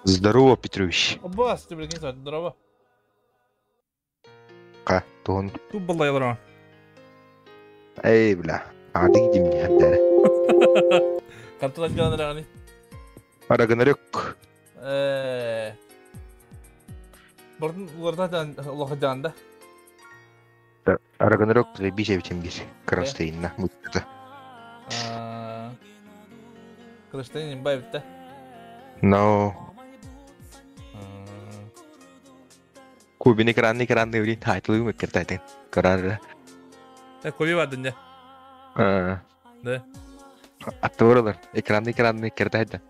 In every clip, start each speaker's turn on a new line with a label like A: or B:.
A: Здорово, Петрович.
B: Аббас, ты блин, здорово.
A: Ка, туһун.
B: Тут баллайлар.
A: Эй, бля. Адык дим хәддәре.
B: Кантылан жаланыр аны.
A: Рагнарёк.
B: Э. Бұрын уларда улахаджанда.
A: Рагнарёк бис эбитим бир. Кронштейнна мутта.
B: Кронштейн имба битте.
A: Но. Кубини кранны кранны үрин тайтылы мөккер тайтын. Карар.
B: Э, куби бардын я. Да.
A: Аттыбыралар. Экранны кранны кертайды.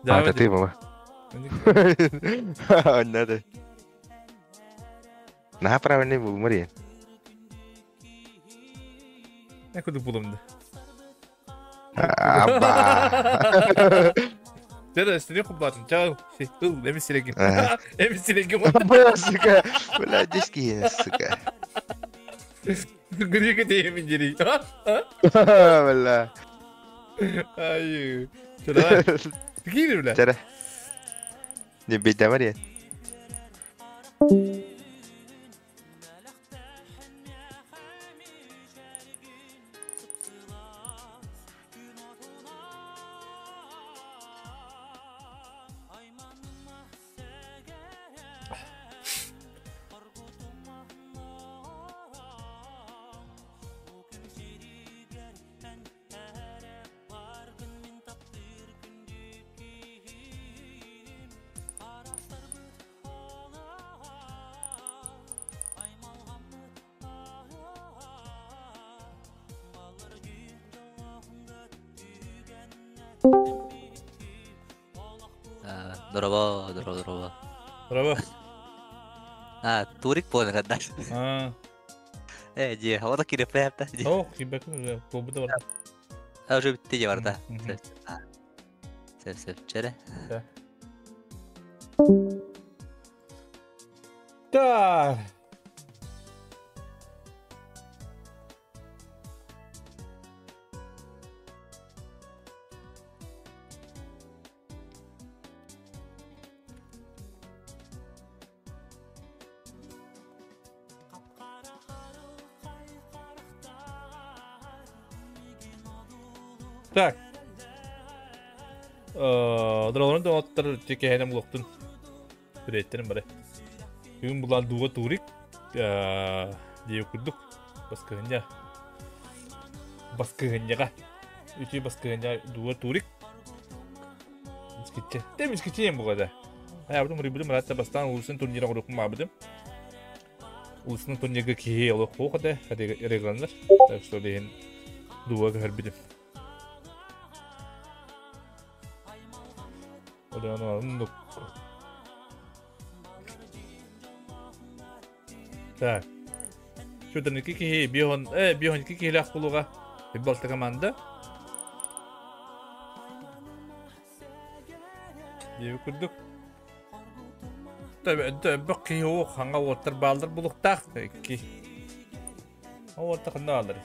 A: Ата ты была. Онно да. Наһаа правильный булмар иэн.
B: Не кудук булумду.
A: Аба.
B: Дьэ, сири кубатын. Чао, ыл, эми сирегин. Эми сирегин.
A: Бля, сука. Бля, диски, сука.
B: Грига деймин дери.
A: Бля.
B: Ай. Давай. Кири, бля.
A: Чара. Не бейдамар я.
C: Дороба, дороба, дороба.
B: Дороба.
C: А, турик понял, да.
B: А.
C: Э, же, вот кире препта.
B: О, кибек, клубы да бар.
C: А, уже битте бар да. Сеп, сеп, чере.
B: Да. Да. Так. Дролорун доҕоттор тикэһэнэ булуохтун Приветтерим бары. Бүгүн булан дууга турик диye курдук баскыһынньа баскыһынньаҕа үтүө баскыһынньа дууга турик мискичче те мискичче диэн буолла да айабытым урuyбутум ыраатта бастаан улусын турнира оҥоруохпун баабытым улусын турнирга киһи олох суох этэ регламнар так что диэн дууга көһөрбүтүм Оннук. Так. Шудан икки киһи бион бион икки киһилээх кулуга балта команда. Диэби курдук. Төбө киһи о ханга уоттар баалдар булуктаах икки. Уотта ханна баалдар.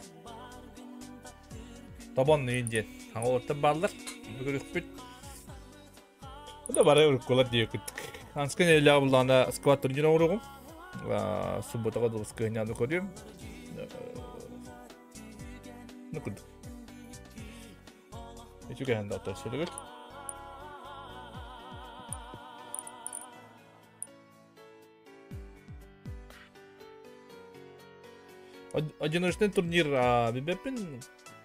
B: Тобон иин диэн хаҥа уоттар бааллар. Бүгүрүкпүт. Да бары уруккулар диэкит. Анска нэһилиэгэ буллаҕына сквад турнир оҥоруоҕум. Субботаҕа дылы кыһынньааны көрүөм. Ну курдук. Үчүгэйэн да сөйлөгүт. Одиночный турнир билбэппин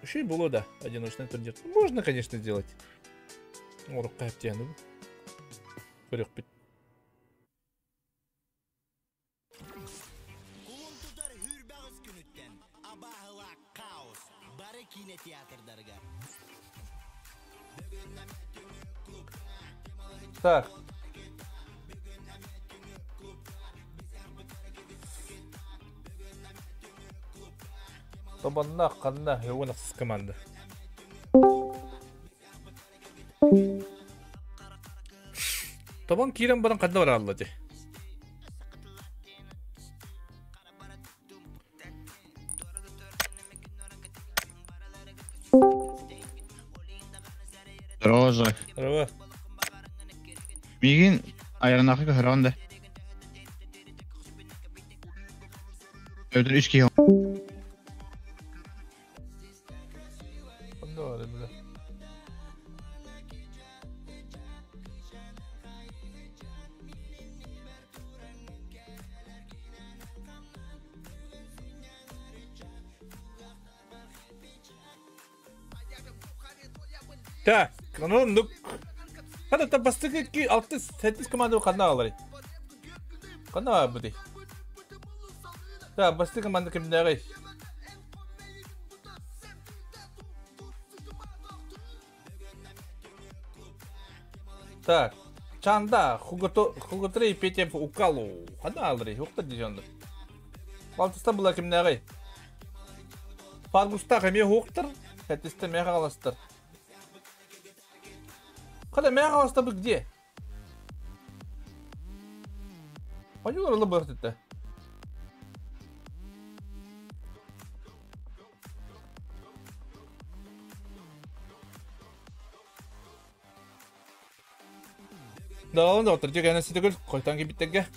B: үчүгэй буолуо да одиночный турнир можно конечно сделать оҥорукка хэптиэни көрүөхпүт
D: Кулун тутар хүрбэҕис күнүттэн абааһылаах хаос бары киинэ театрдарыгар.
B: Так. Тобонна ханна уон ахсыс команда. Тобон киирэн баран ханна бараалла дии.
E: Роза.
B: Здорово.
E: Миигин айранахы көһөрөҕүн да. Öldür үс киһи.
B: Онно бар бile. Так, оннук. Хата бастакы ки алты сэттис команда ханна аҕаларый? Ханна баарбытый? Так, бастакы команда кимнээҕий? Так. Чанда, хуготрей петев укалу. Хана алрей, хукта дижонды. Балтыста була кимнәгәй? Фаргуста кеме хуктыр, хәтисте меха аластыр. Када меха аластыр бу где? Пойдем рылы быртытты. Да, доктор, дигән сидегел, койтан кибиттәгә.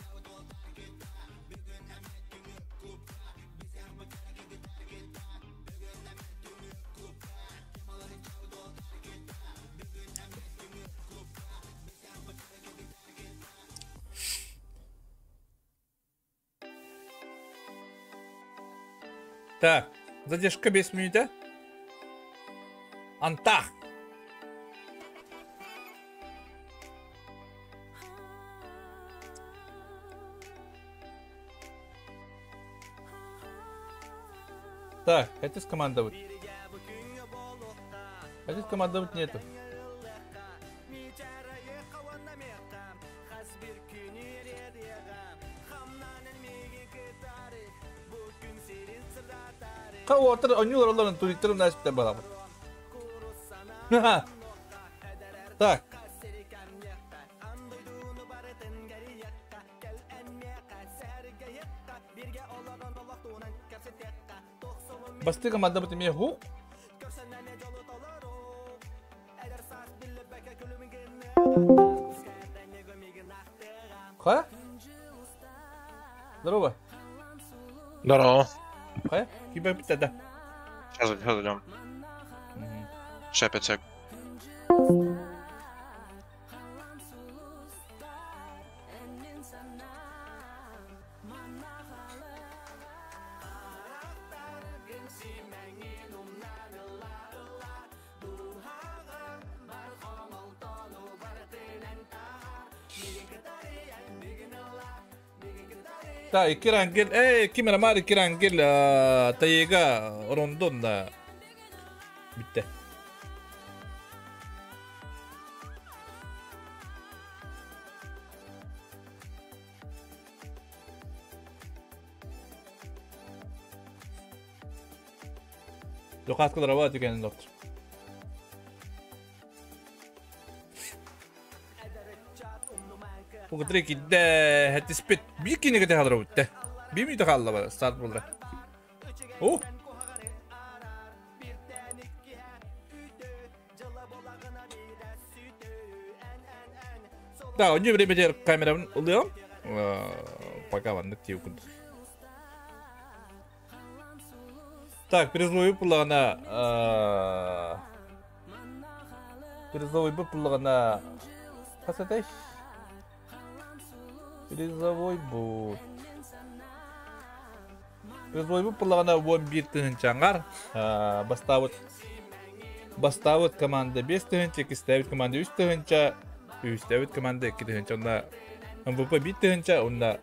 B: Так, задержка 5 минут, Антах. Так, это скомандовать. Это скомандовать нету. Каватыр онюлар оларын туристерим насипте балабы. Так. Басты команда бит ме ху. Ха? Здорово.
F: Здорово.
B: Ха? Кибер бит да.
F: Сейчас, сейчас идем. Сейчас 5 сек.
B: Так, Кирангел, эй, кимера Кирангел, тайга рондон да. Битте. Локат кылар деген доктор. Угдрик идде хәтиспит бикини гете хадыр үтте. Бими дә халла бар старт булды. О! Да, у него время дер камерам улыям. Пока ваннык тип күндү. Так, призовой булгана призовой булгана касатай. Призовой бут. Призовой бут булгана 11 тыгынчаңар. Бастабыт. Бастабыт команда 5 тыгынча, кистәбит команда 3 тыгынча, үстәбит команда 2 тыгынча. Онда МВП 1 тыгынча, онда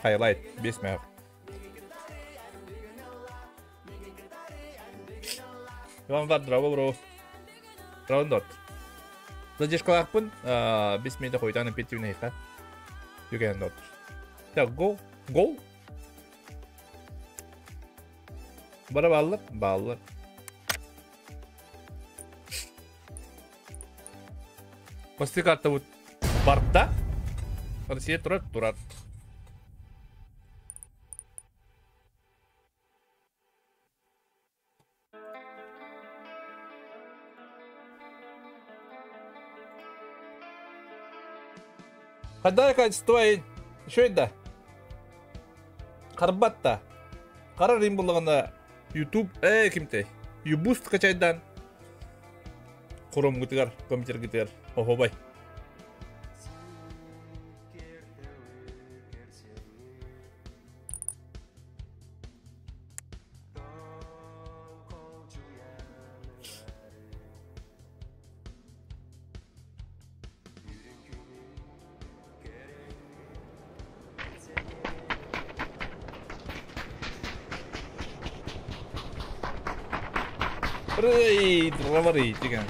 B: хайлайт 5 мә. Иван бар, здраво, бро. Раундот. Задержкаларпын, 5 минут хойтаны петюне ха. Юген дот. Так, гол, гол. Бара баллар, баллар. После карта вот барда. Россия турат, турат. Когда качество еще это Карбатта. Карар им булганда YouTube кимте. Юбуст качайдан. Chrome гытыгар, компьютер гытыгар. Охо бай. Рей, дравари, деген.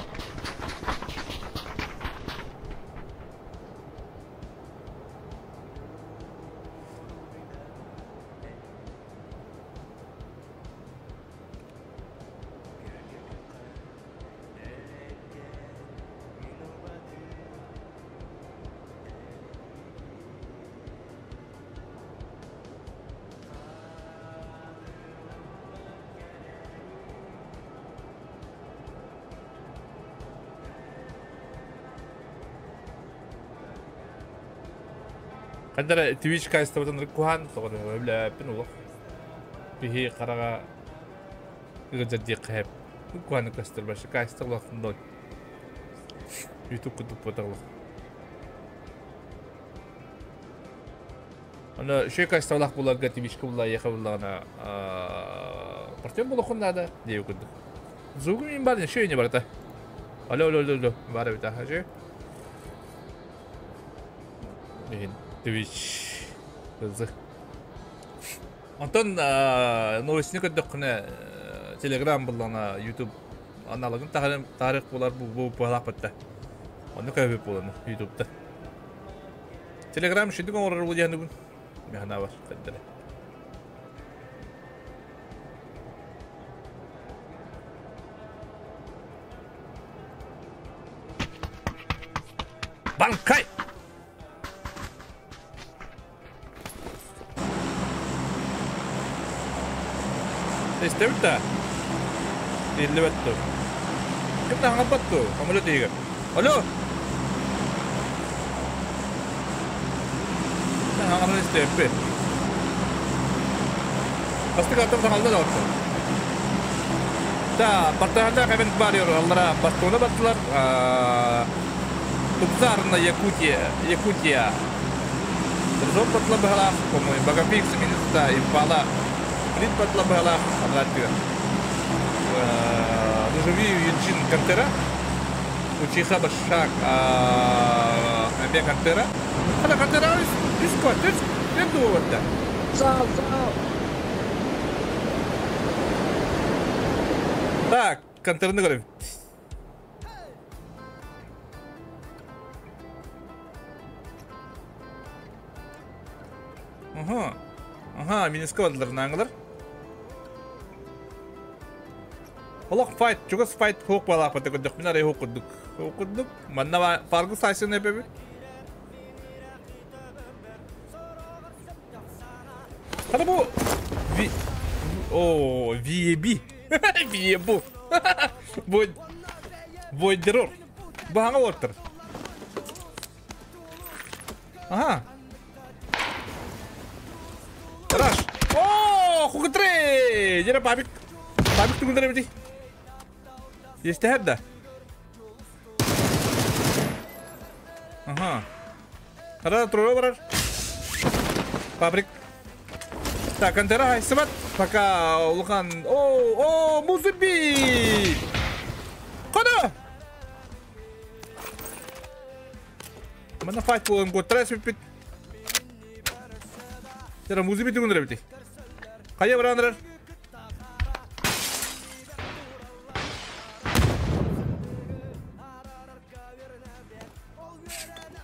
B: Хандара Twitch кайстабытын куһаан тоҕо өлөөппүн олох. Биһи хараҕа ыгыдьар диэххэ хэп. Куһааны көстөр башы кайста олох ноль. YouTube курдук буотах. Аны үчүгэй кайсталаах буларга Twitchка булла эйиэхэ буллаҕына партнер буолуоххун наада диэбит курдук. Звугу мин бар еще не барыта. Алло, алло, алло, алло, баар эбит аха же. Иһин Twitch кызы. Онтон новостьны көрдөххүнэ Telegram буллаҕына YouTube аналогын тарих булар бу буолаах Онно көбүп буоланы YouTube'та. Telegram шүдүк оҥорор бу диэн бүгүн. Механа бар кэддere. Банкай! Истэбит да? Иһиллибэт дуо? Ким да хаҥаппат дуо? Самолет иһигэр. Алло! Хаҥаран истээппи. Бастык аттым саҥалда да оттон. Да, бартаһандаах эбэн бар аллара бастуона баттылар. Тупсарна Якутия, Якутия. Трезор батла быһалаах, по-моему, Багапикс минута Импала. Плит батла быһалаах, анрааттыга. Нужеви Юджин Кантера. Учиха Башак Амбе Кантера. Хана Кантера үс кот, үс үс
G: Зал, зал.
B: Так, Кантераны көрөм. Ага. Ага, минуска бардылар нааңылар. Олох файт, чугас файт хук балааппата көрдөх, мин арай хук курдук. Хук курдук. Манна фаргы сайсын эпеби. Хана бу Ви О, VB. VB. Бу Войдерор. Бу хаҥа уоттар. Ага. Раш. О, хугутре! Жера пабик. Пабик тугундар эбити. Естеһэр да. Ага. Хара трое барар. Пабрик. Так, Антера хайсыбат. Пока улахан. О, о, музыби! Кана! Мана файт болан готрас бит. Жера музыби тугундар эбити. Кая барандар?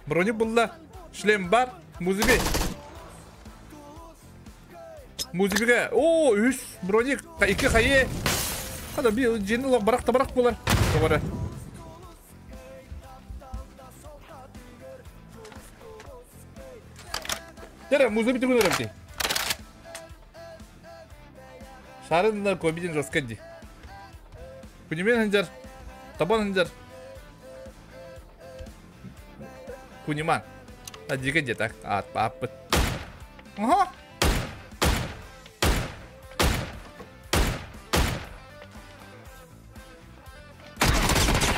B: Брони булла. Шлем бар. Музыби. Музыбиге. О, үс броник. Ики хайе. Хада би жени лох барак та барак булар. Тогара. Жера музыби тугундар эбити. Шарындар көбиден жоскадди. Кунимен ханжар. Табан ханжар. Куниман. А диге так. Ат папыт. Ага.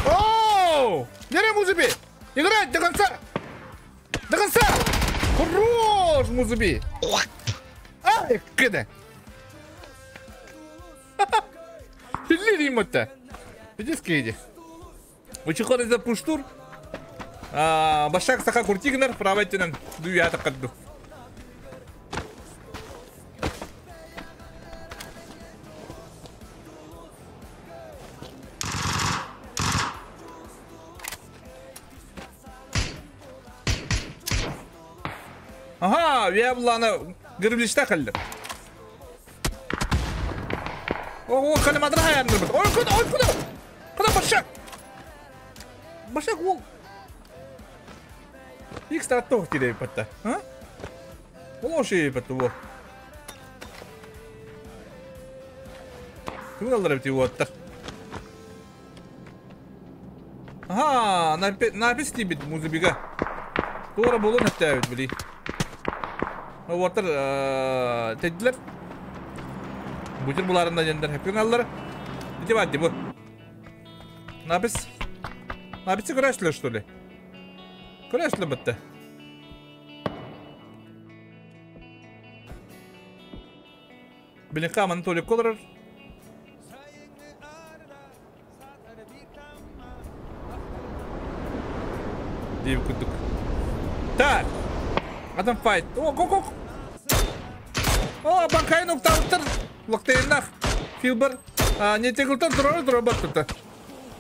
B: Оу! Дере Музыби! Играть до конца! До конца! Хорош, Музыби! Ай, кыда! Лиримота! Иди скиди. Учихор за пуштур. Башак саха куртигнер, правайтинен дуята кадду. Ага, я буланы гырблиште кылды. О, калимадыр хаянdır бит. Ой, куда, ой, куда? Куда башак? Башак ол. Икс таттох тирей патта. А? Ол ошей патта ол. Ким алдар бит уоттар. Ага, напис бит музыбига. Тура болун эттәбит били. Уоттар тэйдилэр. Бутер буларында дендер хепкен аллар. Ити бадди бу. Напис. Написи көрәшле что ли? Көрәшле бітті. Билинка маны толик олорор. Диэбит курдук. Так. Адам файт. О, го, го. О, банкайын уктаабыттар. Локтейнах. Филбер. Не тегултан турары тура баттыта.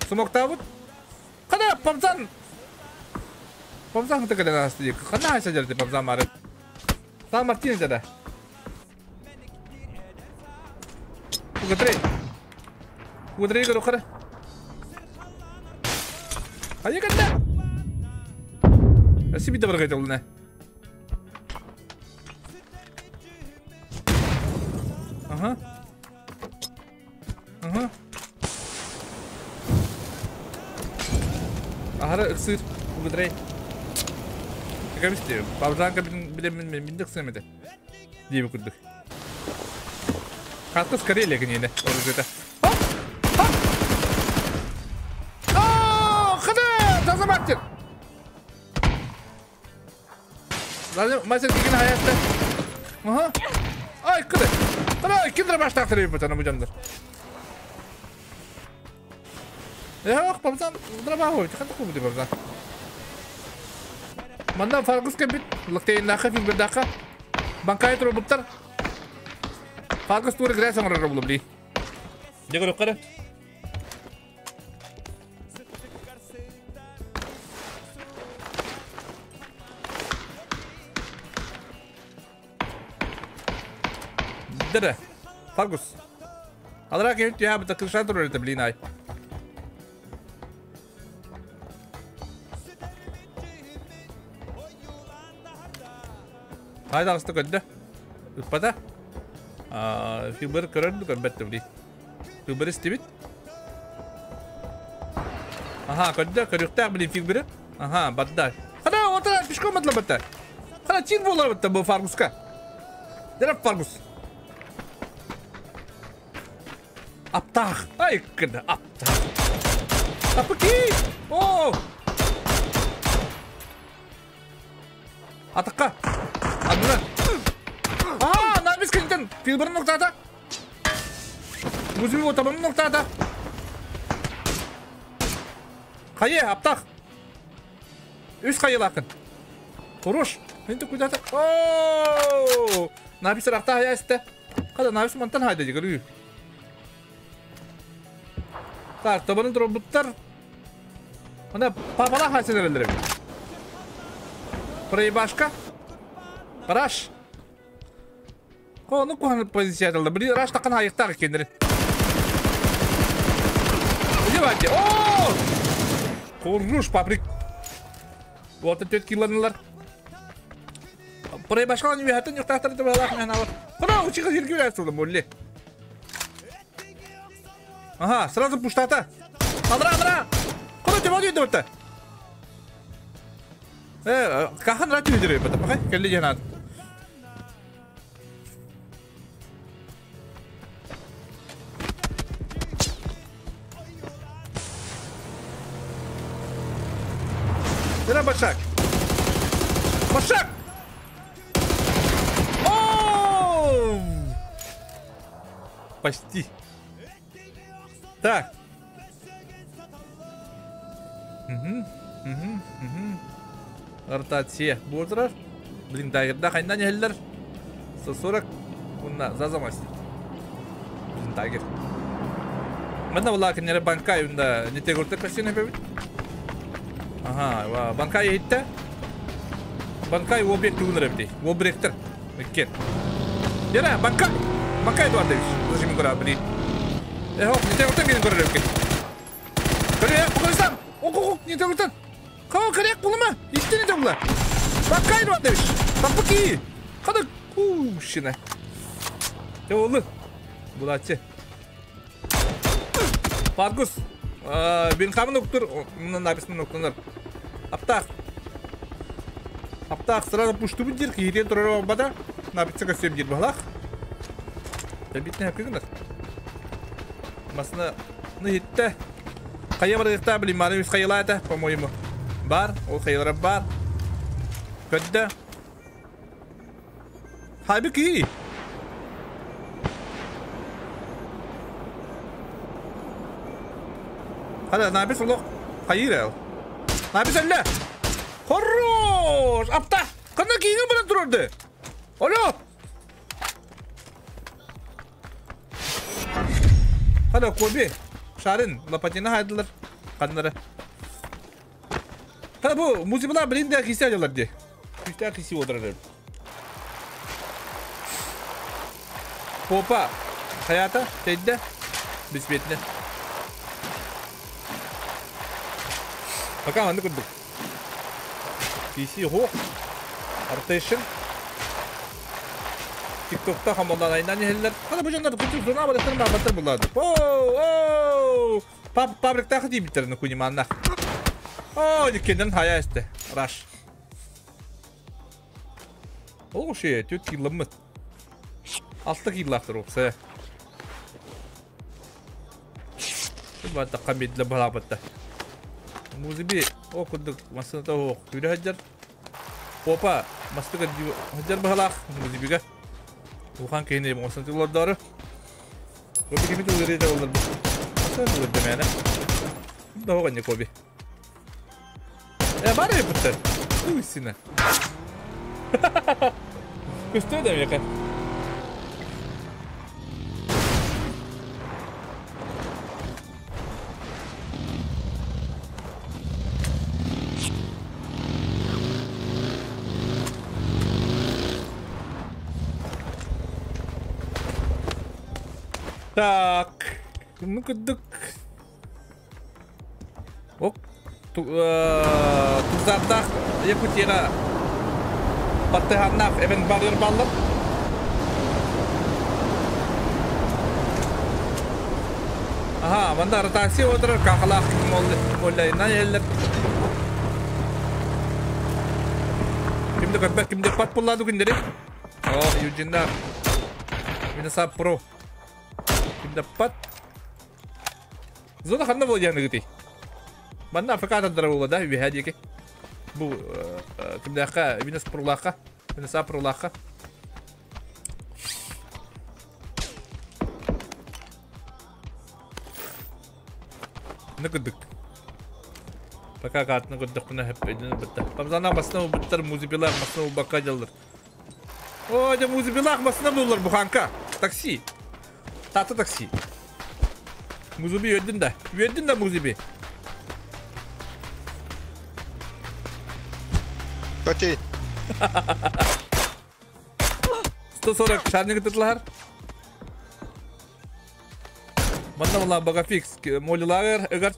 B: Сумоктаабыт. Кана памзан. Памзан хыта кэлэн ааста дии. Ханна хайса дьэрди памзан мары. Сан Мартин дьэрэ. Угатрей. Угатрей көрөхөрө. Хайа кэллэ. Өссө биирдэ барга этэллинэ. Ага. Ага. Аһара ыксыыр Угатрей. Кэбисти. Павжанка билеммин мен миндик сэмэде. Диэбит курдук. Хатыс Карелия киниэнэ оружиета. Хоп! Хоп! Оо, хана! Таза мастер! Мастер кигин хаятта. Аха. Ай, кыды. Кыды, киндер баштаактыр бу бу дьоннор. Эх, бабзан, драба ханта кубы бабзан. Манна фаргыс кэбит, лактейнаха филбердаха. Банкай турбуттар. Фаргыс тура грязь оҥорор булум дии. Дьэ көрүөххэ. Дere. Фаргус. Алра кем тя бта крыша турар это блин ай. Хайда аста көддө. Ыппата. Филбер көрөн көрбөттө били. Филбер истибит. Аха, көрдө, көрүөхтээх блин Филбери. Аха, бадда. Хана, отара пешком атла батта. Хана чин болар батта бу Фаргуска. Дere Фаргус. Аптах. Ай, кыда, аптах. Апыки! О! Атакка. Адына. Аа, набис кентен. Филберин ноктата. Гузми отабын ноктата. Хайе, аптах. Үс хайылакын. Хорош. Энте кудата. О! Набис рахта хаясты. Када набис мантан хайда дигер. Так, табанын дробуттар. Ана папала хайсенер Проебашка. Раш. Кону кухан позициядалда. Били раш такан хайыктар кендери. Давайте. О! Хорош, паприк. Вот это киланылар. Проебашка не вихатын юктактар деп алах мен алар. Куда учига жирги берсулы молли. Ага, сразу пуштата. Адра, адра. Куда ты водит деп Кахан рати видери бата пакай келли жанат. Дера башак. Башак. О! Почти. Так. Угу, угу, угу. Ротация буолар. Блин, тайгерда хайнан иһэллэр. 140 уонна зазамасть. Блин, тайгер. Манна була кинилэр банкай унда не тегурта кассина бэбит. Ага, банкай иһиттэ. Банкай объект тугунар эбити. Обректер. Меккен. Яра, банкай. Банкай дуар дэбиш. Зажим гора, блин. Эхо, не тегурта кини көрөр эбикин. Көрө, покажам. Ок, не тегуртан. Кого коряк булма? Истини дебла. Банкай дуар дэбиш. Таппаки. Када кушина. Те олы. Булачы. Фаргус. Бин камын уктур. Мына написано уктунар. Аптах. Аптаах сразу пуштубут диир киһитин турар бата. Напиться көстүм диир баһлах. Тэбитне хакыгынар. Масына ну хитте. Хайа барыахта билим мары үс хайылаата, по-моему. Бар, ол хайылара бар. Көддө. Хайбы ки. Хада набис олох хайыр эл. Набис әллә. Хорош! Апта! Кана кийин баран турарды. Алло! Хада Коби, Шарын, Лопатина хайдылар. Каннары. Хада бу музыбала билин да кисе алалар ди. Күстә кисе отырар. Попа, хаята, тейде, бисбетне. Пока манны курдук. PC хох. Артешин. ТикТокта хамалдан айынан ehiller. Hadi bu canlar kutu zona balıklar mağbatlar buladı. Oo, oo. Пабрикта хати биттерни куниманна. О, диккенден хая исте. Раш. О, ши, төт килламмыт. Алты киллахтыр опса. Бата камидле балабатта. Музыби, о кудук масына о күрә хаҗар. Опа, мастыга хаҗар балах музыбига. Ухан кейне мосын тулардары. Коби кими тулары да олар. Масын тулар мәне. Да оған коби. Э, бар епіттер. Туйсина. Көстө да мека. Так, ну кудук. Ок, тузардах Якутияга Баттыханнах эбен барыр баллар. Аха, манда ротация отырыр кахалах моллайынан еллер. Кимде көппәт, кимде пат буллады күндери. О, Юджиндар. Минасап про. Кимде пат. Зона ханна бол яны гити. Манна Африкада була да, үһә дике. Бу кимдәхә, Винас пролаха, Винаса пролаха. Ныкыдык. Пока картны көрдөх кына хеп өйдөн битте. Памзана басына биттер музыбилар, басына бака жалдыр. О, де музыбилар басына булар буханка. Такси. Тата такси. Музыби өйдүн да. Өйдүн да музыби.
A: Көти.
B: 140 шарник тытлар. Манна була бага фикс молилар ыгар.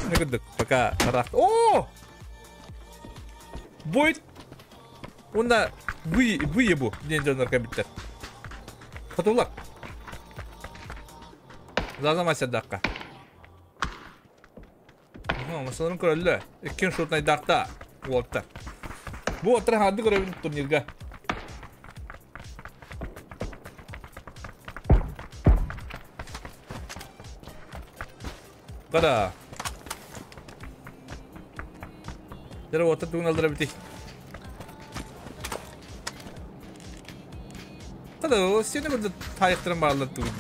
B: Ныкыдык пока тарах. О! Бойт. Онда вы выебу ден жонор кабиттер. Хотулар. Зазамайся даққа. Масаларын көрөллө. Иккен шотнай дақта. Уоттар. Бу оттар ханды көрөбүн турнирга. Кара. Дere оттар тугун алдыра бити. Кара, сени burada тайыктырын барлар тугун.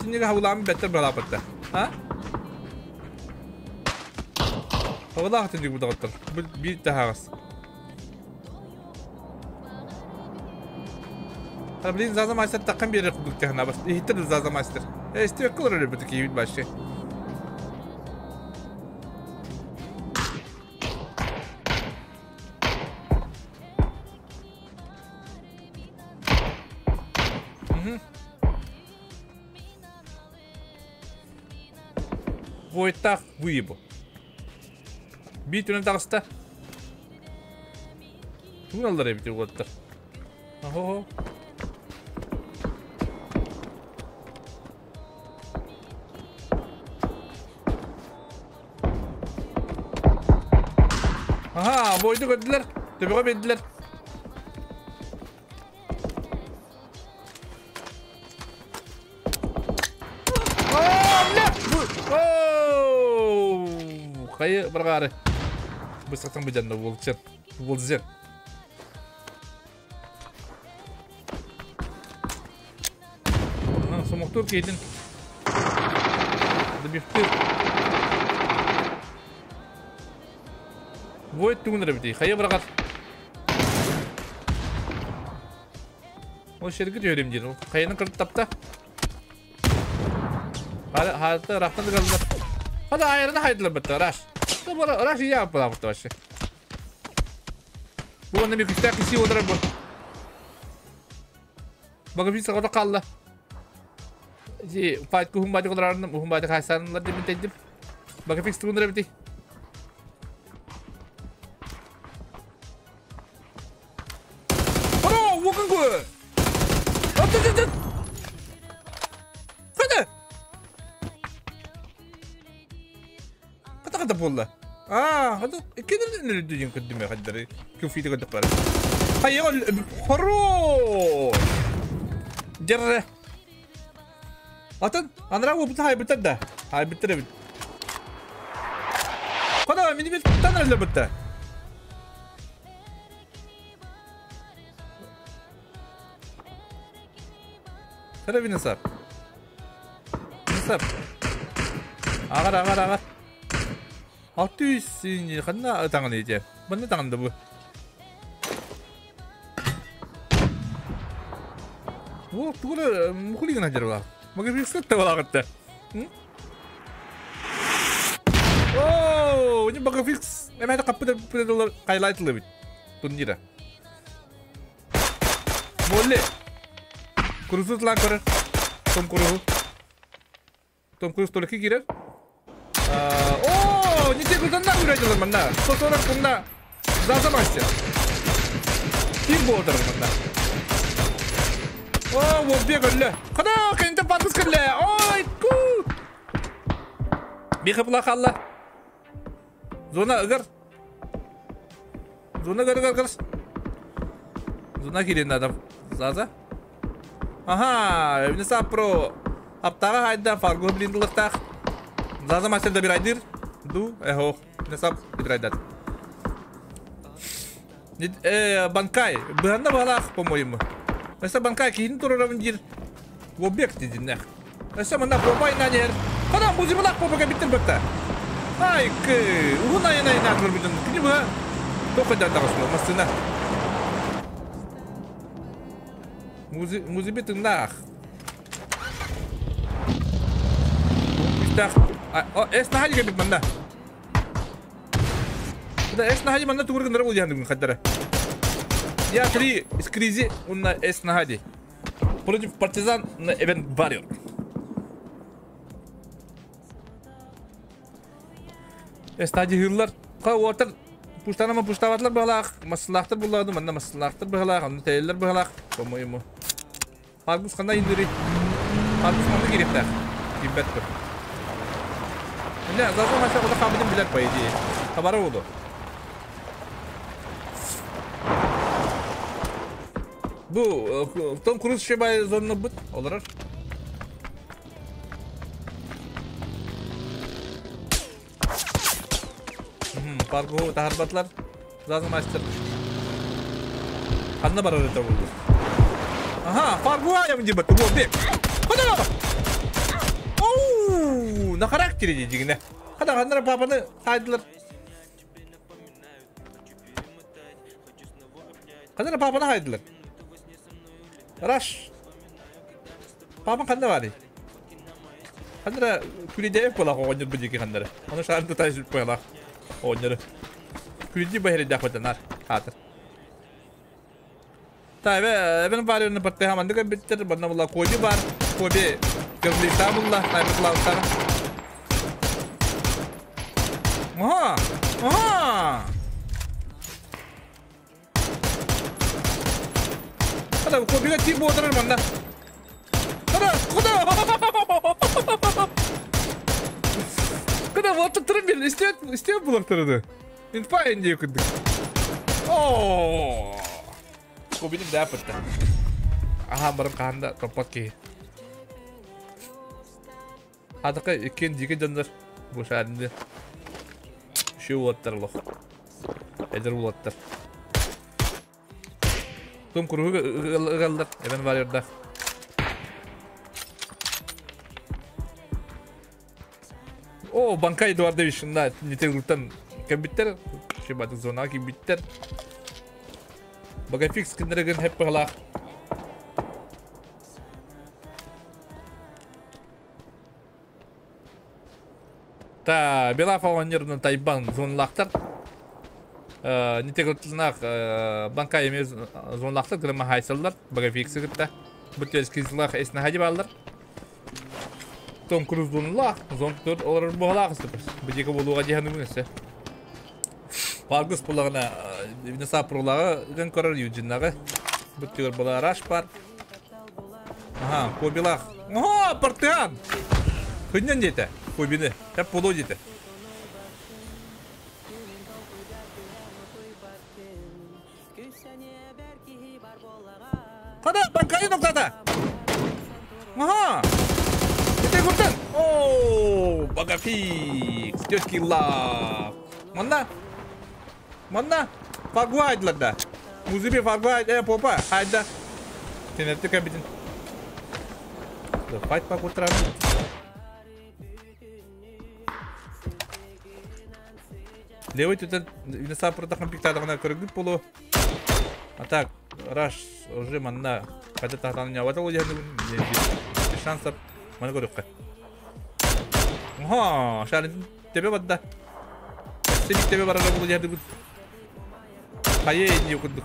B: Түнеге хавлам беттер балапатта. А? Хавлах түнеге burada оттар. Бир тахагас. Блин, заза мастер таққан бері құдық техна бас. Ихтер заза мастер. Истек кылыр бітік кейбіт башы. Войтах выебу. Бит үнен тағыста. Туын алдар ебіті оттар. Ахо. Аха, бойду көрдүлэр. Төбөҕө биэрдилэр. Хайы баргаары. Бысақтан быжанна болчан. Болзен. Сомоқтур кейдин. Добивтыр. Войт тугунара бити. Хайы баргар. Ол шерги түһөрүм диир. Хайаны кырып тапта. Хата рахтан галлар. Хата айрана хайдылар бытта раш. Раш я аппалабытта вообще. Бу онна bir күстәк киси олар бу. Бага bir сагата калды. Зи файт кухум бады коларны, ухум бады хайсанлар дип тедим. Бага фикс тугунара бити. Ара, вокын ку. Ат. Када? Када када болла. Аа, хада кенер нөрдү көдүмө хаддары. Күфити көдөп бар. Хайы хоро. Жерре. Атын анра бу хай битер да. Хай битер бит. Када мини бит танарлар битте. Хара бинасап. Бинасап. Агар агар агар. 600 ханна таңын ете. Бұны таңынды бұл. О, тугура мухулиган ажар бар. Мага бир сытта балагытты. О, не бага фикс. Эме капыда доллар кайлайтылы бит. Турнира. Молле. Курусу тлан көрөр. Том Круз. Том Круз только кирер. О, не те кузанна үрәдилер мында. 140 кунда Заза мастер. Ким болдыр мында. О, вот бегөлле. Када кенте патыс керле. Ой, ку. Бихы халла. Зона ыгыр. Зона гыр гыр гыр. Зона кирен адам. Заза. Аха, Внеса про аптага хайда фарго блиндлыктах. Заза мастер да бир айдыр. Ду, эхо, Внеса бир айдат. Банкай, быһанна балах, по-моему. Өсө банкай кийин турарабын дир. Объект дединнех. Өсө мында попай нанер. Када музыбылак попага биттер бакта. Ай, кы, угун айына айына атылыр бүтүн. Кини буга токойдан тагысылы, масына. Музи битин нах. Үстах. О, эс нахали бит мында. Да, эс нахали мында тугургын рабыл яндыгын хаддара. Я три из кризи на эс нахади. Против партизан на Event Warrior. Эс нади хырлар. Ка уотар пуштанама пуштаватлар балах, маслахтар булады, манда маслахтар балах, аны тейлер балах, по-моему. Аргус кандай индири? Аргус кандай керек та? Кимбет бир. Не, зазы маша куда кабыдын билер по идее. Хабары болду. Бу Том Круз шебай зонны бут олар. Паргу тахарбатлар. Зазы мастер. Ханна барар это болду. Ага, Фаргу аям дебат, вот бек. Куда? Оу, на характере дегене. Када ханнара папаны хайдылар. Ханнара папаны хайдылар. Раш. Папа ханна бар. Ханнара күледеп бола ооннор бу диги ханнара. Аны шарын тутай сүп бола. Ооннор. Күледи бахер дахотанар. Хатыр. Та эбен бар йөрнө патте хаманды биттер банна була коди бар. Коби гызлита була, найбытлаутар. Ага! Ага! Када кобига тип отырар манда. Када, куда? Када вот тұрып бер, истеп, истеп булар тұрды. Инфа инди курдук. Оо! Кобини да пытта. Аха баран хаһан да топпот киһи. Хатака иккиэн дьигэ дьоннор бу шаарынды. Үшөө уолаттар олох. Эдэр уолаттар. Том куруһуга ыгаллар. Эбен варьердах. О, Банкай Эдуардович, на, нетергуттан кэлбиттэр. Шибаты зона кийбиттэр. Багафикс киндереген хеп быһалаах. Та, Белаф оҕонньорунан Тайбан зоналаахтар. Нетергуттанах Банкай эмиэ зоналаахтар, гырама хайсаллар. Багафиксы кытта. Бу терскизлах эснаһади бааллар. Том Круз зоналаах, зон төрт олорор буолаах ыстыпыр. Бу диэки буолуоҕа дии саныыбын өссө. Паргыс булаҕына Винесапрулаҕа ыган көрөр Юджиннаҕы. Бу түгэр була Раш бар. Аха, Кобилах. Оһо, партыан! Хынньан диэтэ, Кобины. Тэп буолуо диэтэ. Хана, банкайы тоқтата! Аха! Ете куртан! О, Багафикс! Тетки лав! Манна! Манна! Фаргуайдлар да! Музыби фаргуайд, попа, хайда! Тенетти кабитин. Файт па кутран. Левый түтен винеса протахан пиктадығына көргүп болу. А так, Раш уже манна қайда тахтаны нявата ол жерде шансов мана көрөккө. Ха, шарын тебе бадда. Сен тебе барара бул жерде бу. Хайе не курдук.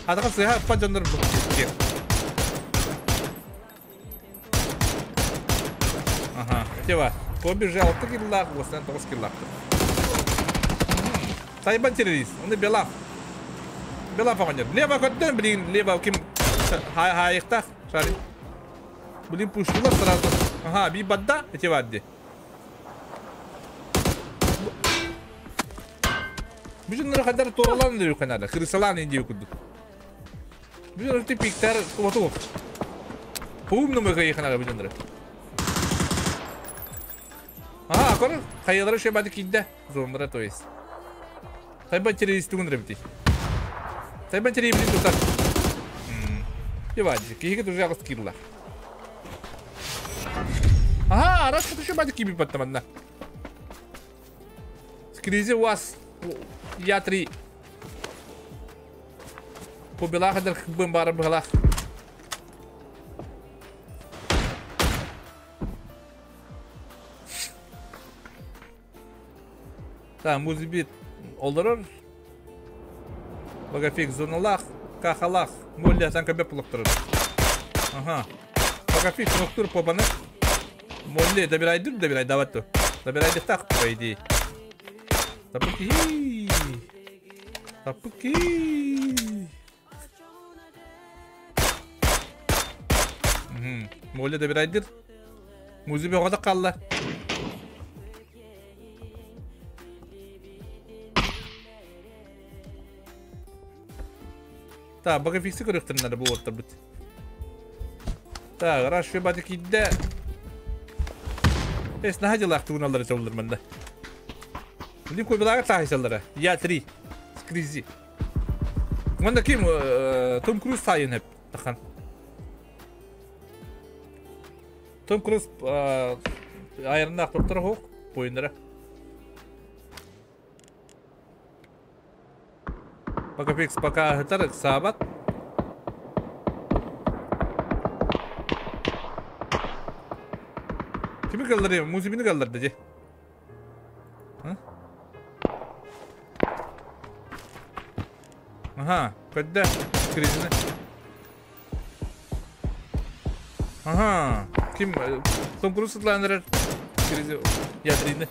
B: Атака сыха па жондар бу. Ага, тева. Побежал 6 киллах, 89 киллах. Тайбан террорист, он и Белав. Белав оҕонньор. Лево көрдөн, блин, лево ким хайыктах, шарин. Блин, пуштулар сразу. Ага, би бадда, эти вадди. Бүжүннөр хадар туралан деп канада, крысалан инди курдук. Бүжүннөр ты пиктер оту. Пум номер кай канада бүжүннөр. Ага, көр, хайалары шебады кидде, зондара то есть. Тайбан террорист тугун ребити. Тайбан террорист тутар. Евади, киһиге уже агыс кирла. Ага, раз что бады киби паттаманна. Скризи вас я три. Побила хадар хбым бар бала. Та музыбит олорор. Багафик зоналах, кахалах, молля санка беп булуктурur. Ага. Багафик ноктур побаны. Молли добирайдыр, добирай даватту. Добирайды так, по идее. Тапыки. Тапыки. Молли добирайдыр. Музыби оғада қалла. Так, багафиксы көрөктөрүн надо болот бит. Так, раш бады кидде. Эс нахадилах тугуналары чабылдыр манда. Билим койбалага тахисаллара. Я 3. Скризи. Манда ким Том Круз сайын хеп тахан. Том Круз айырына топтор хок боюндара. Багафикс пока хытар сабат. Kimi kaldırıyor? Muzibini kaldırdı de. Ha? Aha, ködde krizini. Aha, kim Tom Cruise sıtlandırır krizi yadrını.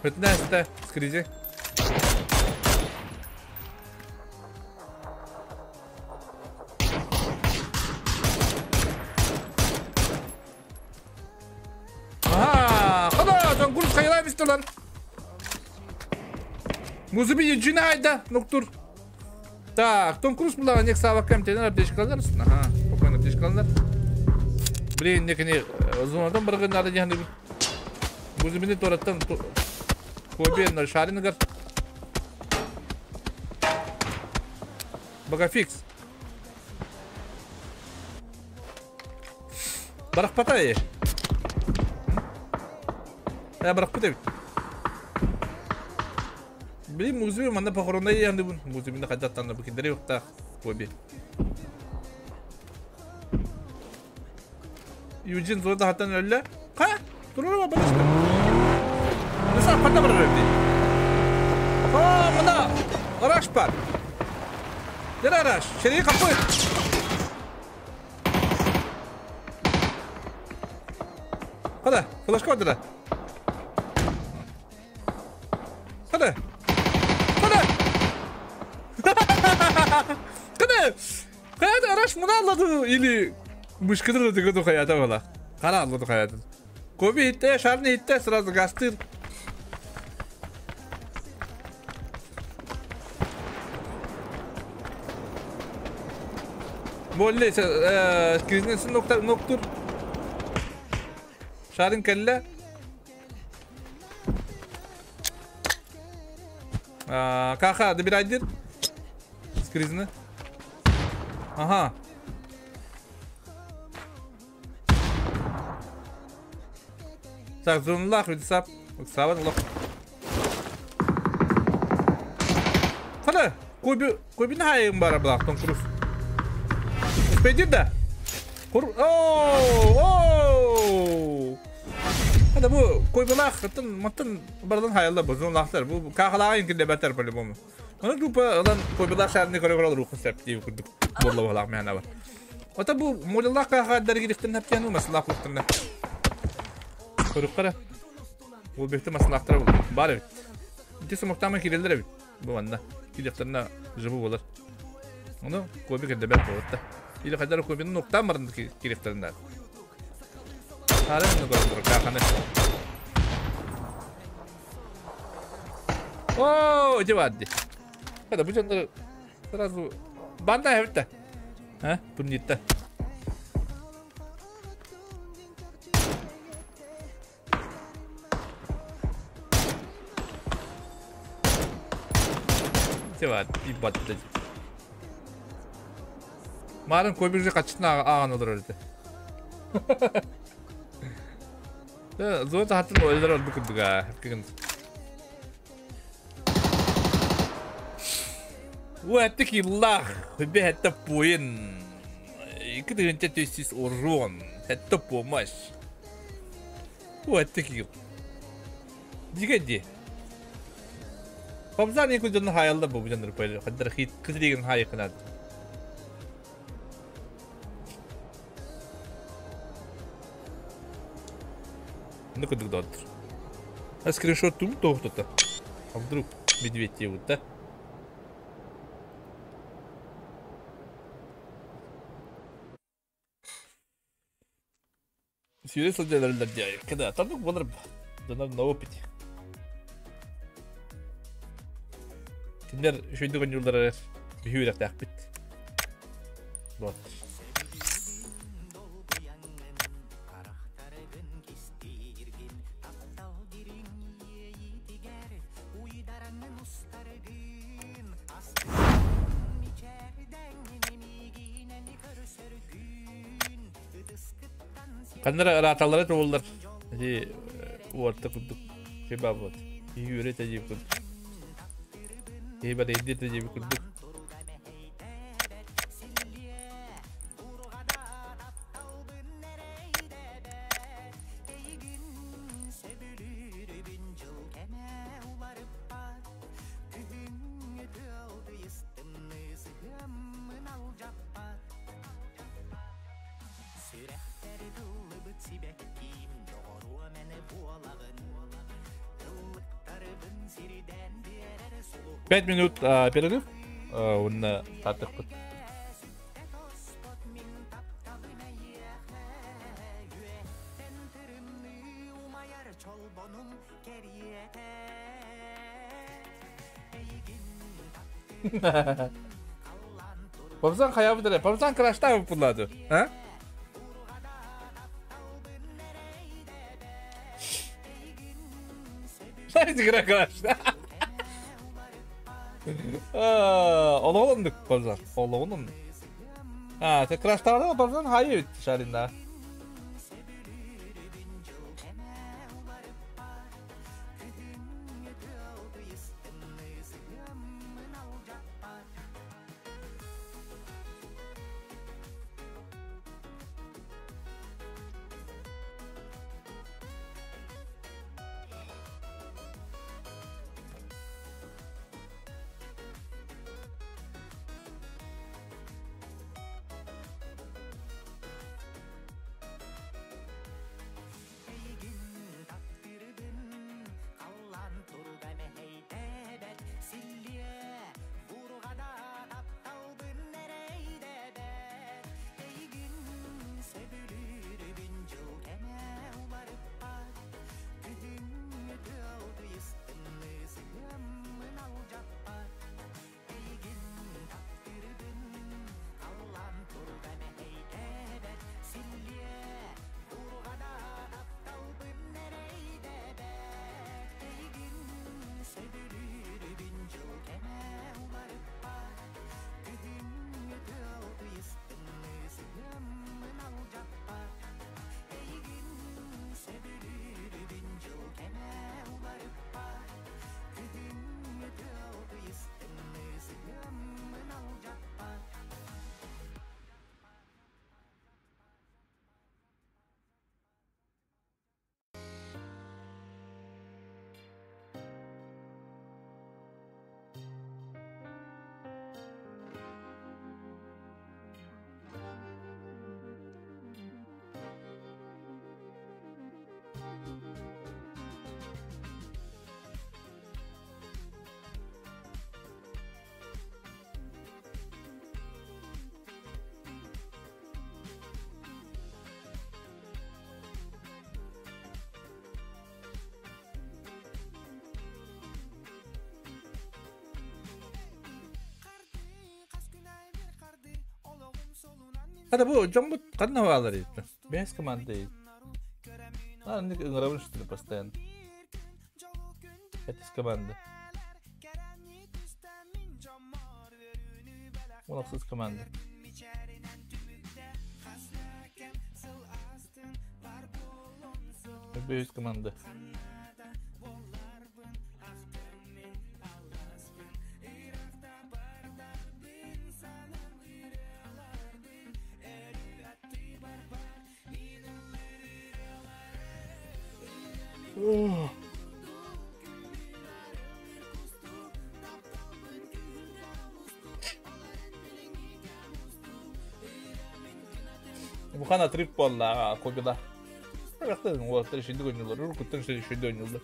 B: Пятнадцатая скризи. Ага, хода, Дрифталар. Музыби Юджина айда, ноктур. Так, Том Круз булага нек сабак кемтенер аптечкалар. Ага, спокойно аптечкалар. Блин, некини зонадан баргын нары дияны. Музыбини тораттан Кобе шарингар. Багафикс. Барахпатай. Э, барахпатай. Блин, музыка манна похоронай янды бун. Музыка хадаттан бу киндери юкта. Коби. Юджин зода хаттан өллө. Ха? Туруру барышты. Наса пата бар өйдө. А, мына араш бар. Дер араш. Шери капы. Када, флешка бар Када. Када. Када. Када араш мына алады или мышкыды да тыгы хаята бала. Кара алды хаятын. Коби итте, шарны итте, сразу гастыр. Молли, кизнесин ноктур. Шарын кэллэ. Каха, добирай дир. Скризны. Ага. Так, зоналах, видсап. Сабан лох. Хана, коби, коби на хайым бара блах, Том Круз. Успейдир да? Оу, оу. Хана бу койбалах, тын, матын бардан хайалла бу зоналахтар. Бу кахалага инкинде бәтер по-любому. Аны тупо алан койбалах шарны көрө көрө рухын сәп дип күрдүк. Болла балах мәна бар. Ата бу моллах каха дәргилектен хәптән масла куттын. Көрүп кара. Бу бекте маслахтар бу. Бар бит. Ити сумуктамы кирелдер бит. Бу анда. Киректерне жыбы болар. Аны коби кирде бәт болот да. Или кайдар кобинин ноктан барын киректеринде. Ары көрүп каханы. О, жабады. Kada bu canları сразу банда хәбитте. А, турнирда. Жабады, ибатты. Марын көбүржө качытын аган олор өлдү. Зота хатын өлдөр олду күрдүк а. Уәттік иллах, хөбе хәтта пойын. Икі дегенче төссіз урон, хәтта помаш. Уәттік ил. Диге Бабзан екі жонны хаялда бу жаныр пойды. Хаддар хит кызреген хайыкынады. Ну кыдык додыр. А скриншот тум тоқтота. А вдруг медведь вот, да? Сүйре сылдяларлар дияйы. Када, табык болар. Донар на опыте. Киндер шөйді гонюлдар бүйірек тәқпіт. Вот. Каннара раталары толлар. Ди уорта курдук. Хиба вот. Юре тажип курдук. Хиба дейди тажип курдук. Пять минут перерыв. Он татых. Папсан хайаабыт эрэ. Папсан краштаабыт буллаады. А? Сайдыгыра крашта. Олоҕун оннук Папсан. Олоҕун оннук. А, те краштаабыт Папсан хайы бит шаринда. Хата бу дьоммут ханна баалар эбит? Бэс команда эбит. Аннык ыҥырабын что ли постоянно. Хэтис команда. Улахсыз команда. Бэс команда. Бухана трип буолла кобила. Рахтан уолаттар ишинди ойнуулар, уруккуттан ишинди ойнуулар.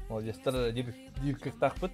B: Молодецтар диир диир кыахтаахпыт.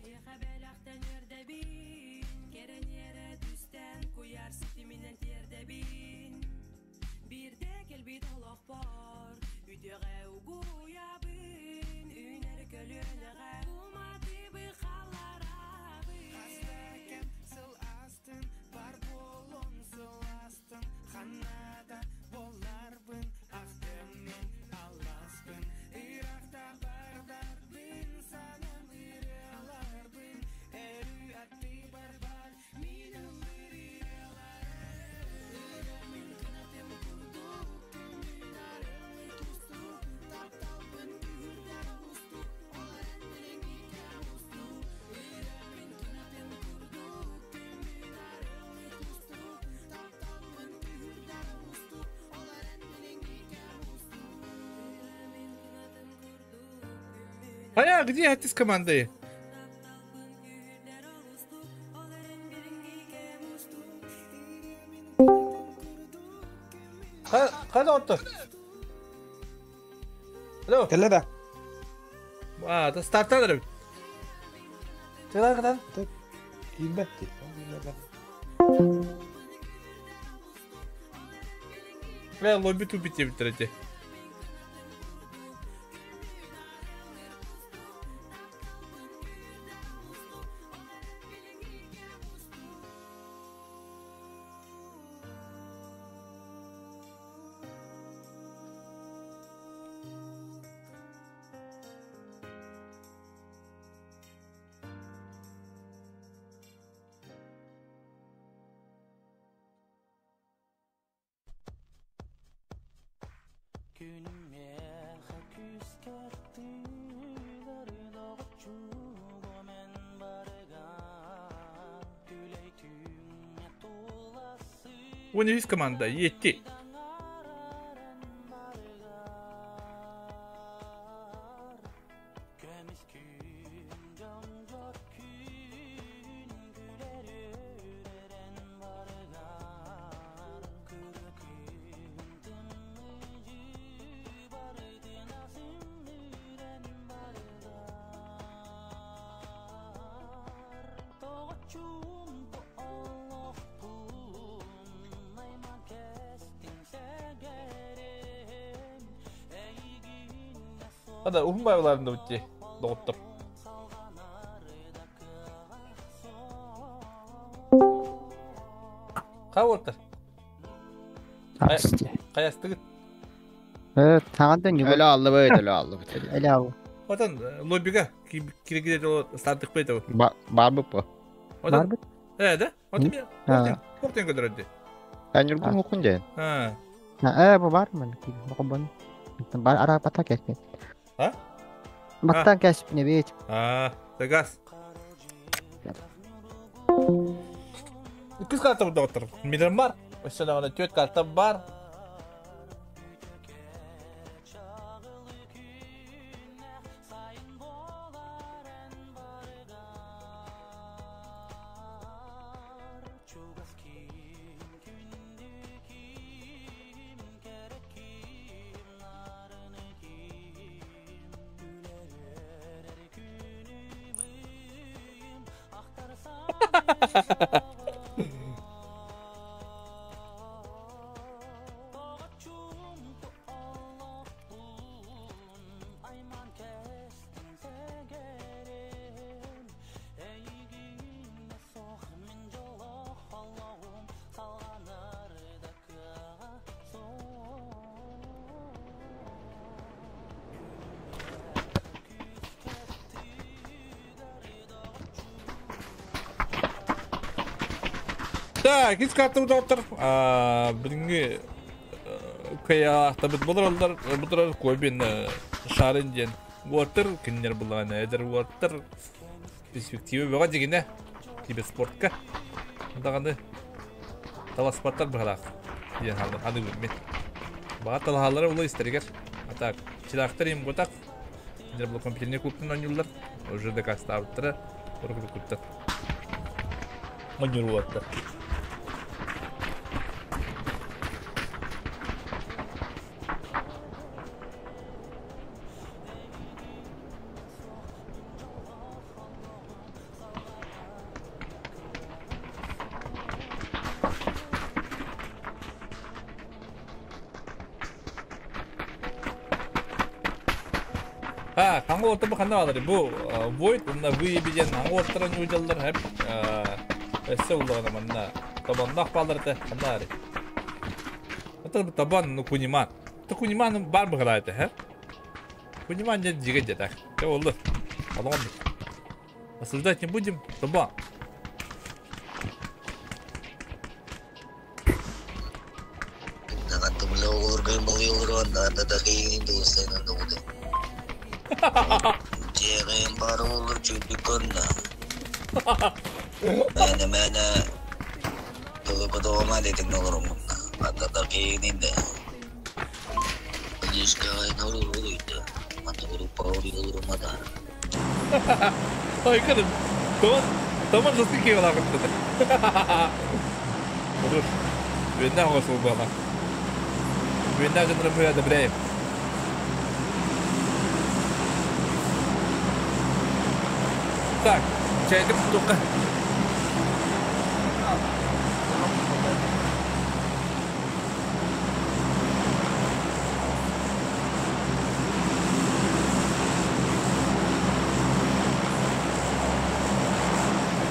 B: Хайа, где это с командой? Хайда отто? Алло.
G: Кэллэ да.
B: А, да стартан эрэ. Тылар кытан.
G: Киирбэт.
B: Бля, лобби тупит диэбиттэр эти. 13 команда етти. Ада уһун байбаларында бутти доҕоттор. Хаа Хайастыгыт?
G: Таҥадан
E: Өлө аллыбыт, өлө аллыбыт.
G: Өлө аллы.
B: Отон лоббига киригиде стартык бейт.
E: Барбыт бу.
G: Барбыт?
B: Э, да? Отон Хортен көдөрөдү.
E: Әнюргун хукун ден.
B: А.
G: Э, бу бар мен. Бу Бар ара бата кеспин.
B: А?
G: Баттан кеспин бит.
B: А, тагас. Кыз карта бу доктор. Миден бар. Өссө төт карта бар. Так, из карты доктор. Бүгүнкү кыяктабыт булар булар көбүн шарын ден. Уоттер киндер булган, эдер уоттер перспектива бага дегене киберспортка. Даганы таласпаттар быгалак. Ден халды аны мен. Бага талахалары улы истергер. А так, чилактар им готак. Киндер бул компьютерный клубтан ойнулар. Уже докастабыттара. Оргу клубтан. Ойнур уоттер. Хаңғы орта бұл қандай алыр? Бұл Void, онна выебеден хаңғы ортаран южалар хәп өссө уллағына манна табаннақ балдар та қандай ары. Это табан, ну куниман. Это куниман бар бұғыра это, хә? Куниман дед жиге дед, ах. Олды. Алған. Осуждать не будем, табан. Ой, кадым. Томан жастыки олагыттыды. Хорош. Венна госул бала. Венна жанры мы одобряем. Так, чайдым только.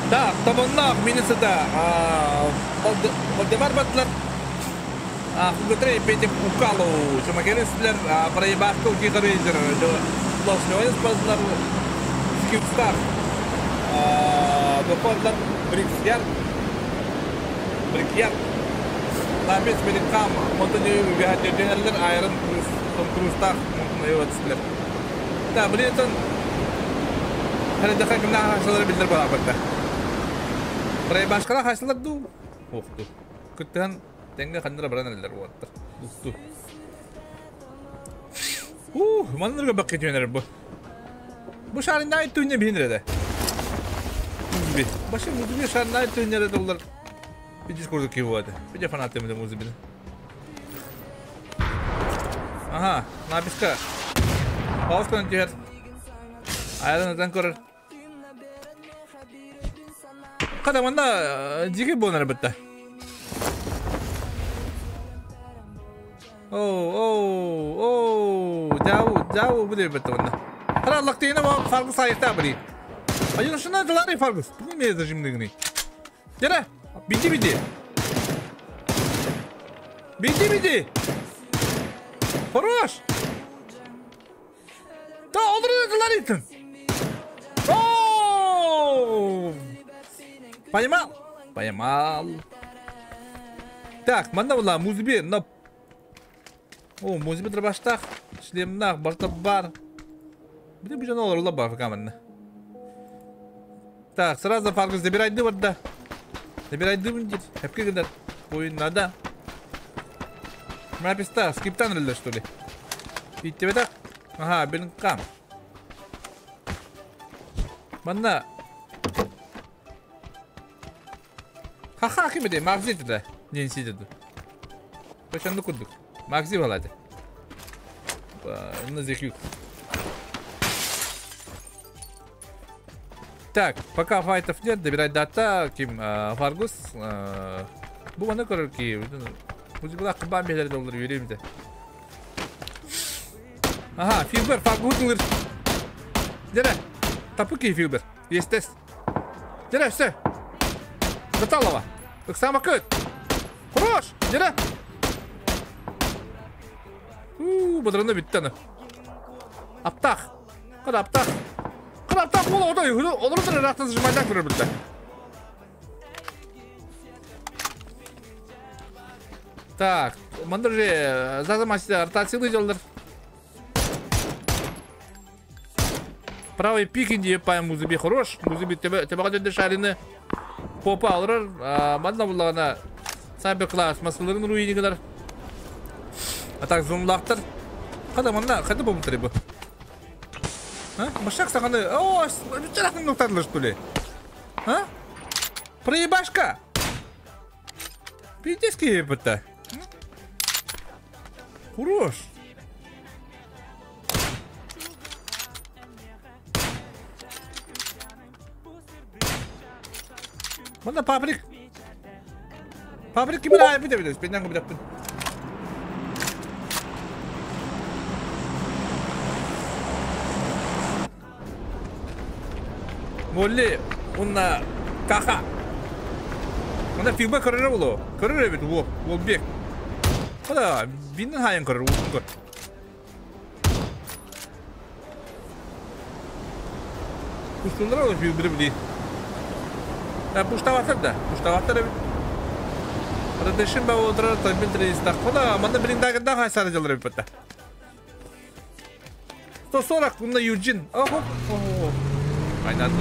B: Так, табаннах Миннесота, Вальдемар Батлер, Хугатрей Петя Укалу, Чумакерислер, Проебашка Укита Рейзер, Лос Леонес Базлар, Скипстар, Докондар, Бриксяр, Брикьяр. Лапец Беллингхам Монтаньо үгэһэ Айрон Круз, Том Крузтаах Монтаньо түстүлэр. Да, билетон Хәрәдәхә кимнәр хасылары биллер балабырда. Проебашкалар хасылар ду. Охту. Күттән тәңгә хандыра баран эллер уаттар. Усту. Ух, маннырга бакка түнәр бу. Бу шарындай түнне бинер эде. Музби. Башы музби шарындай түннәре доллар. Видишь, курдук кип Видя фанаты мы музби. Ага, написка. Пауска түһэр. Айран көрөр. Када манна жиги бонар битта. Оу, оу, оу, жау, жау бу деп битта манна. Хара лактыйна ма Фаргус айыкта бри. Айын шуна дылары Фаргус. Бу не зажимдыгны. Жара, биди биди. Биди биди. Хорош. Та олдырды дылары итин. Оу! Поймал. Поймал. Так, манна була музби на О, музби дробаштах, шлемнах, барта бар. Где бы жана олар бар каменна. Так, сразу Фаргус забирай дым да. Забирай дым дит. Хепке гыдар. Ой, надо. Маписта, скриптан или что ли? Идти так? Ага, блин, кам. Манна. Ха-ха, ким эти? Макзи да. Не сидит. Почему кудук? Макзи балады. На зихюк. Так, пока файтов нет, добирать дата, ким Фаргус. Бу аны көрөр ки. Бу кыбан белер доллар үйрөйм Ага, Филбер, Фаргус улыр. Дере, тапы ки Филбер. Есть тест. Дере, все. Заталова. Ыксама көт. Хорош, дере. У, бадраны битті Аптах. Кара аптах. Кара аптах ол ода олар рахтан зажимайдан көрөр бітті. Так, мандыр же зазамасты ротациялы жолдар. Правый пик инди пай музыби хорош. Музыби тебе тебе гады шарины попа алыр. Манда буллагана сайбер класс масаларын руинигилер. А так зумлактыр. Када манда, када бу бу. А? Башак саганы. О, вчера ноктадылар что ли? А? Проебашка. Пиздец это. Хорош. Мында паприк. Паприк ким биле бите бите. Бенен биле. Молли, унна каха. Мында фигба көрөр болу. Көрөр бит во, ол бек. Када бинен хайын көрөр, ул көр. Кустулар ол бир бир. Да пуштаватыр да, пуштаватыр бит. Радешин ба отырар табин тренистах. Када мында блиндагы да хайсары жалыр бит. 140 унна Юджин. Охо, охо. Айнады.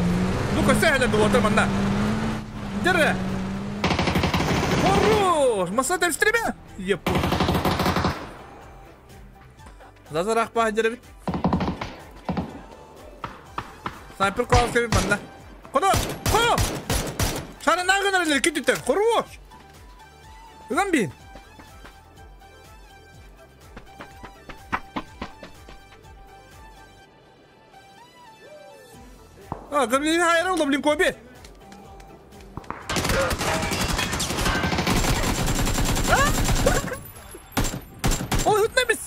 B: Ну-ка, сәһәлә дуатыр мында. Дәрә. Хорош! Маса тәпстерме? Епу. Зазарах па дәрә бит. Снайпер класс кебит мында. Куда? Куда? Шары нагын кититтер. Хорош! Гамбин. А, блин, хайрал, блин, Коби. О, тут набис.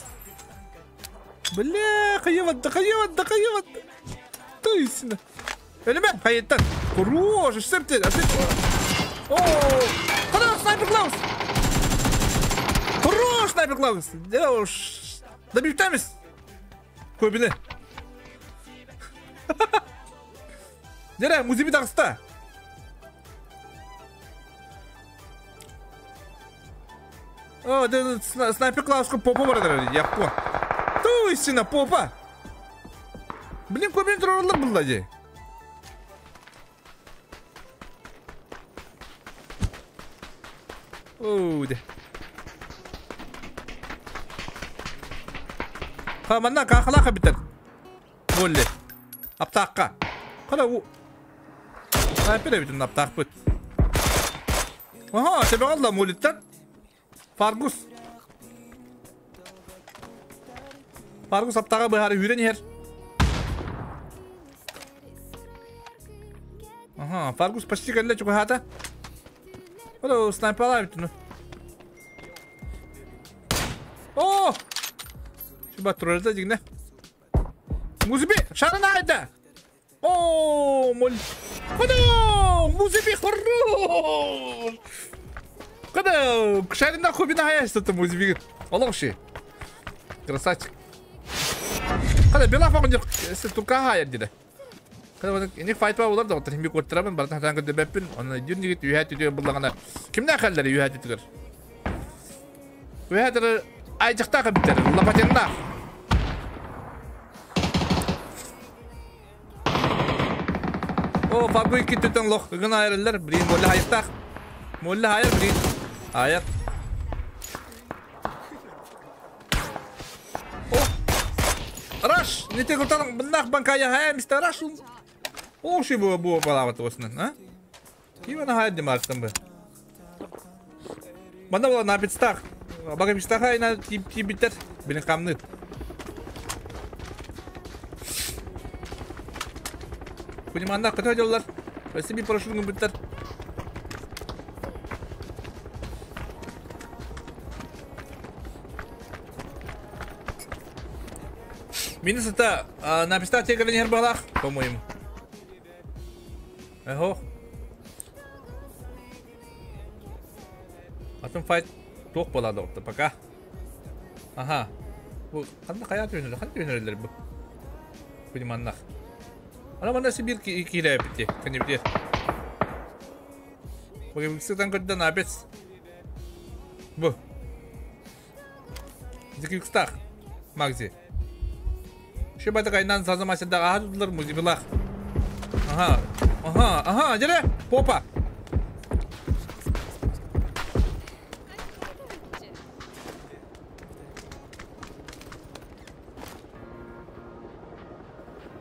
B: Бля, хайват, хайват, хайват. Тойсина. Элемент, хайттан. Хорош, септе. О, хорош, снайпер Клаус. Хорош, снайпер Клаус. Девуш. Добивтемис. Кобини. Дәрә, музеби тагыста. О, да, снайпер класска попа барар, яппо. Ту истина попа. Блин, көбін тұрарлар бұлла же. Оу, де. Ха, манна кахалаха битер. Болли. Аптаққа. Қара у. Снайпер битин аптақ бит. Аха, тебе алла молиттен. Фаргус. Фаргус аптаға быһары хүрен иһэр. Аха, Фаргус почти кэллэ чугаһаата. Ола снайпер битин. О! Шуба турарда дигне. Музыби, шарын айда. О, мол. Куда? Музыби хорош. Куда? Шарина хубина хаяшты музыби. Олоқши. Красавчик. Када бела фагын турка хаяр диде. Када ини файт ба болар да отыр химби көртірамын, бартан хатан көрді бәппін. Оны дүр нигит үйәт үтігер бұллағана. Кимнен қалдары үйәт үтігер? Үйәт айжықта қабиттер, лапатенна. О, фабрик киттен лох, гын айрылар, блин, молла хайықтақ. Молла хайыр, блин. Айыр. О! Раш! Не те куртан бнах банкая хая, мистер Раш. О, ши бу бу балават осынан, а? Кивана хайр демарстан бы. Манда була на пицтах. Бага пицтах айна тип тип Блин, камны. Понимаю, куда делалар? Спасибо, прошу, не будет. Минус это на пистолете не балах, по-моему. Эхо. Атын файт тоқ болады опта пока. Ага. Бу қандай қая түйінер, қандай түйінерлер бу? Понимаю, Ана мана Сибирь кире битте, кәне битте. Бу кисетен көрдө набец. Бу. Зикикстах. Магзи. Шибата кайнан сазамасында ахадылар музибилах. Ага. Ага, ага, жере, попа.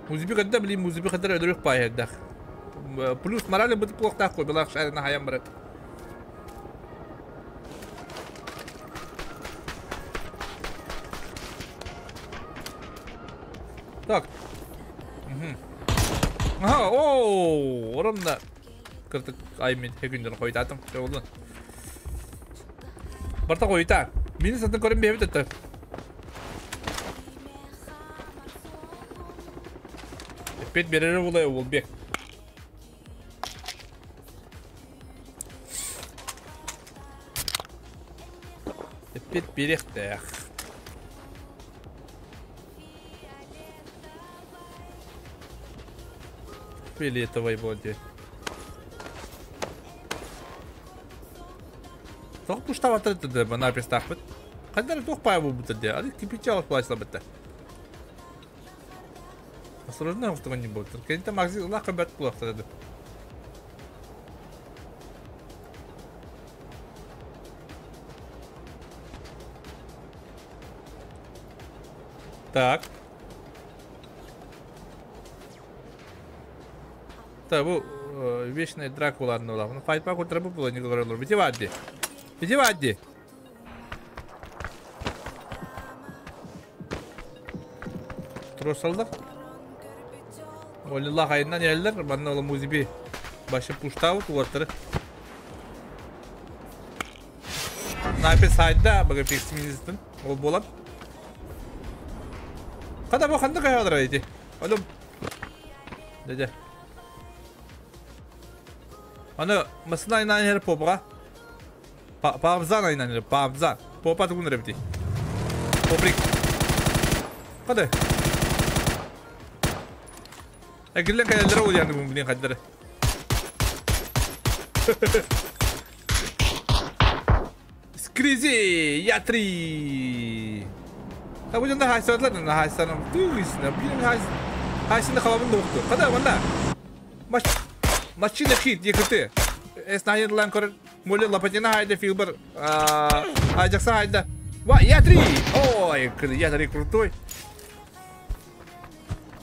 B: Музыби қадда блин, музыби қаддар өдірік пайдақ. Плюс морали бітіп плохтақ қой, білақ шайрына хаям барат. Так. Ага, ооо, орамда кыртык аймен хекүндер қойтатым. Жолын. Барта қойта. Мені сатын көрін бейбіт өтті. Бет берері олай ол бек. Бет беректэх. Фиолетовый боди. Тоқ пуштава тыртыды бана пестах бит. Қайдар тоқ пай бу бітірде. Ады кипича плачла бітті. Осторожно, что не будет. Кенте магзи лака бет плохо тогда. Так. Так, бу вечная Дракула, ну ладно. Файт паку треба было не говорил. Иди вадди. Иди вадди. Тросалдар. Олилlah айынан еллер, манна ола музиби башы пуштау туаттыры. Снайпер сайда, бага пиксимиздің, ол болат. Қада бұл қанды қайғадыр айти? Олым. Деде. Аны, мысына айынан ер попға. Пабзан айынан ер, пабзан. Попа түгін репти. Поприк. Қада? Әкілден қайдалары ол яғни бұн білен қайдалары. Скризи! Я-3! Та бу дьонно хаайсыбатылар да хаайсанам. Тыысна, биир хайс хайсында халабын докту. Када манна. Маш машина хит екіті. Эс наһырлан көрөр. Моле лапатина хайда филбер. Айжакса хайда. Ва, Я-3! Ой, Я-3 крутой.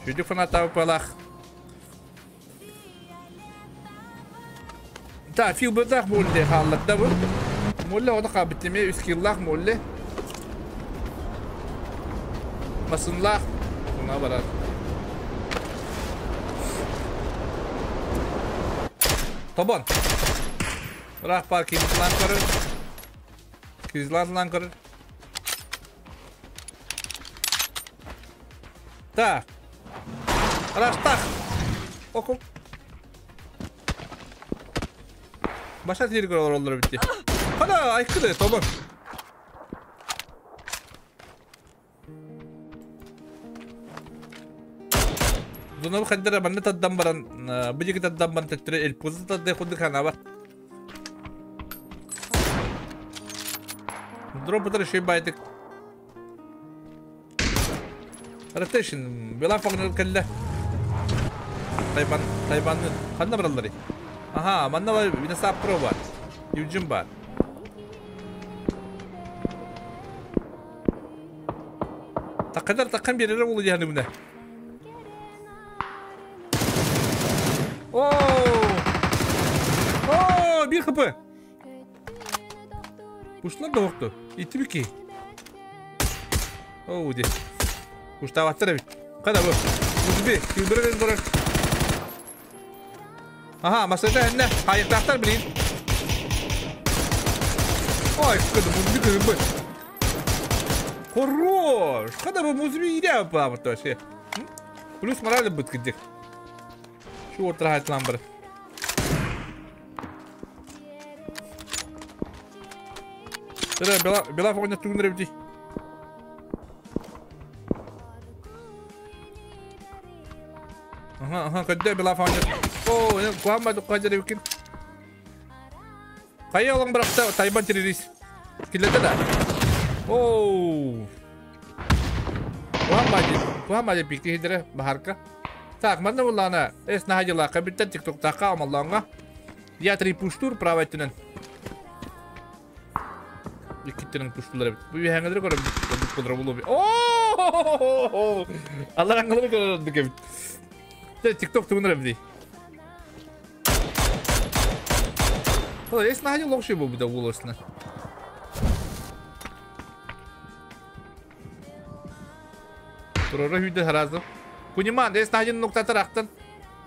B: Чудик фаната палах. Та филбердах молле хаалларда бу. Молле ода кабиттеме үскиллах молле. Масынлах. Мына барар. Тобон. Ыраах баар кизлан көрөр. Кизлан көрөр. Так. Раштах. Оку. Баша тири көрөр олар битти. Хана айкыды тобон. Дунабы хаддара манна таддан баран, бу жеки таддан баран төттөрө элпузу тадды кудды хана бар. Дроп бутар шей байтык. Ротейшн, бела фагнер келле. Тайбан, Тайбанны ханна бараллары. Аха, манна бар, бина сап про бар. Юджин бар. Такадар таккан берер болу дияны буна. О! О, бир хп. Кушлар да оқту. Итти бики. Оу, де. Куштаваттыр бит. Када бу? Узби, күлдүрген көрөр. Аха, масада энне. Хайыктактар билин. Ой, када музби күлбү. Хорош! Када бу музби иде ба вообще. Плюс морали бит кидик. Şu ortada hayatlan bir. Бела, бела, бела фоня тугнер бити. Аха, аха, кадда бела фоня. О, не куама ду каджар бикин. Кая олың биракта Тайбан террорист. Килете да. Оу. Куама ди пикти хидре бахарка. Так, манна буллана эс нахажила кабиттен тиктоктака амалланга. Я три пуштур право этинен. Иккиттерин пуштулар бит. Бу яңгыдыр көрөм бит кудра булу. О! Алар аңгылыр көрөм бит. Тикток тугунар бит. О, эс нахажил локши бу бит улосна. Турора хүдө харазы. Куниман, эс нахажил ноктатар актан.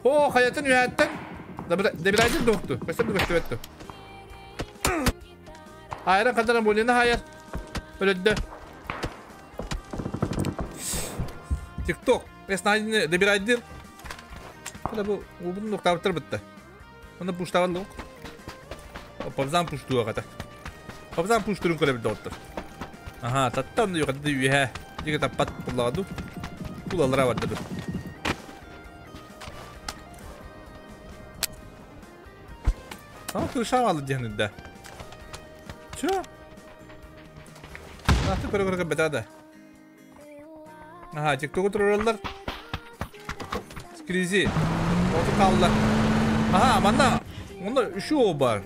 B: О, хаятын үһәттен. Дебирайдын докту. Көстөм көстөбөттү. Айран кадаран болина хайар. Өлөддө. Тикток. Эс нахажил дебирайдын. Када бу убун ноктабыттыр битти. Мында пуштабарлык. Пабзан пуштуга ката. Пабзан пуштурун көрө бир доктор. Аха, таттан да юкады үйе. Диге таппат булладу. Кулалара барды. А, крыша алды дегенде. Чё? Аты көрө көрө бетада. Аха, тикток туралар. Скризи. Оту калды. Аха, манда. Онда үшү бар.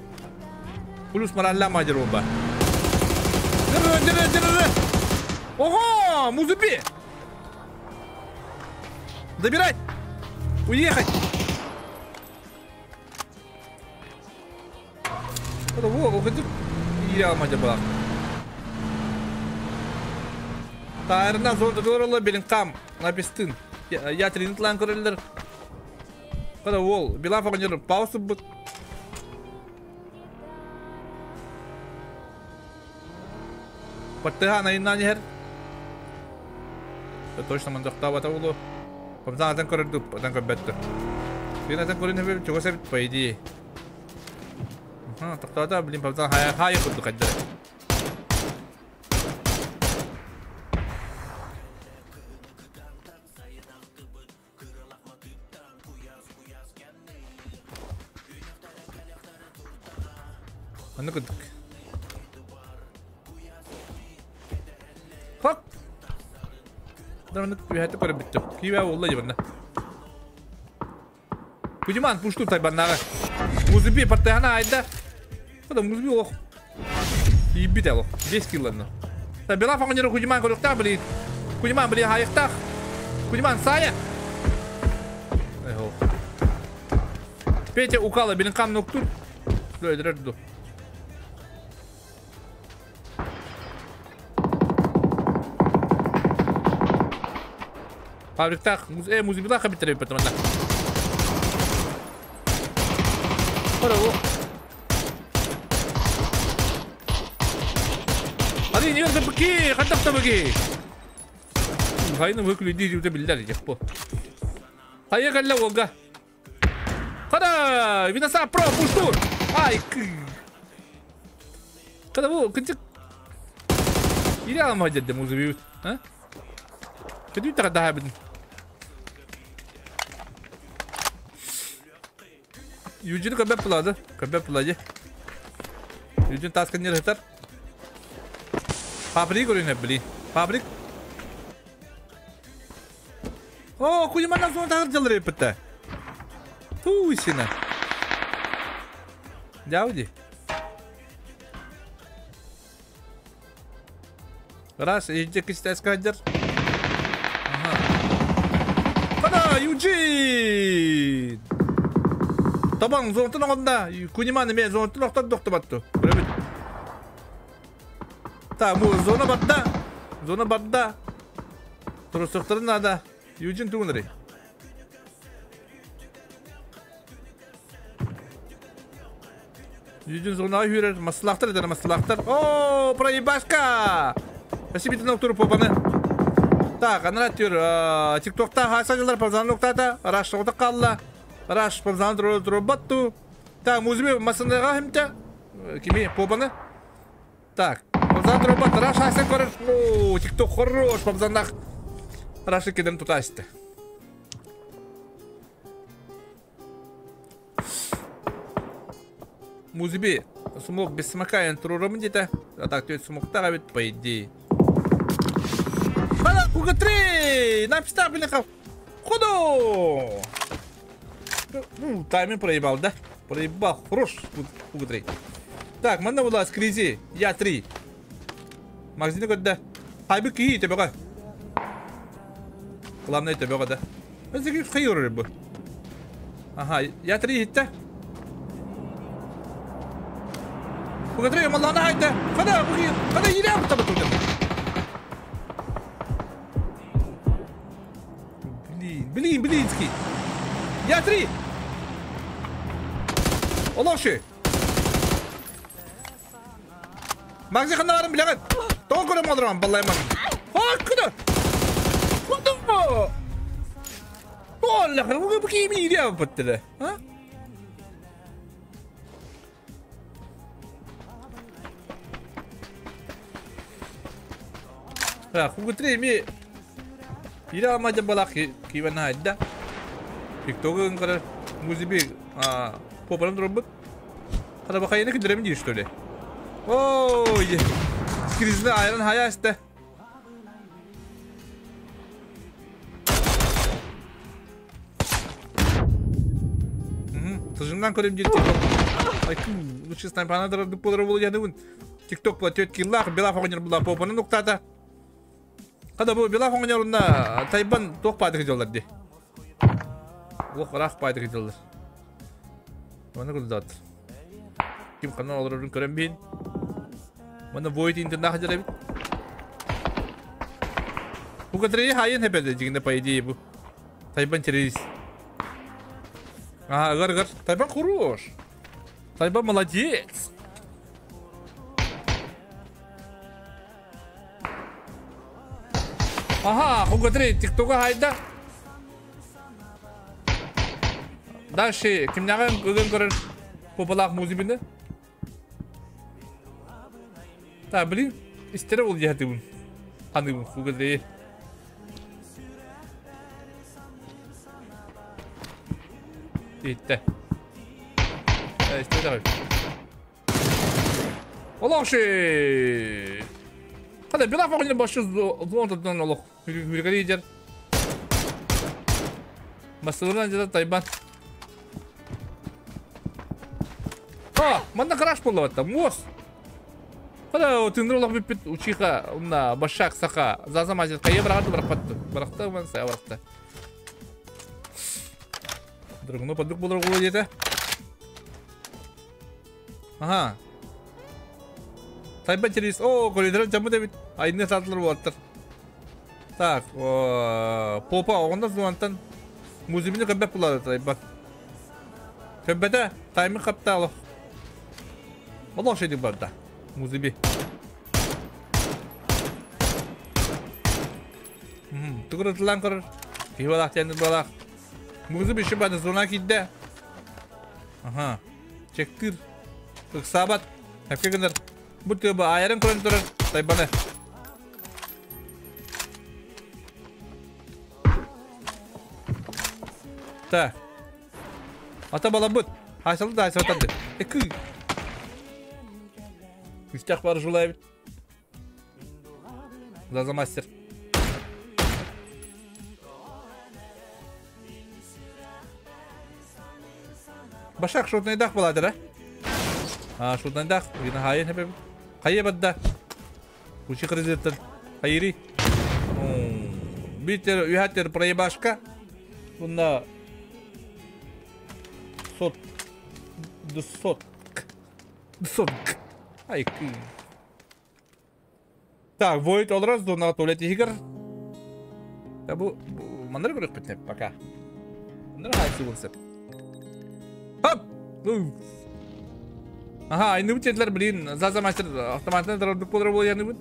B: Плюс моралля мажер бар. Дыры, дыры, дыры. Ого, музыпи. Забирать. Уехать. Это во, уходи. Я мажер была. Тайрына зор доролы белин кам напистын. Я тренинг көрелер. Када ол, била фагнер пауза бут. Паттыга на нер. Точно мандахта бата улу. Памзан атан көрдү, атан көрбөттү. Бир атан көрүнө бир чогоса бит по идее. Ага, токтода, блин, памзан хая хая курду кадда. Аны күдүк. Хок! Дан түһәтэ көрө бүттүм. Киибэ болла дебанна. Кудиман пушту тайбаннага. Музыби партаяна айда. Када музыби ох. Ибит ало. 5 килланна. Та бела фаңнер Кудиман көрөктә били. Кудиман били хайыктак. Кудиман сая. Эхо. Петя укала билин кам ноктур. Löydürür Фабриктах, музыбилаха битереп бетмәнә. Ora Hadi niye de baki, kadak da baki. Hayını vökülü diyeceğim de biller diyecek bu. Hayır galla oga. Kada, vinasa pro pushtur. Ay. Kada bu kıncık. İri alma cedde muzubi. Ha? Kötü bir daha bidin. Юджин көбөп булады. Көбөп булады. Юджин таскын нер хытар. Фабрик өрүнө били. Фабрик. О, куйманан соң тагыр жылыр эппитте. Туйсина. Жауди. Раз, иджи кистес каджар. Ага. Када, Юджин! Табан зонтун оғында, куниманы мен зонтун оқтар доқты батты. Көрөбүт. Та, му зона батта. Зона батта. Тұрысықтырын ада. Юджин тугунри. Юджин зона хүрер, маслахтар эдер, маслахтар. О, проебашка! Спасибо, ты на попаны. Так, анара тюр, тиктокта хаса жылдар пазан ноктата, раш ота қалла. Раш пазан дробатту. Так, музыме масындага химте. Кими попаны? Так, пазан дробат, раш хаса көрөр. О, тикток хорош, пазандах. Раш кеден тутасты. Музыби смог без смока энтруромын деді. А так, то есть смоктага бит, по идее. Хана, куга 3! Написта, блин, ходу! Ну, тайминг проебал, да? Проебал, хорош, куга 3. Так, манна была скризи, я 3. Магазин да. Хайбы ки, тебе ка. Главное, тебе да. Это хайор рыбы. Ага, я 3 хитта. Куга 3, малана хайда. Хада, хада, ирям табату. Блин, блинский. Я 3. Олоши. Магзи ханарым билеген. Тоң көрөм олором, баллайман. Хаккыда. Куда? Олла, бу кими ире баттылы. Ha? Ha, хугутри ми ире алмады балак кибен хайда. Тиктогын кара музыби попарым дробут. Хада бакайны кидерем ди что ли? Ой, скризне айран хаясты. Тыжымдан көрем ди тикток. Ай, лучше снайпана дырып болор болду ядыбын. Тикток платет киллах, бела фогнер була попаны нуктата. Када бу бела фогнерунда тайбан ток падык жолдар ди. Лох рах падык жолдар. Оны кылдат. Ким канал алырын көрөм бин. Мына void интернет хажар бит. Бу кадри хайын хепеде дигенде по идее бу. Тайбан террорист. Ага, гар гар. Тайбан хорош. Тайбан молодец. Ага, хугатри тиктока хайда. Дальше кимняган көген көрөр попалак музыбины. Та, блин, истере бол жахаты бун. Ханы бун, хугатри. Итте. Истере. Олақшы! Хада била фоҕунна башы зонтан олох хүргeri иджер. Масылынан жада тайбан. А, манна краш болла мос. Хада тындыр олох биппит учиха умна башак саха заза мазет кайы барагаты баракпатты. Баракта ман сая баракта. Драгуну поддук болор голо дете. Ага. Тайбан через... О, коридор жамы дебит. Айны сатылыр болаттыр. Так, попа оғында зуантан музыбины көббәп булады тайбан. Көббәтә таймы қапта алып. Олақ шейдік барда. Музыби. Түгір ұтылан көрір. Кейбалақ тәнді балақ. Музыби шыбады зона кидді. Ага. Чектір. Ықсабат. Әпке гыныр. Бұл төбі айырын көрін тұрыр. Тайбаны. Так. Ата бала бұт. Айсалы да айсалы Экі. Үстяқ бары жулай бит. Заза мастер. Башак шутнайдақ болады, да? А, шутнайдақ. Гина хайын хепе. Хайы бадда. Учи кредиттен. Хайри. Битер үйхаттер проебашка. Бұнда сот. Дусот. Дусот. Ай, Так, Void олраз дона туалет игр. Да бу мандар көрөк битне пока. Мандар хайсы булса. Хоп! Ага, айны бит блин, заза мастер автоматтан дырдык болор бол яны бит.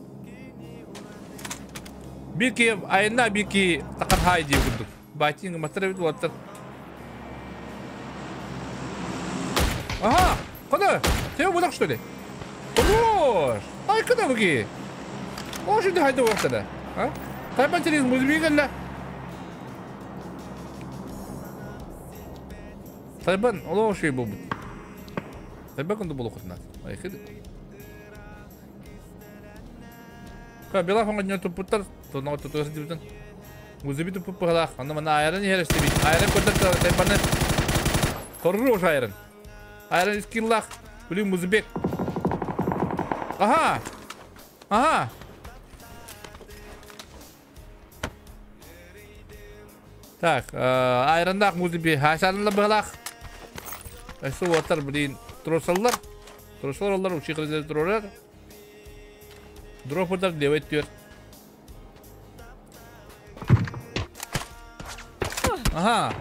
B: Бики айна бики такан хай дип курдук. Батин мастер бит болаттар. Ага, куда? Тебе будак что ли? Хорош! Ай, куда буги? О, что ты хайда вақтада? А? Тайпан через музбигalla. Тайбан, олоо шей болбут. Тайбан кынды болу кытына. Ай, хиды. Ка бела фонга днё тупуттар, то на то то дибден. Музыби тупуп палах, анда мана айран херести бит. Айран көтөр тайбаны. Хорош айран. Айран скиллах. Блин, музыбек. Ага. Ага. Так, айрандақ музыби хашанла балах. Эсу отар, блин, тросаллар. Тросалар олар учи кырызы тролар. Дропотар левый төр. Ага.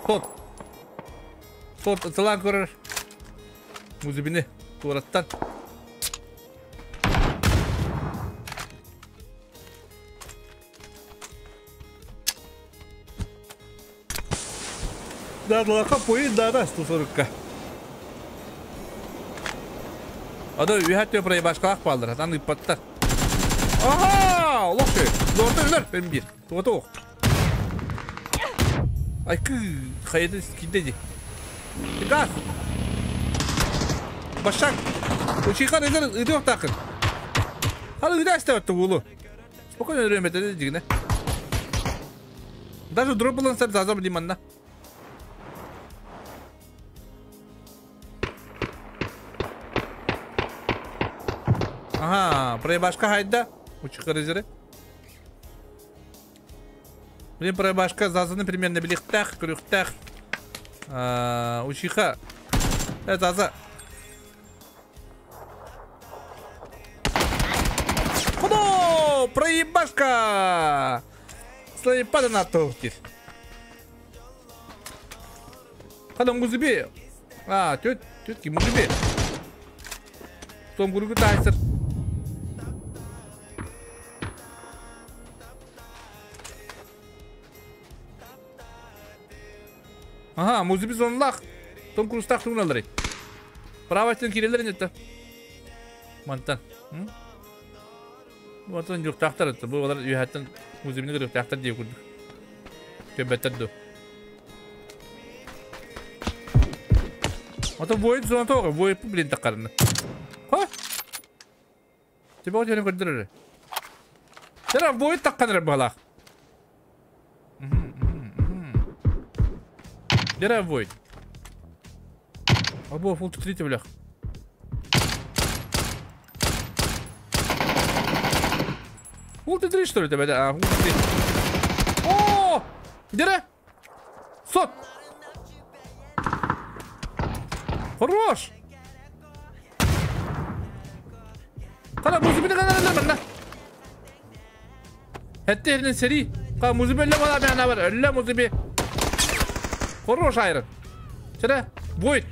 B: Сот. Сот атылан көрөр. Музыбини тураттан. Да, лака поедет, да, да, 140-ка. Ада үйәттө проебашкалак балдыр, атан ыппаттар. Ага, лохшы. Зорты үлер, мен бир. Тугаты оқ. Ай, кы, хайды кидеди. Газ. Башак. Учихан эдер ыды оқтақын. Халы ыды астабатты улу. Спокойно үрөмөтөдө дигине. Даже дроп булан сап зазам лиманна. Ага, проебашка хайда. Учи резеры. Блин, проебашка зазаны примерно билихтах, крюхтах. Учиха. Это заза. Худо! Проебашка! Слайпада на топтир. Хадам гузби. А, тет, тетки музыби. Том гургу тайсер. Ага, музыби зонлах. Том курстах туналары. Правостен кирелер нетті. Мантан. Мантан жоқ тақтар етті. Бұл олар үйәттен музыбины жоқ тақтар деп көрдік. Көбәттер ду. Ата воин зона тоғы, воин блин тақарыны. Ха? Тебе вот көрдөрөр. Тера будет такканыр балах. Дера будет. Або фул 3 блях. Фул 3 что ли тебе? А, фул 3. О! Дера! Сот! Хорош! Қара музыбины қана манна. Хәтте ерінен сери. Қа музыбы өлі бала мен бар. Өлі музыбы. Хорош айрын. Сері, будет.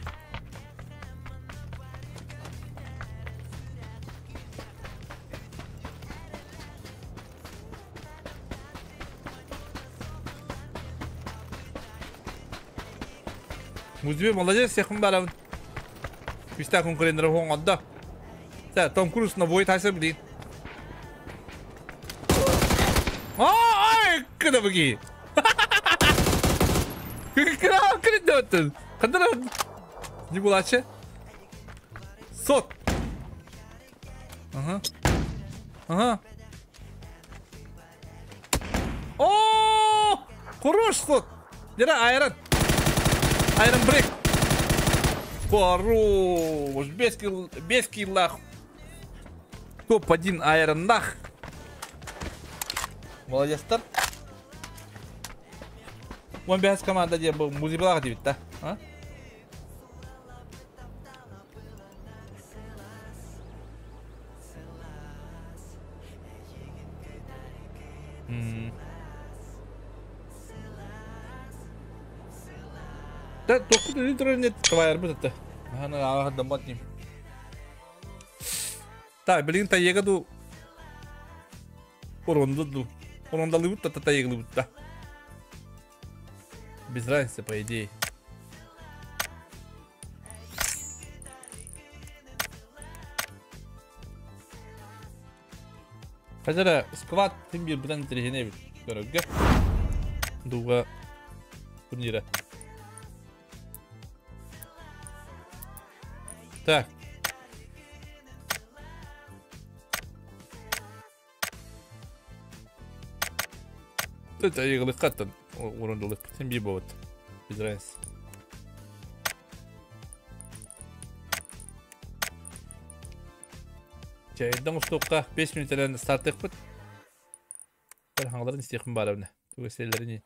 B: Музыбы молодец, яқын барабын. Күстә конкуренттер хоңғанда. Да, Том Круз на войт хайсыр блин. Ай, кына буги. Кына кына өттүн. Кандара не булачы? Сот. Ага. Ага. О! Хорош сот. Дера айрон. Айрон брейк. Хорош. Без килл, без киллах. Топ-1 айроннах. Молодецтар. 15 команда деп бұл музыка дейбит да. А? Да, только интернет твоя работа. Ана ага ним. Так, блин, та егаду. Уронду. Урондалы будто та еглы будто. Без разницы, по идее. Хотя сквад тимбир бдан трехеневит. Дорога. Дуга турнира. Так. Это иглы хаттан урондулык. Тимби бот. Без разницы. Чайдан устукка 5 минуттан старт ықпыт. Бір хаңларын истеқін барабына. Түгеселеріне.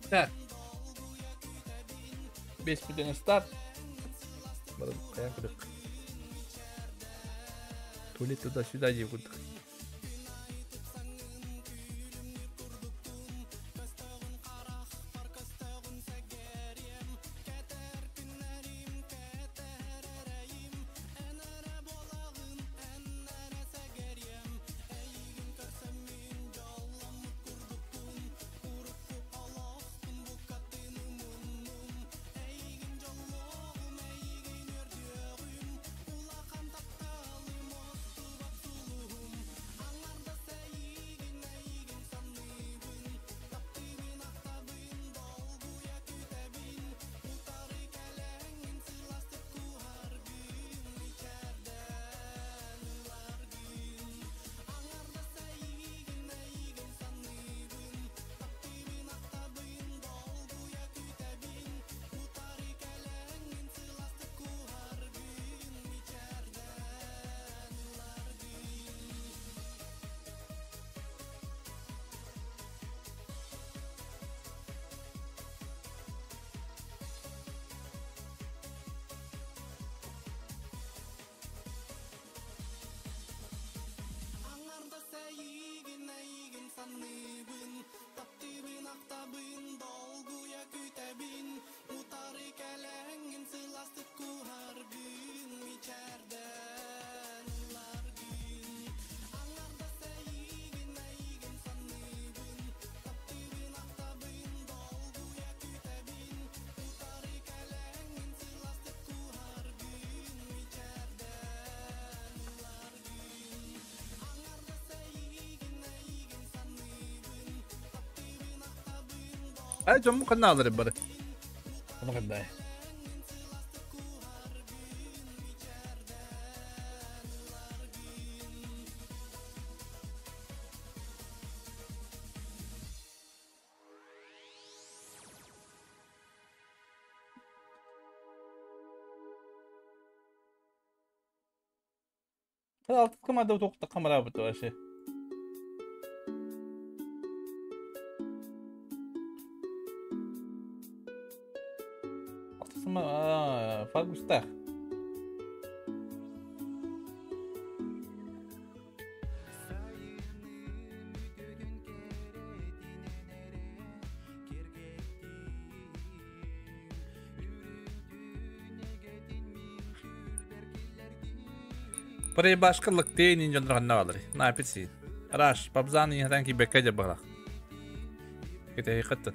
B: Так. 5 минуттан старт. Туалет туда-сюда деп. Ай дьоммун ханна аалары бары. Ону ханна. Алтыс команда тоқта камера буту вообще. Алтыс Фаргустах. Проебашка лыктей нин жондраханна алыр. На апетси. Раш, пабзан инхатан ки бекка жабалах. Кете хаттан.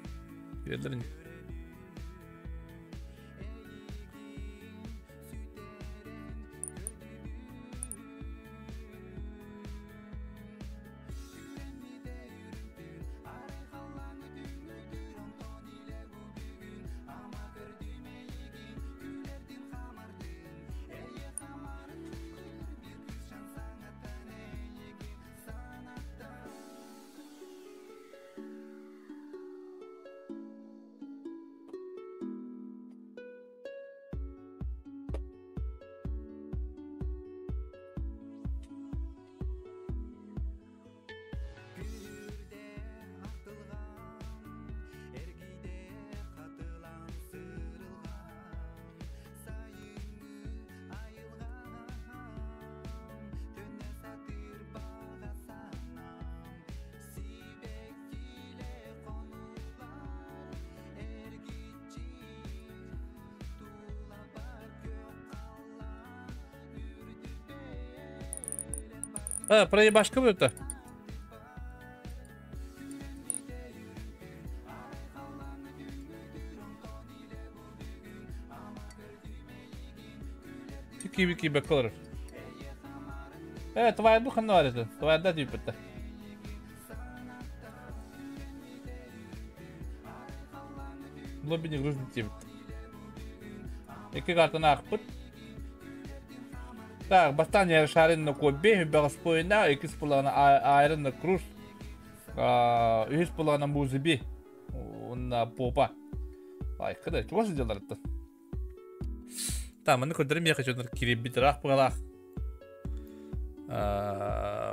B: Кирелерин. Ha, parayı başka mı öte? Киби киби колор. Твоя духа на это. Твоя да типа. Лобби не грузный тип. Екі картаны ақпыт. Так, бастан шарын на кобе, бәғаспойна, екі спулана айрын на круз. Үш пулана музыби. На попа. Ай, когда чего же делать-то? Там, мы көдірім я хочу киребит рақ бұғалақ.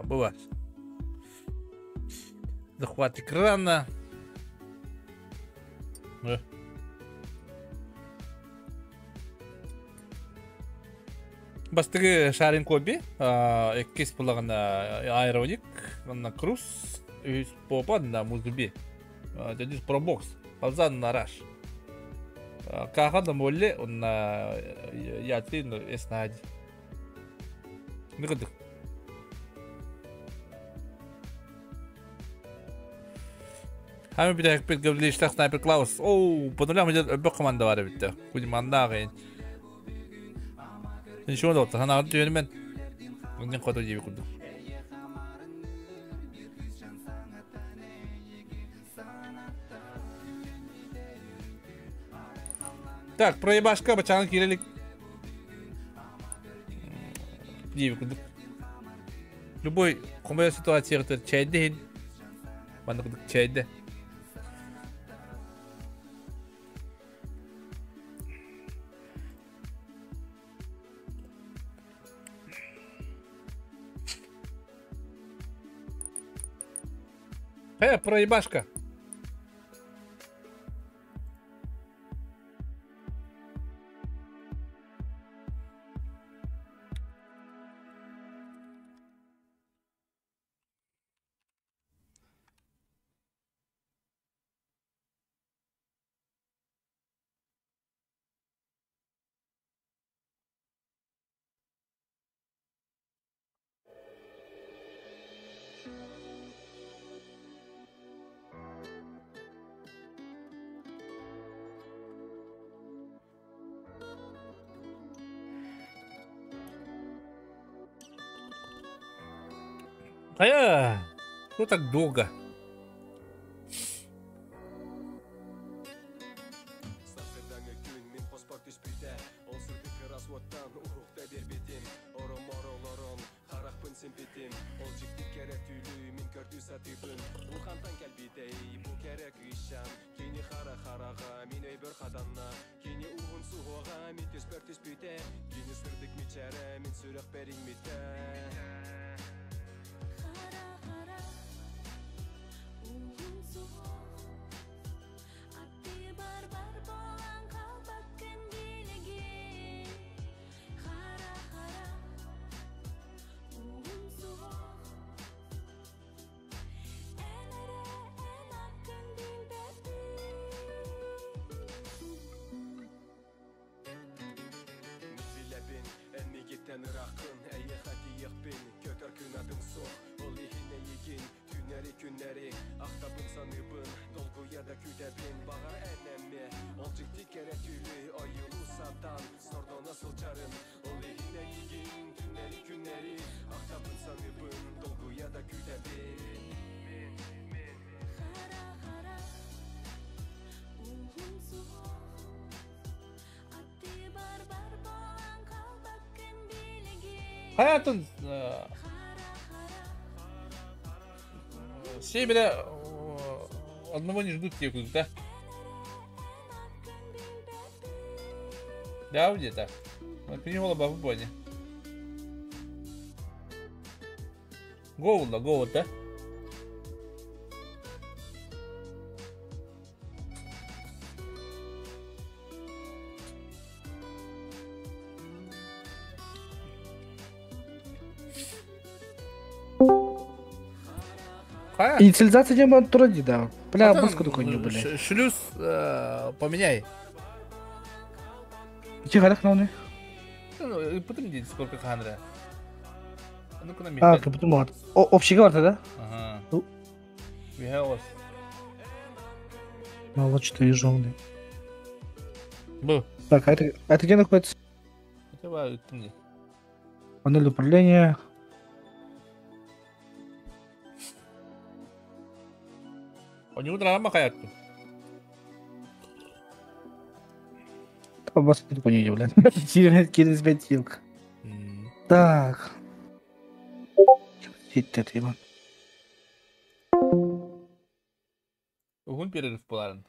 B: Бывает. Захват экрана. Бастығы шарин коби, еккес бұлағына аэроник, на круз, үс попа на музыби. Дядюс пробокс, павзан на раш. Каха на молле, он на яти, на эснади. Ныкыдык. Хами бит бит гавлиштах снайпер Клаус. Оу, по нулям идет б команда бар битте. Кудиманда гын. Ничего да, хана түйенмен. Мынден кото жеби курдук. Так, проебашка бачагын кирелик. Жеби курдук. Любой комбая ситуация чайде. Манда курдук чайде. Проебашка. А я... Что так долго? Hayatın все бля одного не ждут те, да? Да, где-то. Перегола в боне. Гоула, гоу, да?
H: Инициализация не было вроде, да. Бля, баску такой не были.
B: Шлюз поменяй.
H: Тихо, так на
B: Ну, потом сколько хандра. Ну-ка на
H: А, как будто О, общий говорит, да?
B: Ага. We
H: Ну, вот что вижу.
B: Был.
H: Так, а это где находится?
B: Это
H: Панель управления.
B: У него драма хаятты.
H: Вас тут не блядь. Через пять. Так. Ситте Иван.
B: Угун перерыв буларын.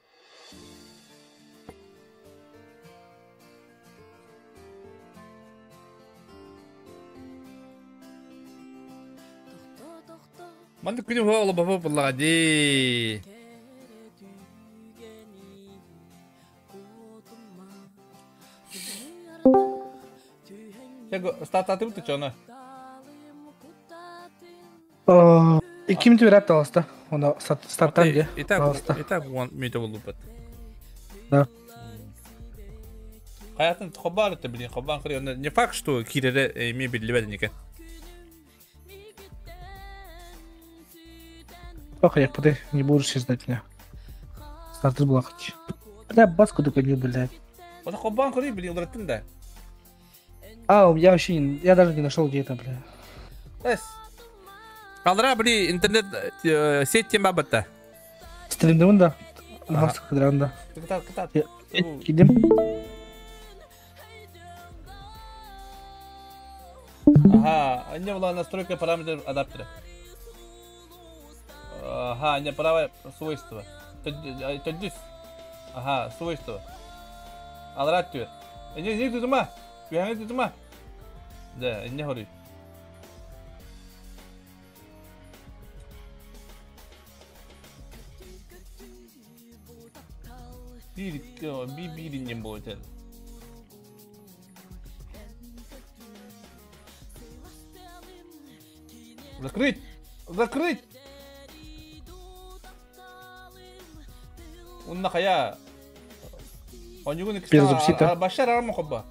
B: Манды күнү хооло баба буллага ди. Стататы буту чона.
H: 2 минут верат алыста. Оны старттан де.
B: Итак, он мете болду бат.
H: Да.
B: Хаятын хобар это блин, хобан хри. Не факт, что кирере мебель лебедника.
H: Ох, я подай, не будешь знать меня. Стартер была хоть. Бля, баску только не, блядь.
B: Вот хобан хри, блин, удраттын да.
H: А, у меня вообще, не, я даже не нашел где это, бля.
B: Эс. Калдыра, бли, интернет сеть тем бабатта.
H: Стримдымын да. Баску кыдыранда.
B: Кытат, кытат.
H: Кидим.
B: Ага, не была настройка параметров адаптера. Ага, не правое свойство. Здесь. Ага, свойство. Алрат түр. Не не тутума. Не тутума. Да, не говори. Би не будет. Закрыть! Закрыть! Он нахая. Он его не
H: кстати.
B: Башар армахоба.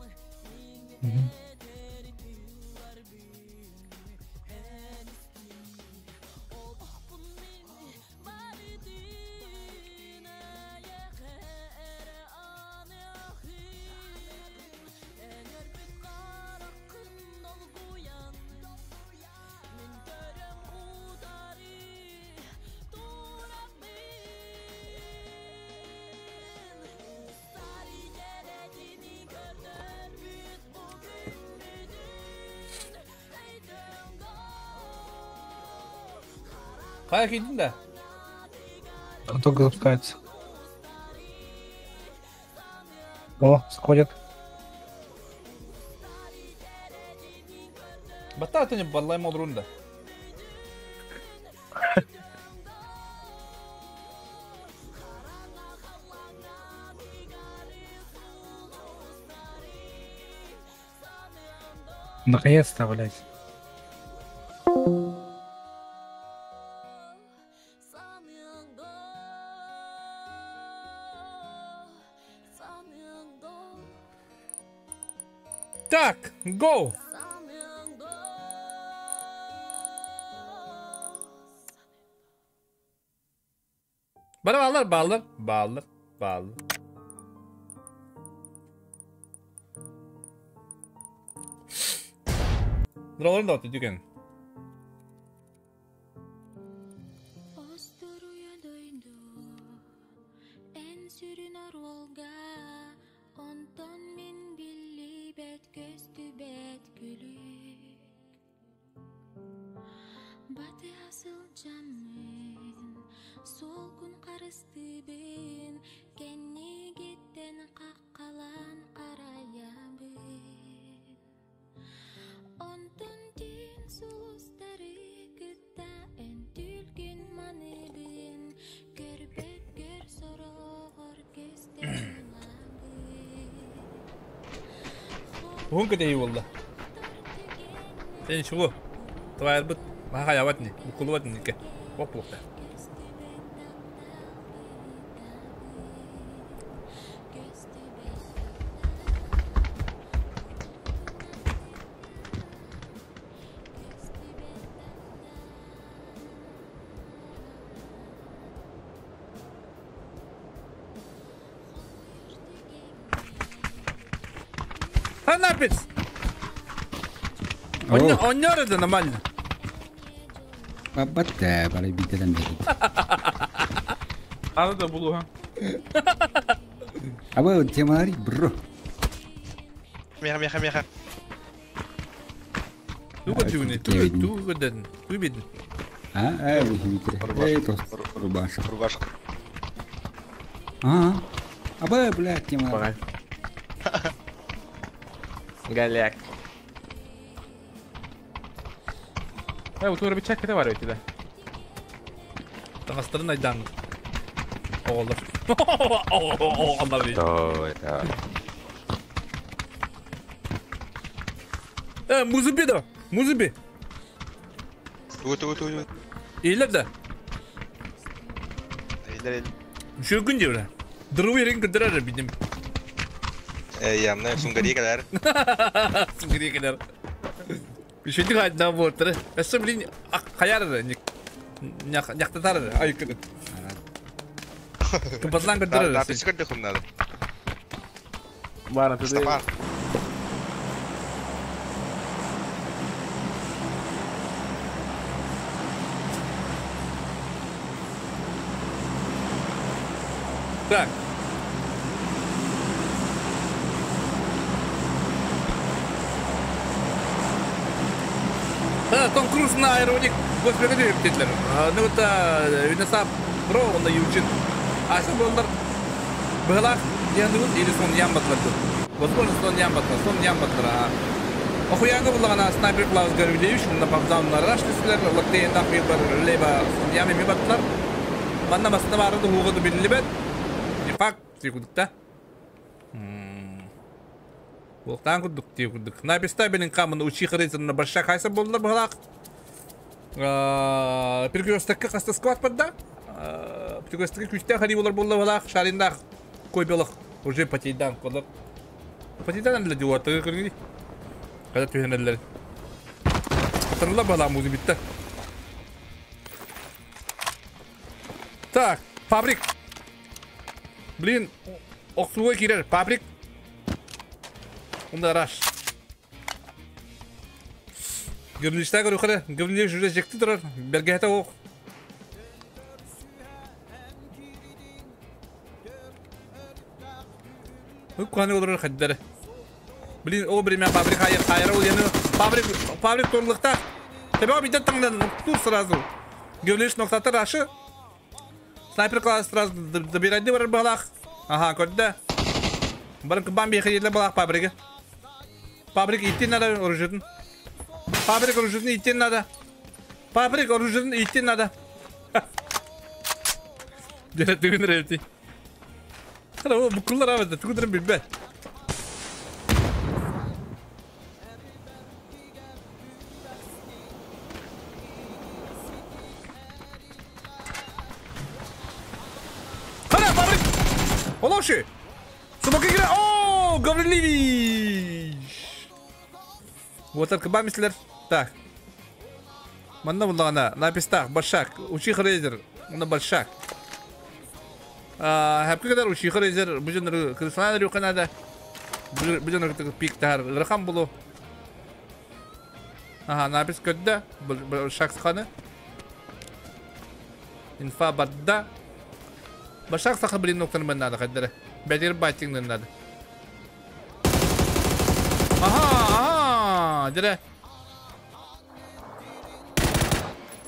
B: Хайа киирдин да?
H: Он только запускается. О, сходят.
B: Баттаа не баллай молрун да.
H: Наконец-то, блядь.
B: Так, go! Bana bağlar, bağlar, bağlar, bağlar. Buralarını da atıyor dükkan. Уһун кэтэһии буолла. Сен чего? Твайарбыт маха не, букулубат нике. Оп буолта. Ханапец! Оннор это нормально.
I: Бабатта, бары битеден бери.
F: Аны да булу ха.
I: Аба темари бро.
A: Меха, меха, меха.
B: Туга тюни, туга, туга ден, туга
I: А, а, вы Эй, то рубашка.
A: Рубашка.
I: А, аба, блядь, темари.
F: Голяк. Утура bir çakete var ötede.
B: Тагастарын айдан. Оғолор. Алар бей.
A: Да,
B: Э, музыби да. Музыби.
A: Тугу, тугу, тугу.
B: Eylер да.
A: Eylер,
B: Шөгүн деп. Дыру ерин көтөрөр бидим.
A: Ямна сунгари калар.
B: Сунгари калар. Үшөтүк айдан болтыр. Өссө блин каяр няктатар ай күн. Кымпатлан көтөрөр.
A: Да, пискер дехум надо.
F: Бара туды.
B: Так. Том Круз на аэроник госпитале өптетлер. Ну вот Юнесап про он ючин. Аса болдар быһылаах диэн или сон ямбатлар. Возможно, сон ямбатлар, сон ямбатлар. Охуяңы булган снайпер Клаус Горвилевич, на бабзам на рашлислер, лактейн тахбир леба сон ями мибатлар. Манна масына барды хугы билибет. Не факт, тикудукта. Болтан кудук тикудук. Написта белин камын учи хрызын на башак хайса болдылар быһылаах. Перекрестокка хаста скват подда. Перекрестокка күстә хари болар болла быһылаах. Шаринда кой белых уже потейдан колор. Потейдан для дела ты көргү. Когда түһенелер. Атырла бала музы битте. Так, фабрик. Блин, оксуга кирер, фабрик. Унда раш. Гөрлиштә көрүхәле, гөрлиш уже жекти торар, бергә ок. Каны олар хәддәре. Блин, о время фабрик хайыр, хайыр ул яны фабрик, фабрик торлыкта. Тебе бит таңдан ту сразу. Гевлиш ноктатар ашы. Снайпер класс сразу добирайды бар балах. Ага, көрдө. Барын кыбан бейхедилер балах фабрика. Фабрик идти надо оружиетын. Фабрик оружиетын идти надо. Фабрик оружиетын идти надо. Дere tügün revti. Hadi bu kullar abi de tügün bilbe. Hadi fabrik. Ola şu. Smoke gire. Oo, Gavrilevich. Вот кыбамислер. Так. Манна буллаҕына напистах башак учих рейзер уна большак. Хәпкә кадәр учих рейзер бу жоннор кырсана рюканада. Бу жоннор пик тар рахам булу. Ага, напис көддә шак сханы. Инфа бадда. Башак саха блин ноктан мен надо хәддәре. Бәдир байтиңнен надо. Ага, ага, дирә.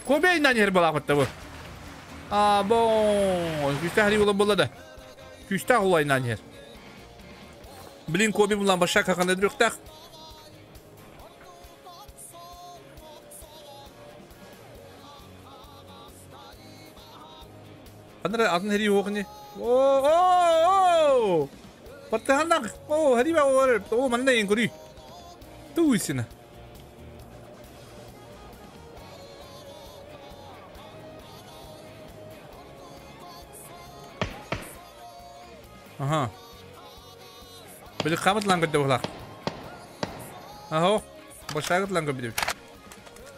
B: Кобей на нер бала котта бу. А, бо, күстә хәри булып булды да. Күстә улай на нер. Блин, Коби булан башак хакында дрюктак. Андра атын хәри юк ни. О, о, о! Паттаханак. О, хәри ба о, о, манна ен күри. Туйсина. Ага. Били камат ланга дәвлак. Аһо, башагыт ланга бидү.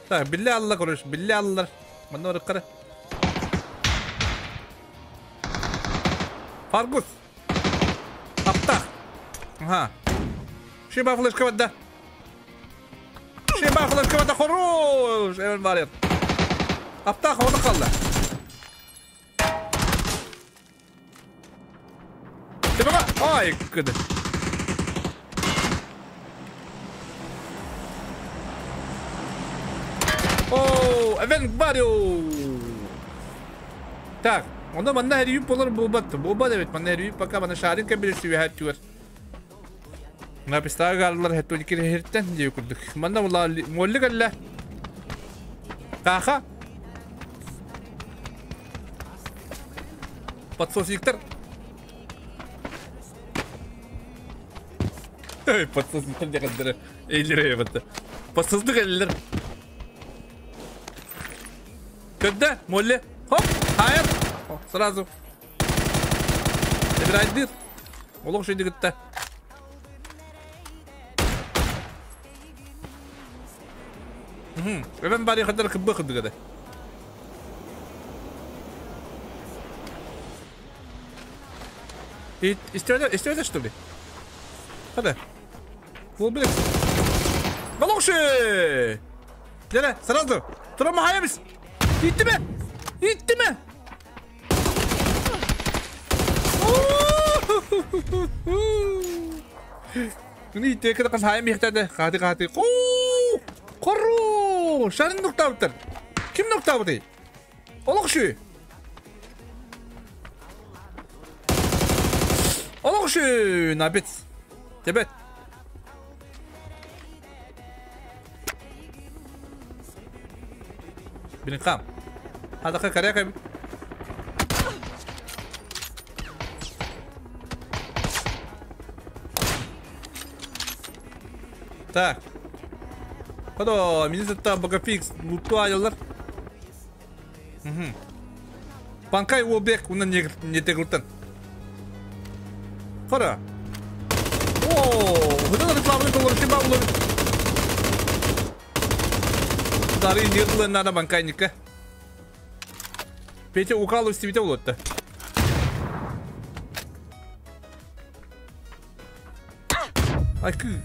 B: Так, билли алла көрүш, билли аллар. Манна барып кара. Фаргус. Аптах. Ага. Шиба флешка бадда. Шиба флешка бадда хорош. Эвен барет. Аптах оны калды. Ай, кыды. О, Эвен Барио. Так, онда манна хәрiyip болар булбат. Булбат evet, манна хәрiyip пока мана шарин кабир сүбәһәт түгәр. Мына пистага галлар хәтта ике хәрттән дип күрдек. Манна була молли галла. Каха. Подсосиктер. Эй, подсосиктер дигәндер. Эйлер әйбәт. Подсосдык эллер. Когда? Молли. Хоп, хайр. Сразу. Забирай Олох шейді гітті. Эвен бари хаддар кыбы кыбы гады. И истерде, что ли? Хада. Бол билек. Балокши! Дере, сразу. Турама хаябыз. Итти ми? Итти ми? Bunu итти када кас хайым ихтады. Каты каты. Кору! Шарын нокта бутыр. Ким нокта бутый? Олокши! Олокши! Набец. Тебет. Блин, хам. Hadi karaya Так. Хадо, минизатта багафикс луту айылар. Угу. Панкай уобек унан не тегултан. Хара. О, хыдан рекламаны толор шиба улар. Дары нердлы надо банкайника. Петя укалу стивите улотта. Ай кы.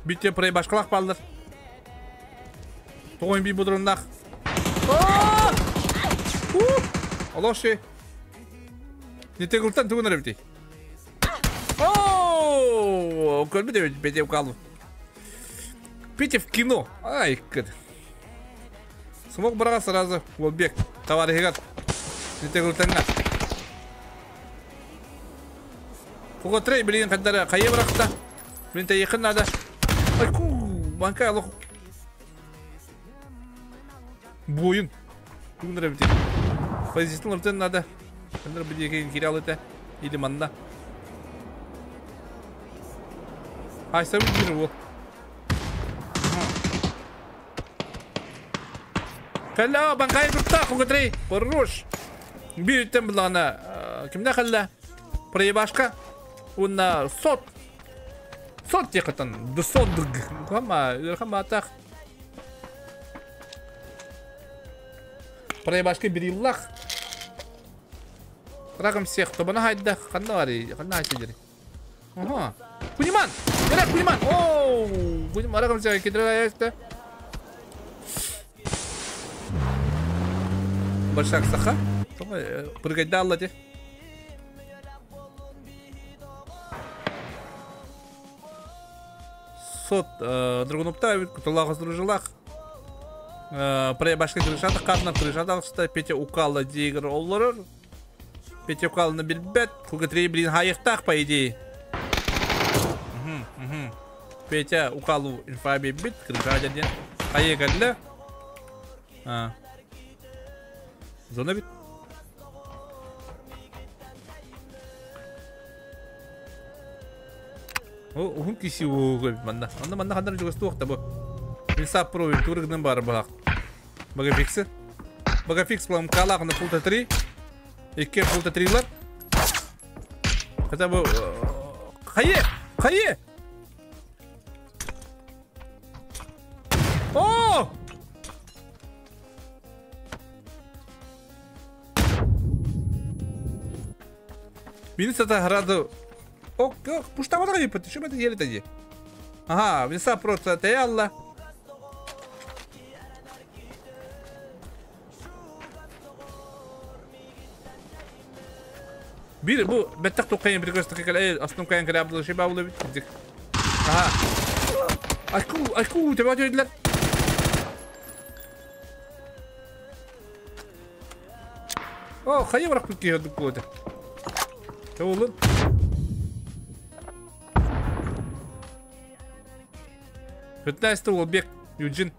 B: Битте прей башкалак балдыр. Тоғын би бұдырындақ. Алоши. Не тегултан тугунар бити. Көрбүт эбит Петя Укалов. Петя в кино. Ай, кыт. Смог быраҕа сразу Уолбек товарищыгар. Нитегултанга. Кугатрей билигин хандара хайа бырахта. Блин тайыхын надо. Ай ку, банка алох. Буойун. Тугун бити. Позициятын ыртын надо. Хандар бити кире алыта. Или манна. Айса бир ол. Кэллэ, банкай турта, Кугатрей. Хорош. Бииртэн буллаҕына кимнэ кэллэ? Проебашка. Уонна сот. Сот диэхтэн. Ды сот Кама, ыарахан баатах. Проебашка бириллах. Раком всех, тобана хайда, ханна бари, ханна хайсидери. Ага. Куниман! Эра, Куниман! Оу! Куниман, раком всех, кидра ясте. Большак саха. Прыгать дала те. Сот Драгунупта куталах дружилах. Башка крышата карна крышата алышта Петя укала дигр оллорор. Петя укалны билбет. Кугатрей блин хайыктах по идее. Петя укалу инфа бит крыша деден. Хайык А. Зона бит. Уһун киси угу манна. Манна манна хандар жугас туохта бу. Мин пробуем турыгнын бар бах. Бага фиксы. Бага фикс плам калах на пулта 3. Икки пулта 3 лар. Хотя бы Хайе! Хайе! О! Минус это граду. Ок, ок, пушта вода не что мы это ели тогда? Ага, веса просто стояла. Бир бу беттак тукайын бир көстө кекел астын кайын кere абдыл шеба булы бит. Ага. Айку, айку, тебе өтөдүлөр. О, хайы барак бит кийдик болду. Oğlum. 15 Уолбек Юджин.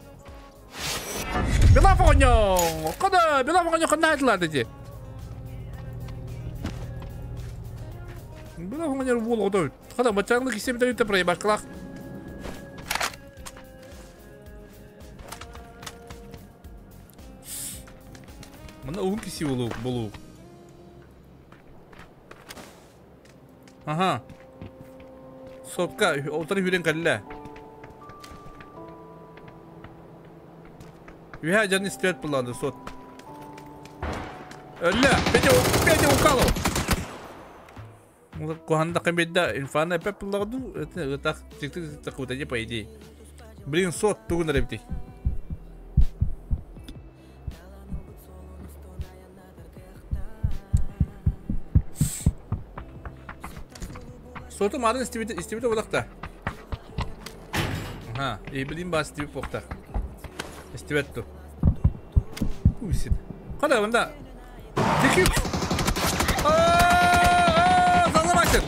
B: Белав оҕонньо! Када, Белав оҕонньо ханна айтылар дети. Белав оҕонньо буол оҕото. Када, бачаңлы кисе бит өтө проебашкалах. Мына уһун киси болу, болу. Ага. Сотка, отырып хүрен кәллә. Үһә жан истебет булады сот. Өллә, Петя, Петя укалов. Куханда кембедда инфана пеп буладу, это так тик тик куда по идее. Блин, сот тугун ребти. Соту марын истебит истебит бодакта. Ага, и блин бас истебит бокта. Истебет ту. Усит. Када мында? Тики. А, заломайтын.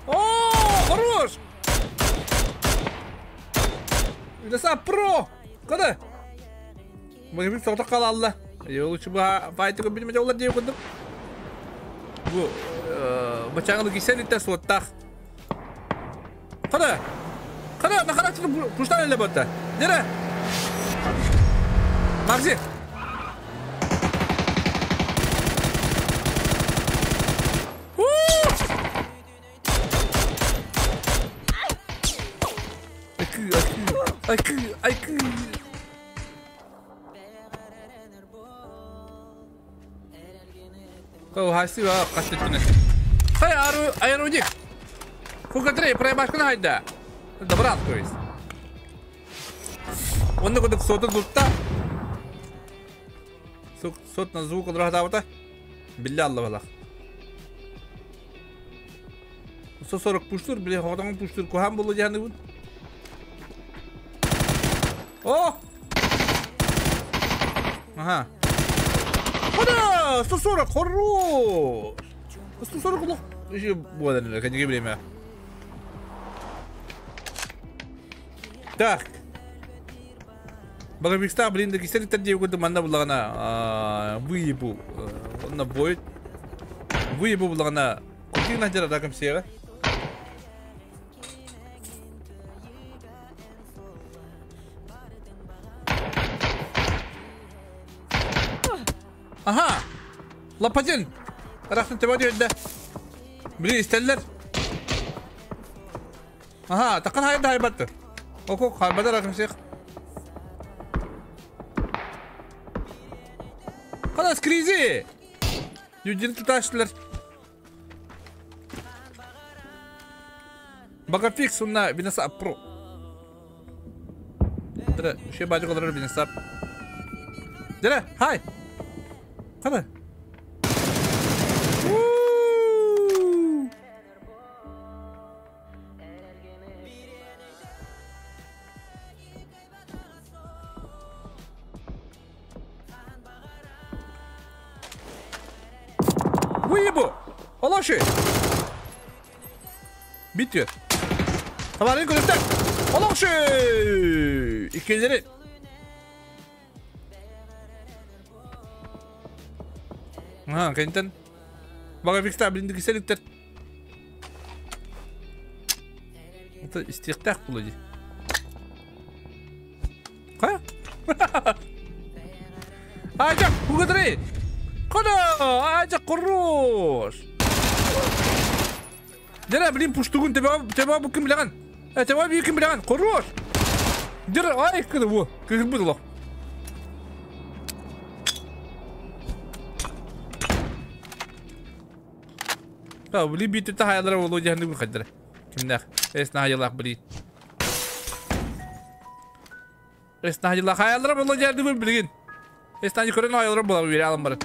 B: О, хорош! Леса про! Када? Мы бит соктак кала алла. Я лучше бы файтыгы билмеде олар деп кылдым. Бу бачаңны кисен итте суоттах. Када? Када, на характер пуштан эле батта. Нере? Макси. Айкы, айкы, айкы. Кау хаси ва кастеттүнэ. Хай ару айрудик. Кукатрей проебашканы хайда. Добрат, то есть. Онны кудук соту тутта. Сот на звук одрахтабыта. Билля алла балах. 140 пуштур, били хотоҥ пуштур куһаан буолуо дии саныыбын. О! Ага. Хода! 140, хорош! 140 олох еще буолан эрэр, кэнники время. Так. Багабикстаах блин да кисэлиттэр диэбит курдук манна буллаҕына выебу онно будет выебу буллаҕына кутуйун сылдьар да кэмсиэҕэ. Аха! Лапатин! Рахтын төбө түһэрдэ. Били истэллэр. Аха, такын хайда хайбаттыр. Оку хайбатар акымсык. Халас кризи! Юдин туташтылар. Багафикс уна винаса про. Дре, ще бачу колор винаса. Дре, хай. Хана. Выебу! Олоши! Bitiyor. Tamam көрүстэр. Олоши! Иккилери. Аха, кэнтэн. Бага фикста блин киселиктер. Это истиэхтээх буолуо дии. Хайа? Айдя, угадри! Кода! Айдя, хорош! Дера, блин, пуштугун, тебя, тебя бу ким билэҕин? Тебя бу ким билэҕин? Хорош! Дера, ай, кыды бу, кыгырбыт олох. А, блин, биитэ хайалара болуо дьаһанны бу хайдара. Кимнээх? Эс наһайылаах блин. Эс наһайылаах хайалара болуо дьаһанны бу билигин. Эс наһайы көрөн хайалара була бире алан барат.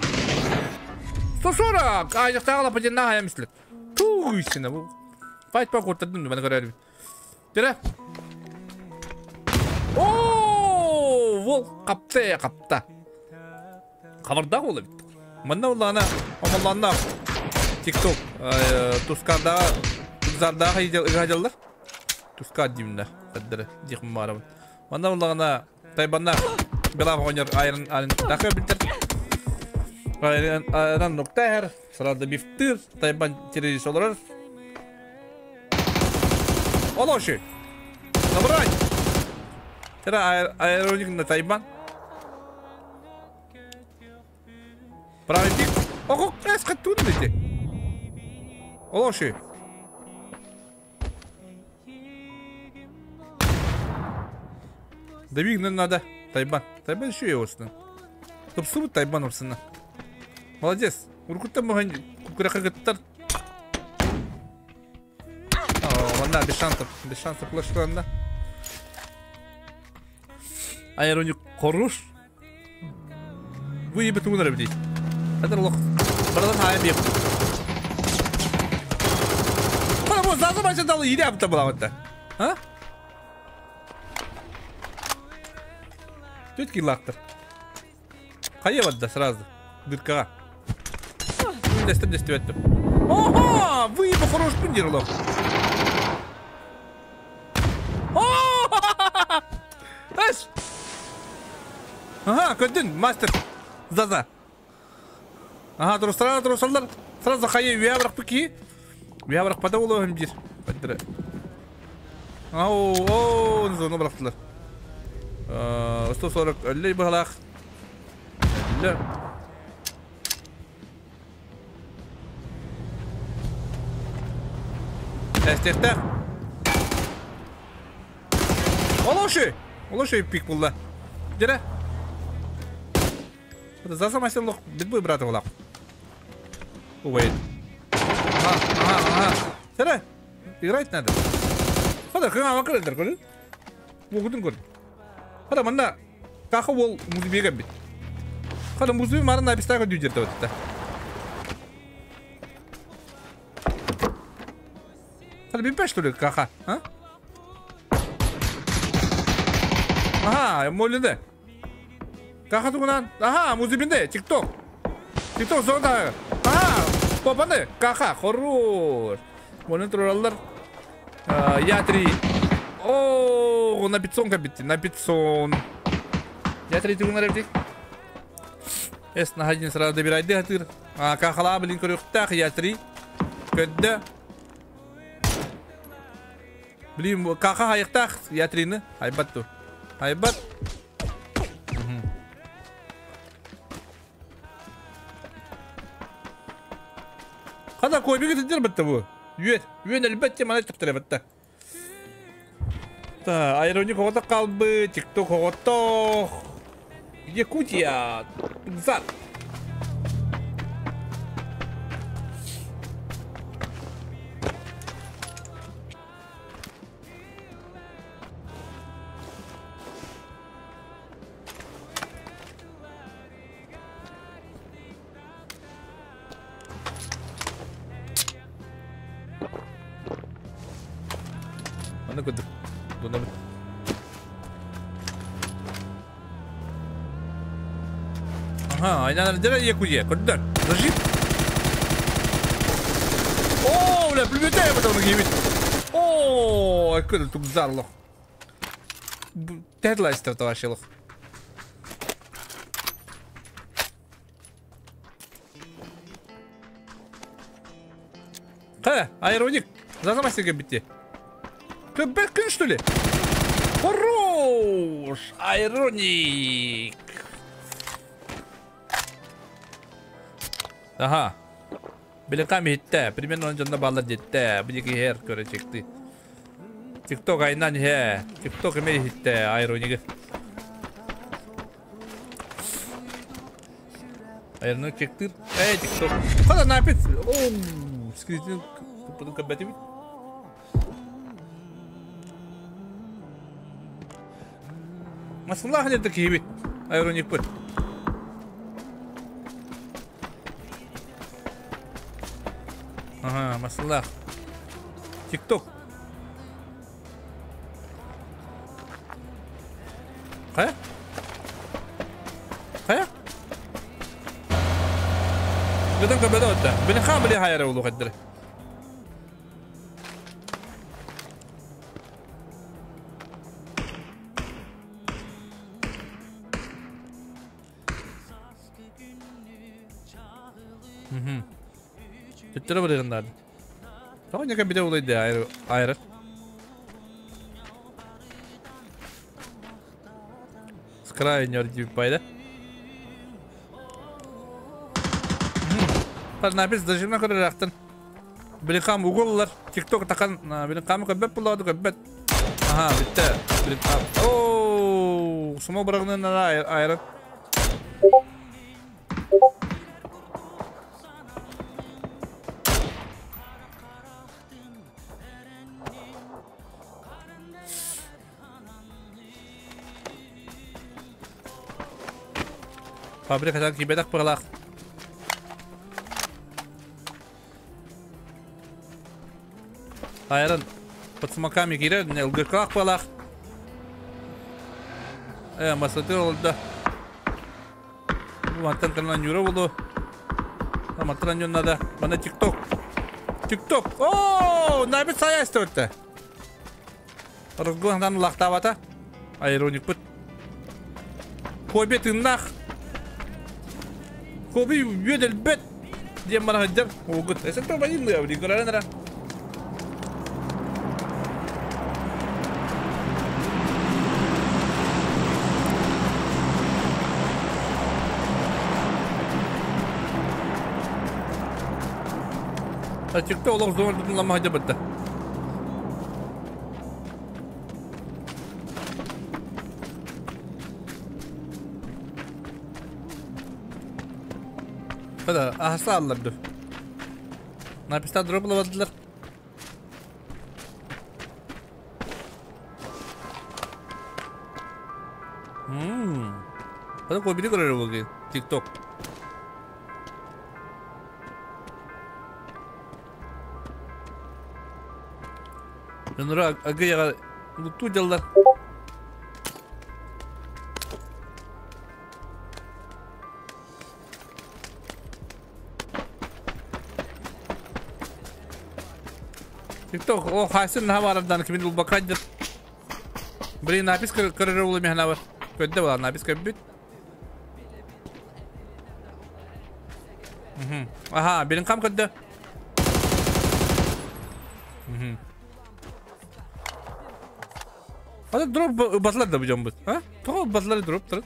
B: 140! Айдактагы лапа хайам мислет. Туйсина бу. Файт па куртардым бана көрөрбүт. Тире. О, вол капта капта. Хабардаах буола эбит. Манна улаана омоллоонноох TikTok Тускардаҕа Тузардаах ыһадьаллар. Тускар диибин да көрдөрө диэхпин баҕарабын. Манна буллаҕына Тайбаннаах Белав оҕонньор айран айран билтэр. Айран айран нукта иһэр, сразу бифтыыр, Тайбан террорист олорор. Олоши! Забрать! Тера аэроник на Тайбан. Правый пик. Ого, эс хаттун эти. Олоши. Добигнен надо. Тайбан. Тайбан еще и осна. Тупсубут Тайбан урсына. Молодец. Уркуттан маған кукурака гыттар. Манна без шансов. Без шансов плашкаланда. Аэроник хорош. Выебет угунар эбитий. Это лох. Барадан хайа биэп. Хана бу зазы бача далы иде апта буламатта. А? Түт киллактыр. Хайа бадда сразу. Дыркаға. Дестем дестем еттім. Ого! Выебу хорош күндер лох. Эш! Ага, көндүн, мастер. Заза. Ага, трусалар, трусалар. Сразу хайа үйә бырақпы ки. Үйә бырақпада олы өм жер. Бәттірі. Ау, оу, зону бырақтылар. 140 өллей бұғалақ. Өлле. Әстектер. Олошы! Олошы пик булла. Дере. Заза мастер лох бит брата олақ. Ой. Ага, ага, ага. Сара, играть надо. Хада, кыңа макырдар көрүн. Бу көрүн. Хада манна кахы ол музыбеге бит. Хада музыби марын абистага дүйдерде өтті. Билбэт что ли, Каха? А? Ага, моллиде. Каха тугунан. Ага, музыбинде, тикток. Тикток зонда. Ага, попаны, Каха, хорош. Оны тураллар. Я-3. О, на 500 кабитти, на 500. Я-3 тугунар эбитик. Эс на сразу добирай дыхатыр. А, кахала, блин, көрүхтах, Я-3. Көдді. Блин, каха хайықтақ, Я-3-ні. Айбат ту. Айбат. Қада кой бі кетер бітті бұ. Үйет, үйен әлбәтте мана тіптірі бітті. Та, айроник оғыта қалбы, тикток оғыта. Якутия, Тузар. Аны көдік. Дона бит. Ага, айнан дера Якутия. Көддөр. Зажип. О, бля, плюмете потом гибит. О, көдір тугзарлық. Тәдлайстыр тавашылық. Қа, аэроник. Зазамастерге бітті. Көббет күн, что ли? Хорош! Айроник! Ага. Билekam hitте. Примерно он жонда балар жетте. Бу жеки хер көрө чекти. TikTok айнан хе. TikTok эме хитте айрониги. Айроник чектир. Эй, TikTok. Када напит. Оу, скритин потом кабати. Масылах деді кейбит. Айроник бит. Ага, масылах. TikTok. Қая? Қая? Gödön köbede ötdi. Bilin kan bile hayara ulu kaddır. Түттөрө барыгындарды. Тоҕо ньэкэ бите улайды айры айры. С края не пайда. Напис зажимна көрөр Биликам угуллар. TikTok такан биликам көбөп булады көбөт. Ага, битте. Биликам. Оо, сумо барыгынан айры. Фабрикадан кибедак пырлак. Айрын под смоками кирер, не ЛГК пылах. Масатыр олды. Маттан канал юры болду. Маттан надо. Мана TikTok. TikTok. О, набит сая истөртө. Разгондан лахтавата. Айроник бит. Кобе тыннах. Коби үөдел бет. Диэн бара сылдьар. Угут. Эсен то байын да, били көрөрөн эрэ. Тикток олох зон тутун хадя бытта. Kada ahasa allardı. Napista drop bulamadılar. Kada kobili görür bugün TikTok. Дьонноро агыйаҕа луттуу дьаллар. Тикток, о, хайсын наһаа баарардан кимин булбакка дьыр. Блин, напис көрөр уолу миһана бар. Көрдө була, напис көрбүт. Аха, билин кам көрдө. Hadi drop basılar da bu canbut. Ha? Toğa basılar drop tırık.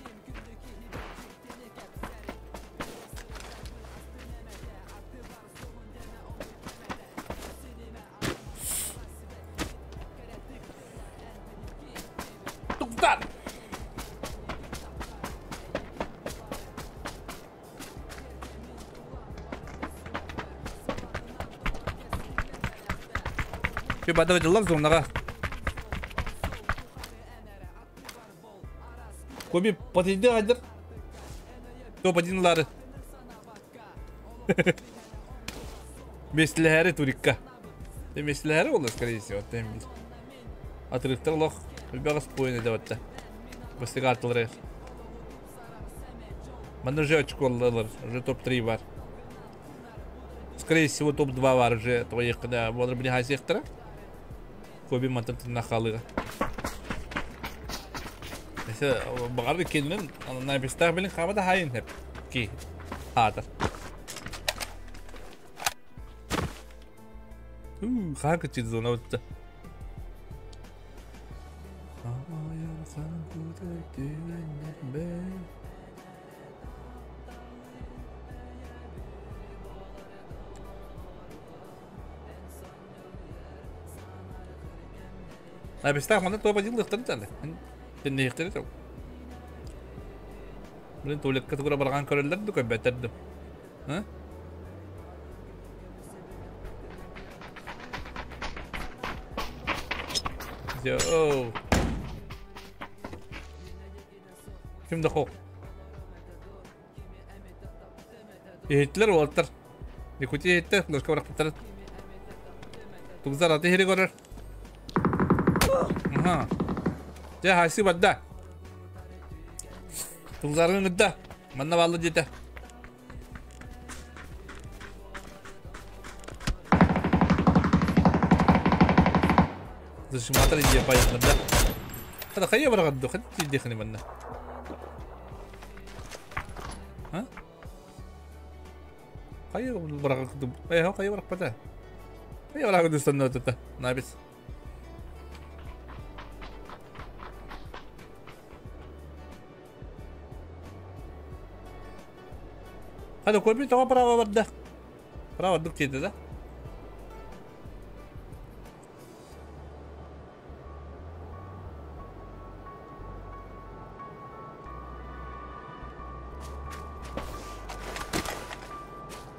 B: Tuktar. Bir бада дылар зонаға. Коби потиди айдыр. Топ-1-лары. Месләре турикка. Месләре ол, скорее всего, тем бил. Отрывтар лох. Любяга спойны даватта. Быстро артылар. Манда уже очко алар, уже топ-3 бар. Скорее всего, топ-2 бар уже твоих, когда болар били хасехтара. Коби мантан нахалыга. Бағар келінін, напистақ білін қабада хайын хеп. Ки. Хатыр. Қаа күтчеді зона өтті. Напистақ манда топ один лықтырды әлі. Теннейхтер это. Блин, туалетка тура барган көрөллөр ду көбөтөрдү. А? Йо. Ким да хок. Эхитлер болтар. Якутия эхиттер, флешка барак Тугзар аты хири көрөр. Аха. Жа хаси бадда. Тугзаргын гыдда. Манна баллы жете. Зашиматар иде пайындар да. Хада кая барагадды, хада тиде хани манна. А? Кая барагадды? Эй, кая барак бата. Кая барагадды станна өтөтө. Набис. Hadi koy bir tava bravo vardı. Bravo dık dedi de.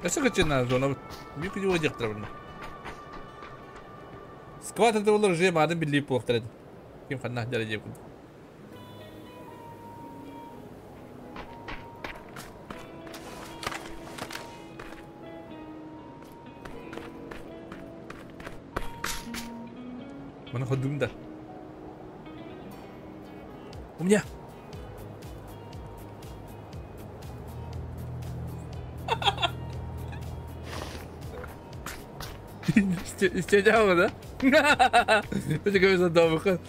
B: Nasıl kaçın zona? Büyük bir olacaktır bunu. Squat это olur же madem birliği bu hafta Kim kanna derece bu. Bana kodum da. У меня. Истянява, да? Это как задавыха.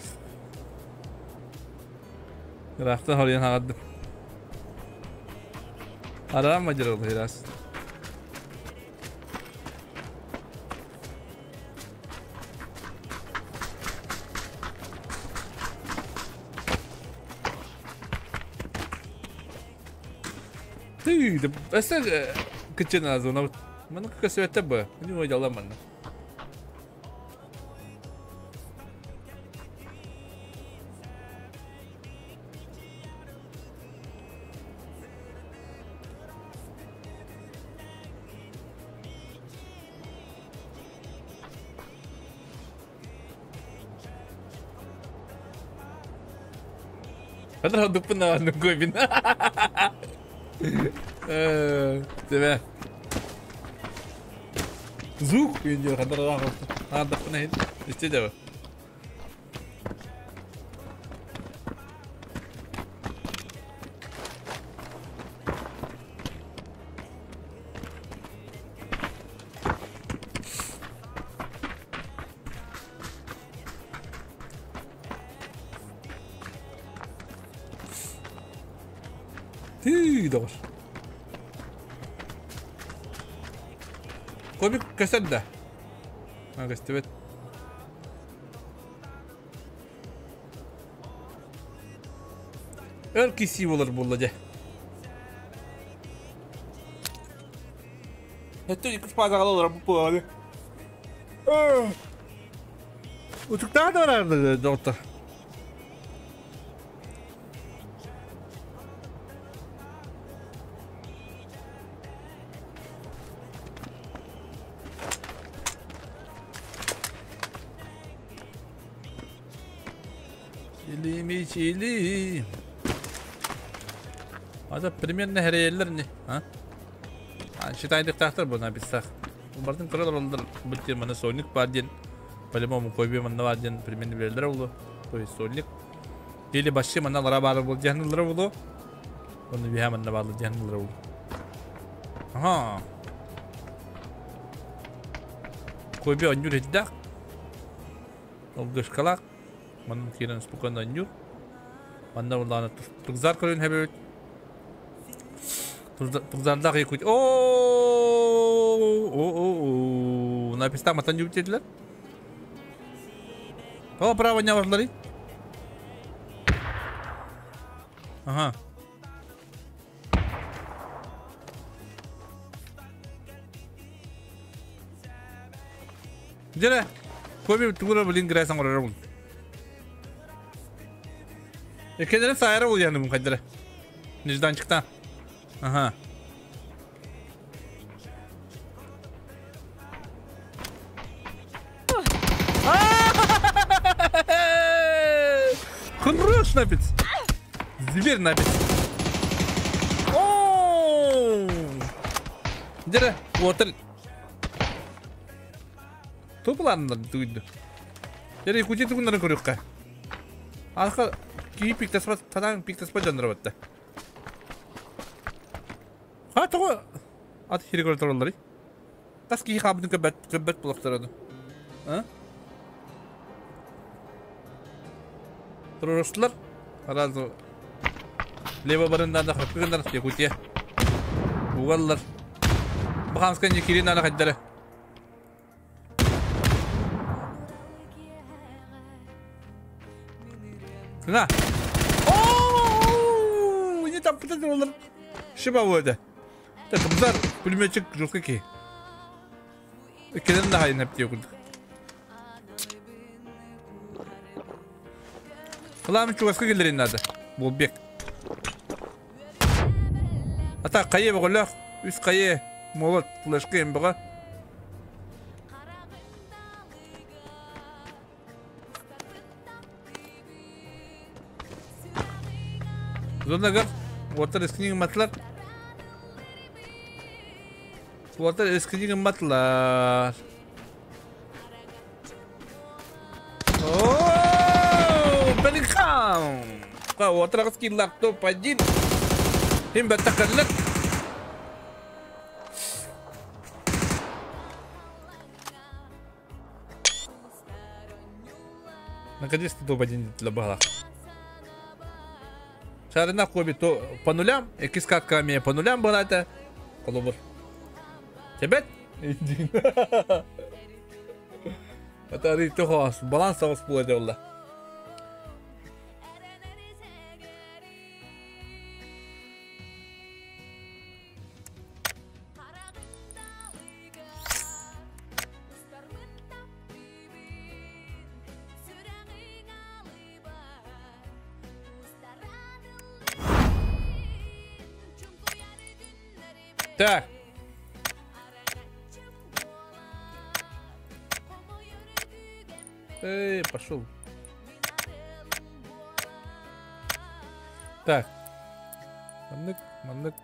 B: Рахтан хорьян хагаддым. Арам мажырыл хирас. Ты, әсә кычына зона. Мана көсөттө бу. Ни ойдала мана. Хадыр дупна нугобин. Тебе. Звук идет, хадыр рахат. Надо пнет. Истеде. Тыы доҕор. Комик көстөр да? А, көстүбэт. Өр кисии болар буолла дьэ. Өттө икки фазаҕа олорор буолары. Утуктаах да барар доҕоттор. Чили чили. Ата примерно хэрэйэллэр не, а? Считайдыктаахтар бу написах. Бардын кыра олороллор бу маны сольник бар диэн по-любому койбе манна бар диэн примерно билэллэр олу. То есть сольник. Или башшы манна лара баар бол диэн ыллара болу. Оны биһэ манна баалы диэн ыллара болу. Ага. Койбе онньур хиддах. Олгышкалаах. Манна киирэн спокойно онньур. Манна буллаана тугзар көрүн хэбэбит. Тугзардаах якут. О, о, о, написал матан дьубтетилер. О, право не барлары. Ага. Дьэ, Коби тугура блин грайсан оҥорор Эккелерин саайара улуйаным хайдара. Нежданчиктан. Ага. Хорош напец. Зверь напец. О! Дьэ, уотар. Тупланнар туйду. Дьэ, кути тугуннарын көрүөххэ. Арха киһи пиктаспат, танаан пиктаспат дьонноро батта. Ха, тоҕо ат хири көрө туралларый? Тас киһи хаабытын көрбөт, көрбөт булахтар А? Туруорустулар. Сразу лево барындан да хаппыгындар Якутия. Угаллар. Бахамска не кирин ана хайдары. На. О, не там пыталар. Шиба вода. Так, бузар пулеметчик жесткий. Кэлэн да хайын эптиэ курдук. Кылаам чугаска киллэрин наада. Буолбек. Ата хайы бөҕөлөөх, үс хайы, молот, флешка эмбэҕэ. Зонагар уоттар эскини гымматылар. Уоттар эскини гымматылар. О, Беллингхам! Уоттар аҕыс кииллаах топ-1. Ким бэттэх кэллэр? Наконец-то топ-1 для баҕалаах. Шарина хобби то по нулям, иккис катка эмиэ по нулям буолаата. Холобур. Тебет? Это баланс соҕус буолар буолла. Так. Эй, пошел. Так. Маннык, маннык.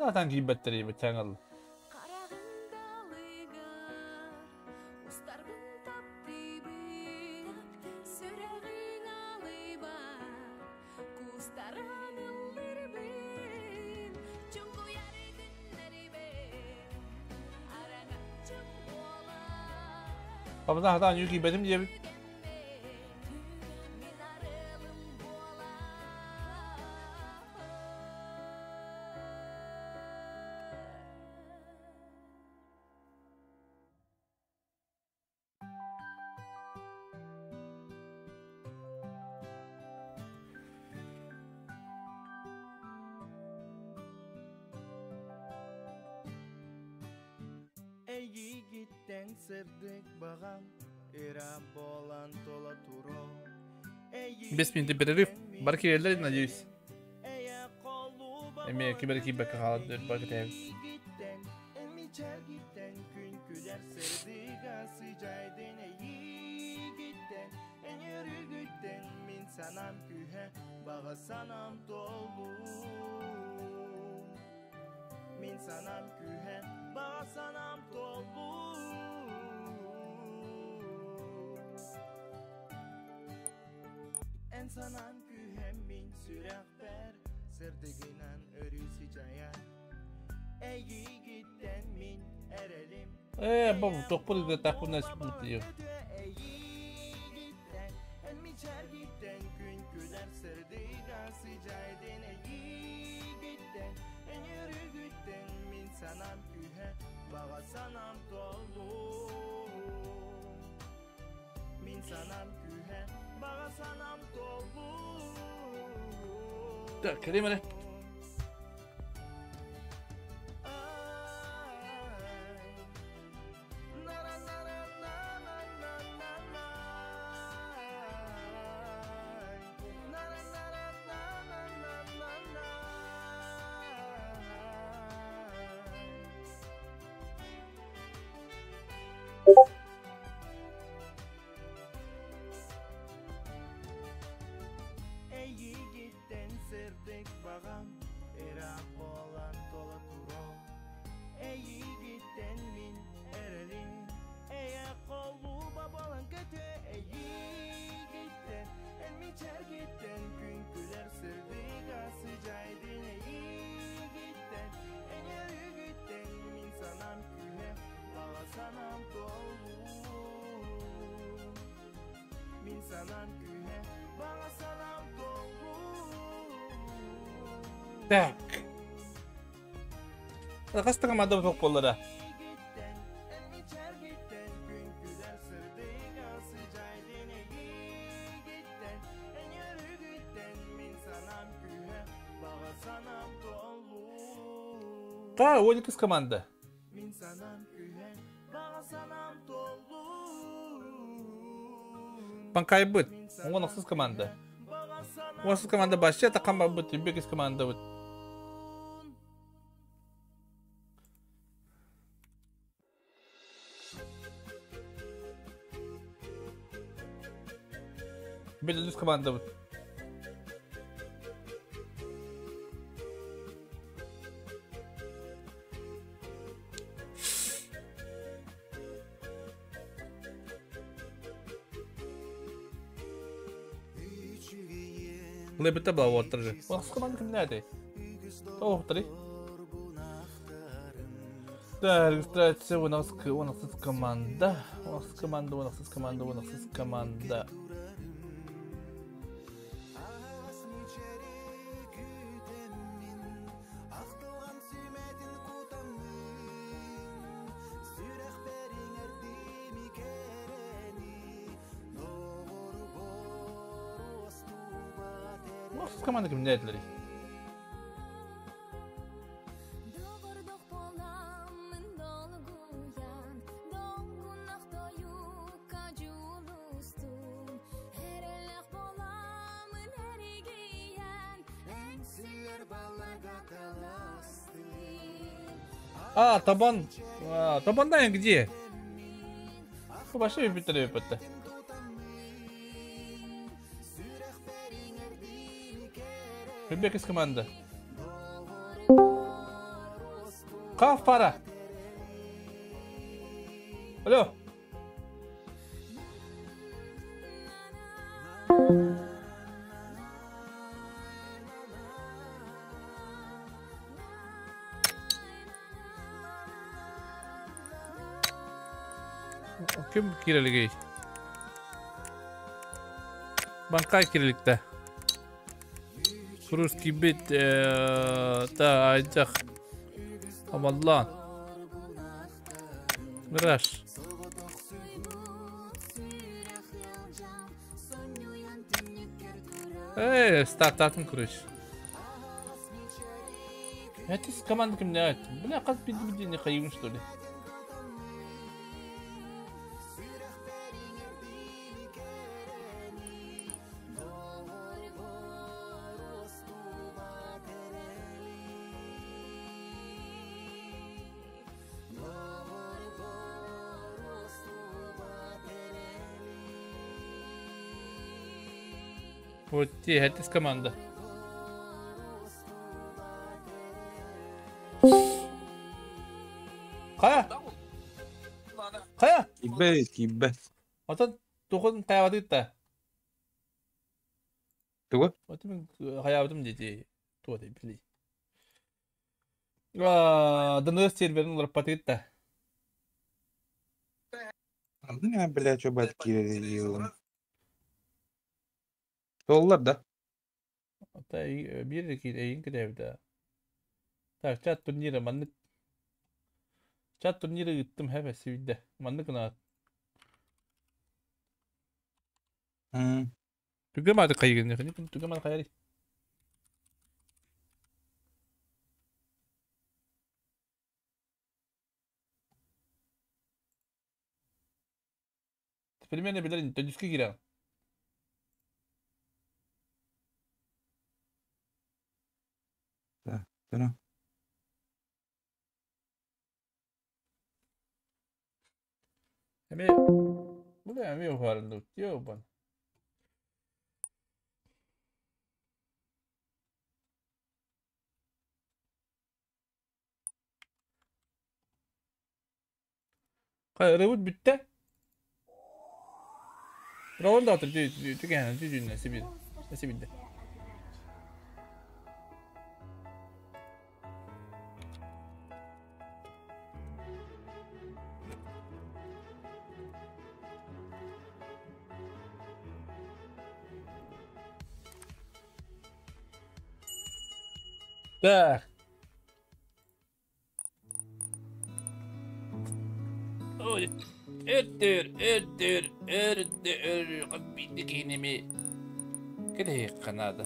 B: Ханатан киирбэттэрий баччааҥҥа. Папа хатан юки бэтим диэбит.
J: Эйигиттэн сырдык баҕам ыра буолан тула туруо.
B: Без минуты перерыв. Бар киирэллэр, надеюсь. Эмиэ ким эрэ киирбэккэ хаалан бар кэтэһэбит.
J: Санам күүһэ, баҕа санам толуу. Мин санам күүһэ, баҕа санам толуу. Эн санаан күүһэ мин сүрэхпэр сырдыгынан өрүү сыдьайар. Эйигиттэн мин эрэлим.
B: Э, бу тохпут ыгытахпына спутаю.
J: Эйигиттэн эн мичээргиттэн күн күлэр сырдыга сыдьайдын эйигиттэн эн үөрүүгүттэн мин санаам күүһэ баҕа санаам толуу. Мин санаам күүһэ баҕа санаам толуу.
B: Так, кэлиим эрэ.
J: Эйигиттэн сырдык баҕам ыраах буолан тула туруо. Эйигиттэн мин эрэлим эйэ холууба буолан көтүө. Эйигиттэн эн мичээргиттэн күн күлэр сырдыга сыдьаайдын эйигиттэн эн үөрүүгүттэн мин санаам күүһэ баҕа санаам толуу. Мин санаам күүһэ баҕа санаам толуу.
B: Так. Хас да команда суох буоллара. Та, 12 команда. Панкайбыт. 16 команда. 16 команда башча такан барбыт, 5 команда быт. Белорус команда быт. Лебете была вот же. Ол команда кимнээтэй? Тоохтары. Да, регистрация у нас у нас команда. У нас команда, у нас команда, у нас команда. У нас команда кимнээтлери? А, Табан. А, Табандан где? Вообще биттере битте. Ребекис команда. Каф пара. Алло. Ким киирэлигий? Банкай киирэликтэ. Курус киирбит та айдах амаллаан. Мираж. Эй, стартатын короче. Это с команды кимнээт? Бля, хас биирдии не хайыыбын что ли? Вот те, это команда. Хайа? Хайа?
I: Киирбэт, киирбэт.
B: Отон тугун хайабатыт
I: Тугу?
B: Отон мин хайабытым дии туо дии били. Дыныс серверин уларпатыт да.
I: Андын бля, что бат киирэр Толлар да?
B: Ата биир эйин кирэбитэ. Так, чат турнира маннык чат турнира ыыттым хэбэ сибидде. Маннык гына. Түгэ мааты хайыгын, түгэ мааты хайари. Примерно билэр төдүскэ киирэн.
I: Да, да.
B: Эми бу да эми уһаарынды ёбан. Ырыбыт бүттэ. Раунд атыр түгэн түгэн сибил. Сибилде. Так. Өртөр, өртөр, өртөр, биирдэ киһини кэтэһиэххэ наада.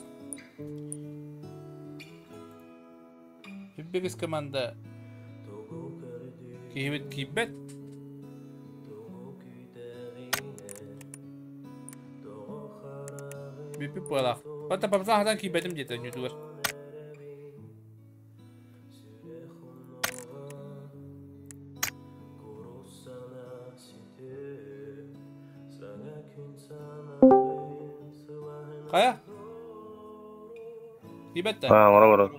B: Үббэгис команда киһибит киирбэт. Бүппүт буолаах. Бата папса хатан киирбэтим диэтэ ньутугар. Хайа? Киирбэт да?
F: Аа, оҥоро олорор.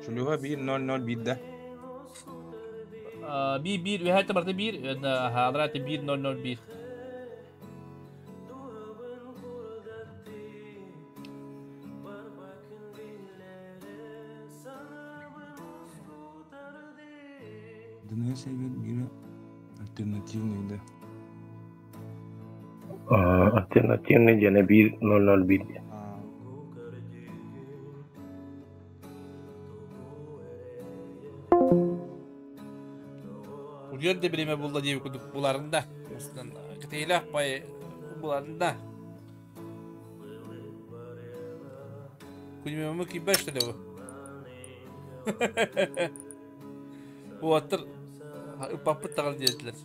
I: Шлюха 1-0-0 да.
B: Биир биир үһэ барыта биир хаалара 1-0-0-1.
I: ДНС сервер мира альтернативный, да.
F: Альтернативный диэн 1-0-0-1 диэн.
B: Улуйар да бириэмэ булла диэбит курдук буларын да. Устунан кэтэһиилээх бай буларын да. Күнүмү киирбэт что ли бу? Уоттар ыппаппыт даҕаны диэтилэр.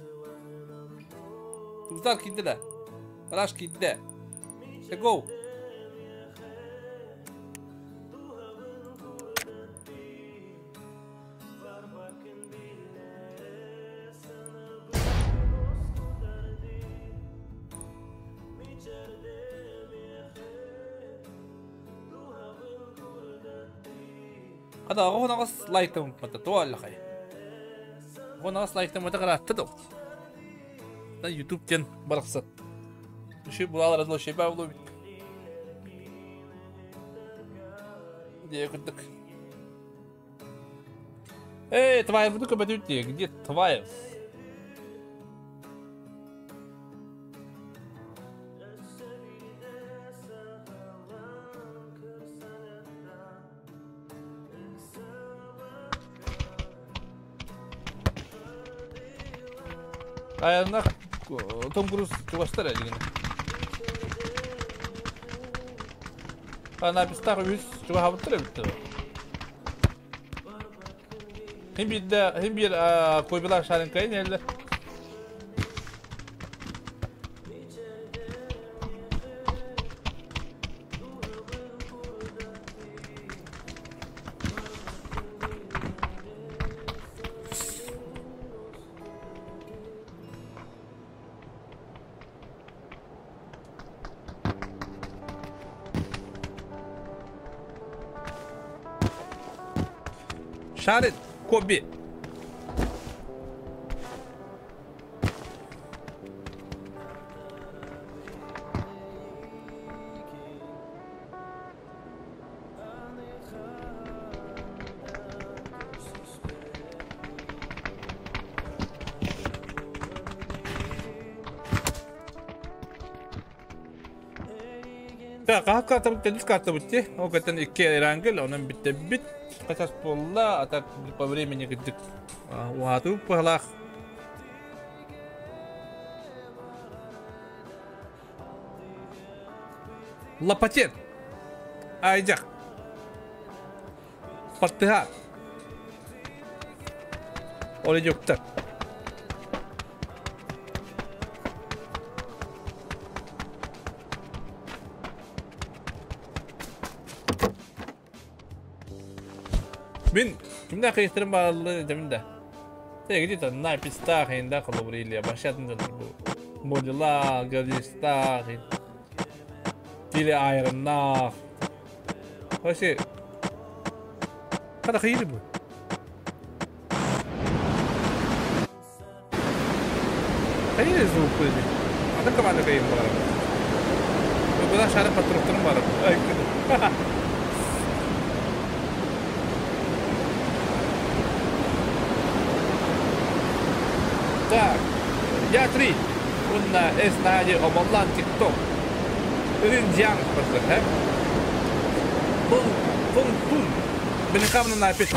B: Тугутар киирдэ да? Гараж киирдэ. Go! Хата оҕо лайктаммыта туоллахай. Оҕо лайктаммыта караатта да. На YouTube диэн барахсан. Үшүй булалар азыл шейба булу бит. Диэ курдук. Эй, Тваев буду көбөтүт дии, где Тваев? Айаннах Том Круз чугастар элигин. Анапистах үс чугаһабыттар эбиттэр. Хим биирдэ, хим биир койбулар шарынкайын эллер. Шарит, Коби. Хаһыт картабыт теннис картабыт ти. Ол каттан икки рангел, онон биттебит. Хасас буолла, а так по времени кырдык уһаатыы пыһалаах. Лопатен. Айдьах. Партыһа. Ол идиоттар. Мин кимнээх кыйыттарым бааллы дэмин да. Те где-то на пистах инда холобрили, башатын да бу. Модела, гадистах, тили айрыннах. Вообще, Хата хайыр бу. Хайыр звук были. Ата команда кайым бар. Бу шары патруктарым бар. Ай, Так, я три. Унна эс нади омоллан тикток. Үрүн диан просто, э? Тун, тун, тун. Бенекамна напит.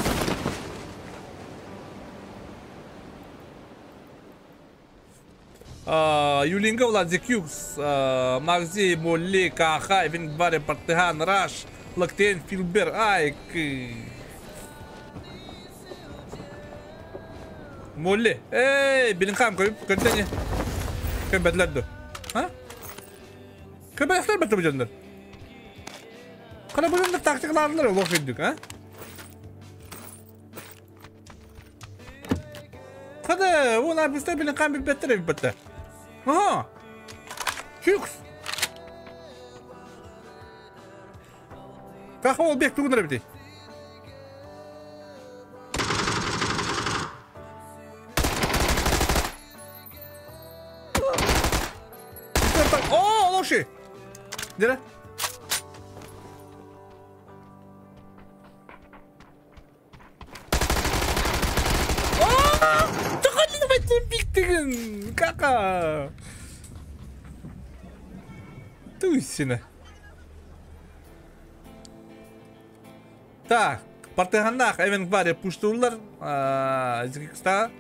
B: Юлинга Владикюкс, Магзи, Молли, Каха, Вингбари, Партыган, Раш, Лактен, Филбер, Айк. Молли. Эй, Беллингхам, көрдене. Кем бәдләрді? А? Кем бәдләр бәтләр бу Кара бу җаннар тактикаларлар лох идек, а? Када, ул абыста Беллингхам бит бәттер бит. Ага. Хюкс. Каха ул бек тугындыр бит. О, лоши. Дere. Биктеген, кака. Туйсина. Так, партыганнах Эвен Гвария пуштулар, Зикста.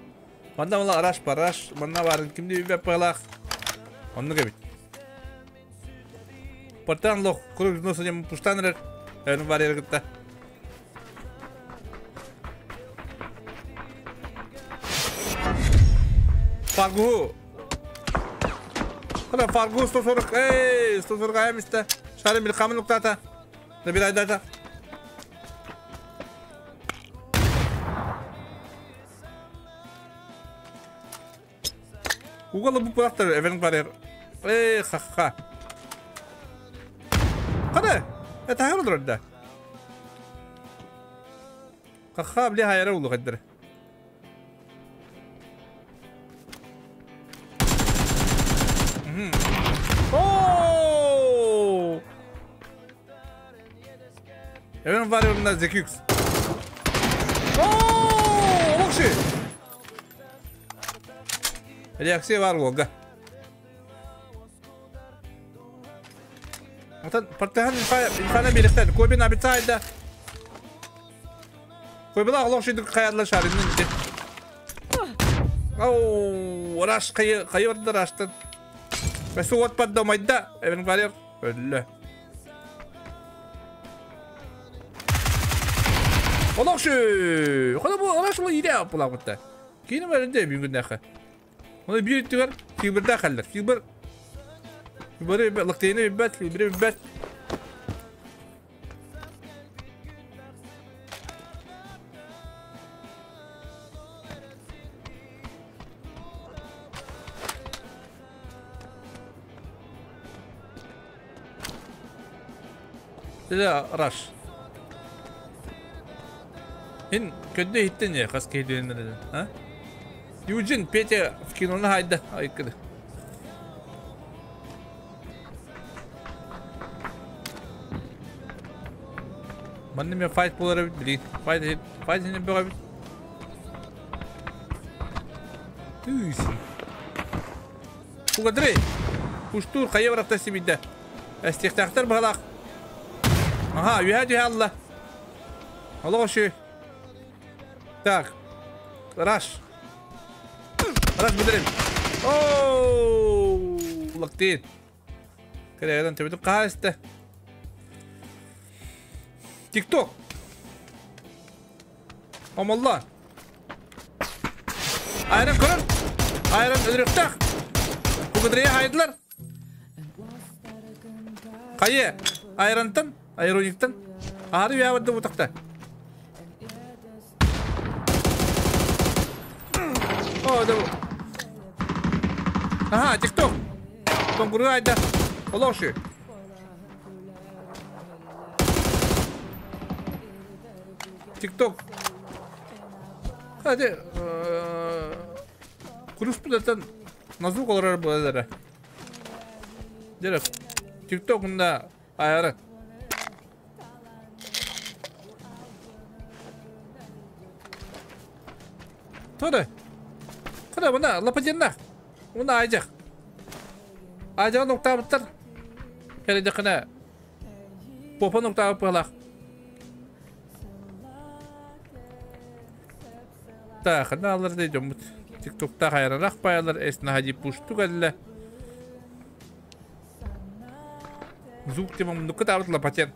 B: Манда мала араш параш, манда бар кимди бе палах. Онны кебит. Партан лох, круг носа нем пуштанрер. Эвен Гвария гытта. Фаргу. Када Фаргу 140, эй, 140 аймисте. Шары милкамын нуктата. Набир айдата. Угалы бу пырактар эвен барер. Эй, ха-ха. Када? Это хайыр да. Ха-ха, бля, хайыр улу кадыр. О! Эвен Варионна ZQX. Оо, олохши! Реакция бар уолга. Отон партихан инфана биэриэхтэн Кобин абицайда. Койбалаах олох шүйдүк хайалла шариннын ити. Оу, раш хайы хайы барда раштан. Бэсу от падда майда. Эвен Вариор өллө. Олох шүй! Хода бу олох шул иде буламытта. Кийин барында бүгүннәхе. Оны биир өттүгэр фигбердээх кэллэр. Фигбер Фигбери лыктыйны билбэт, фигбери билбэт. Дэ раш. Ин көддө иһиттин дьэ хас киһи түһүннэрэ а? Юджин Петя в киноны хайда айкыды. Манна мен файт болар эбит билигин. Файт файт иһин бөҕө эбит. Тыысин. Угадрей. Пуштуур хайа барахта сибидэ. Эстиэхтээхтэр быһалаах. Аха, үһэ түһэ алла. Олох үчүгэй. Так. Раш. Раш бүдэрин. Оу, лактыын. Кэрэгэн төбөтүн хаһа истэ. Тикток. Омолло. Айран көрөр. Айран өлөрүөхтээх. Кугудрия хайдылар. Хайы, айрантан, айрониктан. Аһары үйэ барды бутахта. О, да. Аха, тикток. Тонгуру айда. Олошу. Тикток. Hadi. Куруспутаттан назук олорор буолара. Дьэ, тикток мында аяры. Тода. Тода мына лападенна. Мына айжақ. Айжағын оқтабыттар. Кәледекіне попан оқтабып қалақ. Таахына алар дей дьоммут. Тиктокта хайранах паялар эснаһа пушту кэллэ. Звук тема муннукка таабыт лапатен.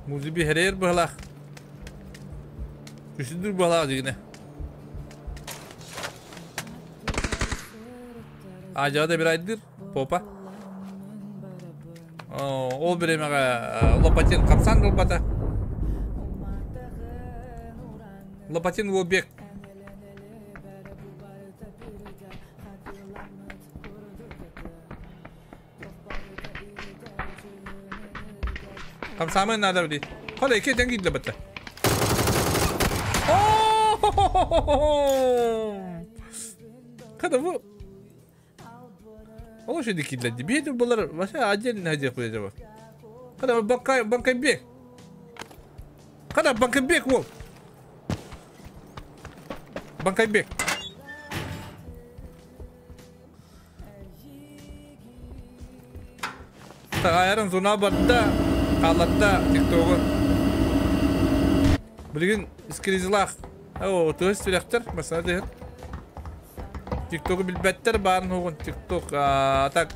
B: Музыби хэрээр быһалаах. Үсүдүр быһалаах дигинэ. Ажаа да бир айдыр, попа. Ол биремеҕэ Лопатин хапсан ылбата. Лопатин Уолбек. Хамсаамын наада били. Хола икки тэн киирдэ батта. Kada bu Ол шеди киирдэ. Биэти булар вообще отдельно одел acaba. Kada банкай банкайбек. Kada банкайбек ол. Банкайбек. Айарын зона барда, хаалатта тиктогу. Билигин скризлах. О, тыас сүрэхтэр, масана дыһын. Тиктогу билбэттэр баарын хоҕун тикток так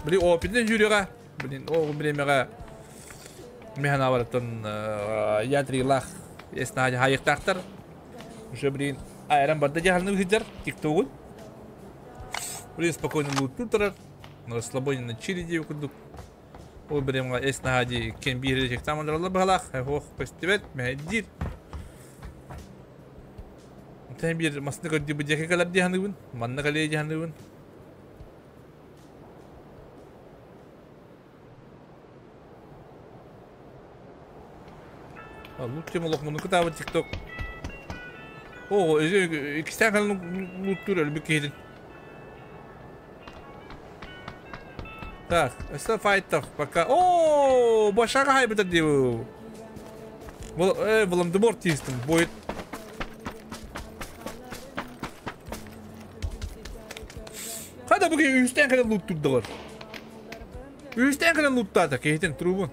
B: били опитин жюрига блин ол биремеҕэ механабараттан ядрилах эсна хайыктаахтар уже блин айран барда жаһарны сылдьар тиктогун блин спокойно луттуу турар на расслабоне на чили диэбит курдук ол биремҕа эс наһаа дии иккиэн биир чектаамандараллар быһалаах ох көстүбэт мэһэйдиир Онтон биир масны көрдүү диэки кэлэр дии саныыбын манна кэлиэ дии саныыбын Лучше молох мунуку таабыт тикток. О, иккистээн кэлэн лууттуур өлбүт киһитин. Так, өссө файтов пока. О, башаға хайбыта дии бу. Бұл, э, Волан-де-Морт тиистим, будет. Хада бу киһи үстэн кэлэн лууттурдулар. Үстэн кэлэн лууттаата киһитин трубун.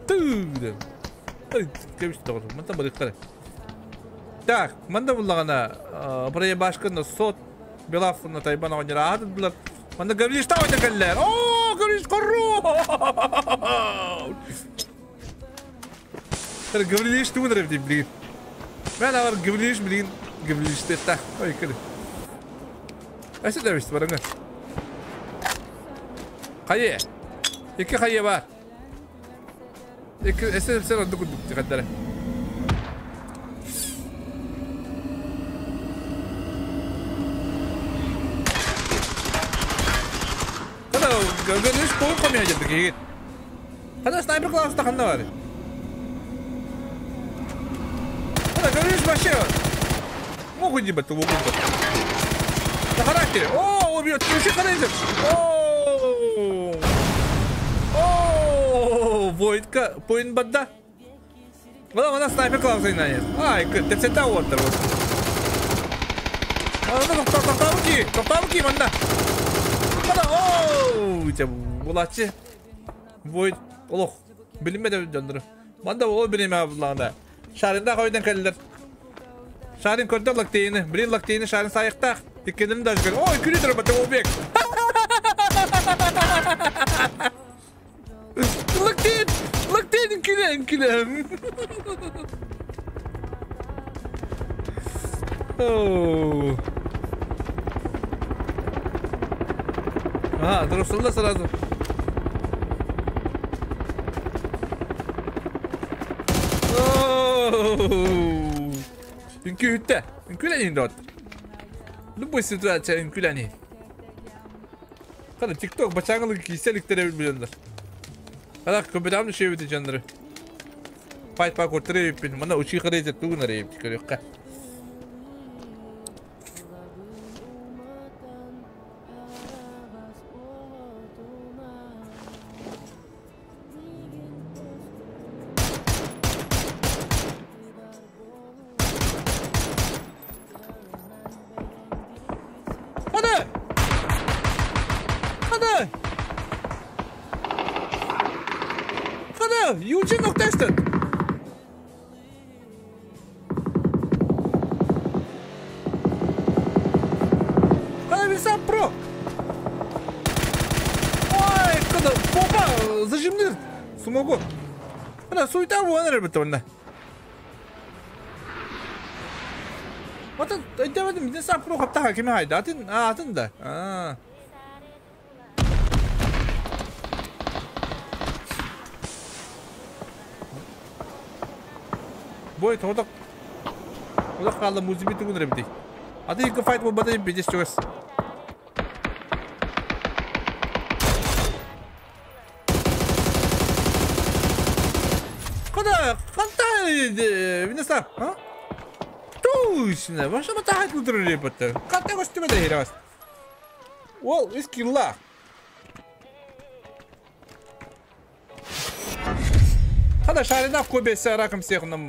B: Тыы Кэбис доҕор, мантан барыахтара. Так, манда буллаҕына, проебашканы сот Белаффына Тайбан оҕонньор аатырдылар. Манна Гаврилишта оҕонньор кэллэр. Оо, Гаврилиш корру! Гаврилиш тугун эрэ билигин. Мен авар Гаврилиш билигин Гаврилиштетта. Ой, кэлэ. Эсэ да барыңа. Хайе. Икки хайе бар. Икки эсэ сен онду курдук тихаддара. Хана Гаврилиш тугун комия дедик егит. Хана снайпер класста ханна бар. Хана Гаврилиш вообще Могу не быть, могу. На характере. О, убьет. Включи характер. О, О, Войтка, поин бадда. Вона, вона снайпер класса не Ай, тэпсета уоттар. Тоқтамки, тоқтамки, манна. Мана, о, те булачы. Войт, олох. Билинмеде дьоннору. Манда ол билиме буллаҕына. Шаринда хойдан кэллэр. Шарин көрдө лактейini. Блин лактейini шарин сайыктаах. Иккенин даже көр. Ой, күрү турар бата обек. Лактейн, лактейн күлен күлен. Оу. А, дұрысылды сразу. Үҥкүүттэ. Үҥкүүлэниин доҕот. Любой ситуация үҥкүүлэниин. Хана TikTok бачааҥылык киирсэ иликтэрэ билэллэр. Хана көбүтаам düşüyor дьоннору. Файт па куртары эбиппин. Мана учи харайза тугун арайып көрүөххэ. Хана! Хана! Хана! Юджин Октестен! Хана Висан Про! Ой, когда попа зажимнир смогу. Хана суета буолан эрэ онна. Атын өйдөөбөтүм Висан Про хаптаха кими хайда? Атын, атын да. Аа. Бой тоҕото олох хаалла музыка тугун эрэ битий. Аты икки файт буолбата битис чугас. Куда? Ханта Винеса, а? Точно, ваша матахат лутры репота. Ханта костюма да херас. Ол, искилла. Хана шарина кобесе раком всех нам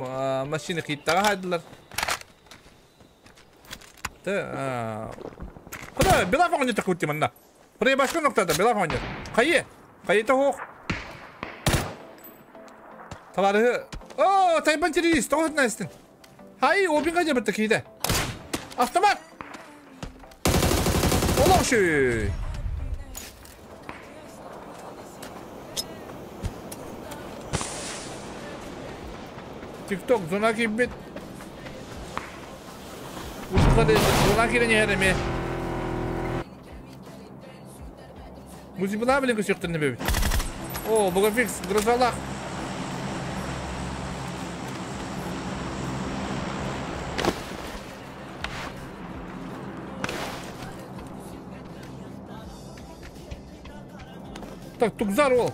B: машины хиттага хайдылар. Та Хана бела фоне такути манна. Прибашка ноктада бела фоне. Хайе. Хайе то хох. Товары. О, тайбан террорист, тоғыз настин. Хай, обинга жабытты кейде. Автомат. Олоқшы. TikTok зона кийбит. Ушка зона кирен эме. Музыка блин көсөктөрнө бебит. О, буга фикс грозалах. Так, тугзар ол.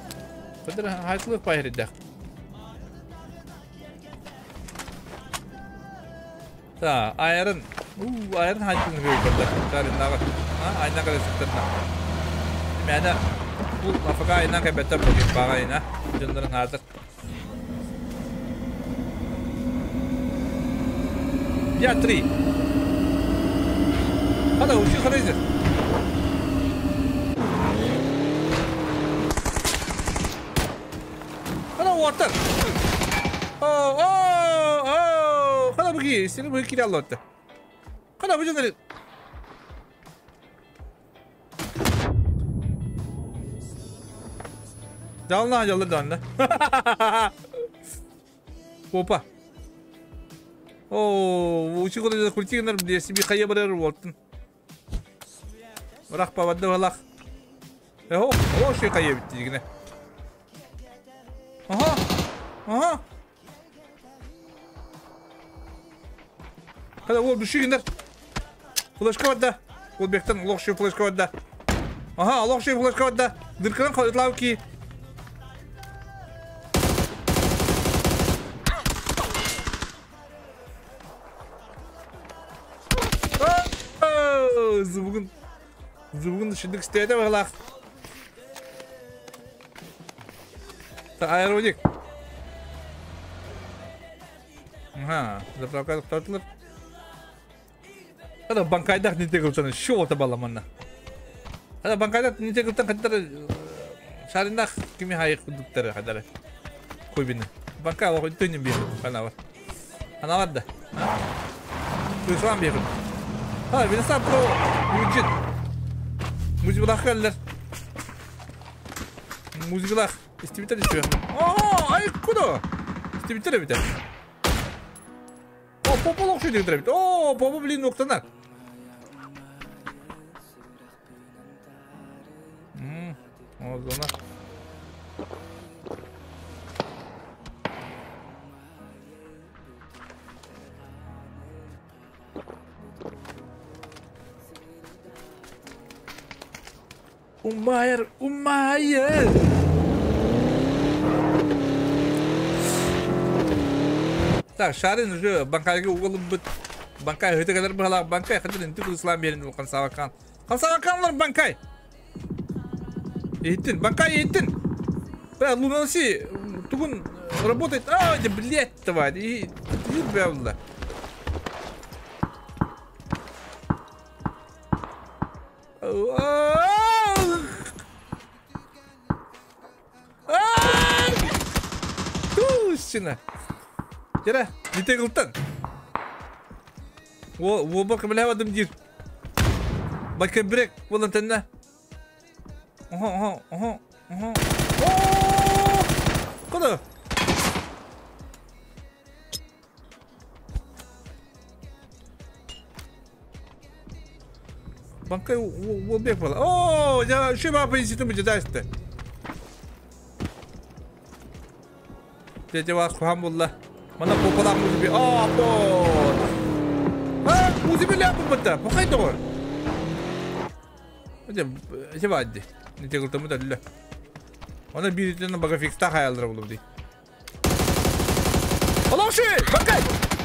B: Кадыр хайсылык пайридах. Та, айарын, уу, айарын хайтын көрдө. Тарыннага. А, айна калеситтарна. Мәне бу лафага айна кәбәттә бу бага айна. Дьоннорун хаатыр. Я три. Хада учи харайзер. Хада уотар. О, о, о, хада буги, сени буги кире аллотты. Хада бу жоннор. Жална жалды данна. Опа. О, учи куда культигнер бде себе хая барар уоттун. Рах павадды валах. Эхо, о, ши хая битти дигне. Ага. Ага. Хада ол душигинер. Флешка вадда. Ол бектен лохши флешка вадда. Ага, лохши флешка вадда. Дыркынан ходлав ки. Зубугун зубугун шидик стеде баглах. Та аэродик. Ага, заправка тоқтатылыр. Ада банкайдах не тегілтан шота баламанна. Ада банкайдах не тегілтан каттар шаринах кими хайык кудуктары хадары. Койбини. Банкай алға төнін бир. Ана бар. Ана бар да. Туйсалам бир. Ha, Винсан Про Муджит. Музиклах келдер. Музиклах. Истибитер düşüyor. Aa, ay kudu. Истибитер бите. О, попол окшойду бит. О, попо блин ноктанар. О, зона. Умайер, умайер. Так, шарын уже банкайга уголып бит. Банкай өтө кадar бала банкай хадыр инти кылыслан берин улкан сабакан. Кансабаканлар банкай. Еттин, банкай еттин. Бля, лунаси тугун работает. А, да блядь, тварь. И бля. Тусина. Жара, жете кылтан. О, о бак биле бадым дир. Бака брек болан тенне. Ага, ага, ага, ага. О! Куда? Банкай о бек бола. О, я шиба позитивно будет дальше. Дядя вас хамбулла. Мана попала музыки. А, бот. А, музыки ляпы бата. Покай дор. Эте, эте вадди. Не тегыл тому далла. Она биритен бага фикста хаялдыр булып ди. Алаши, банкай.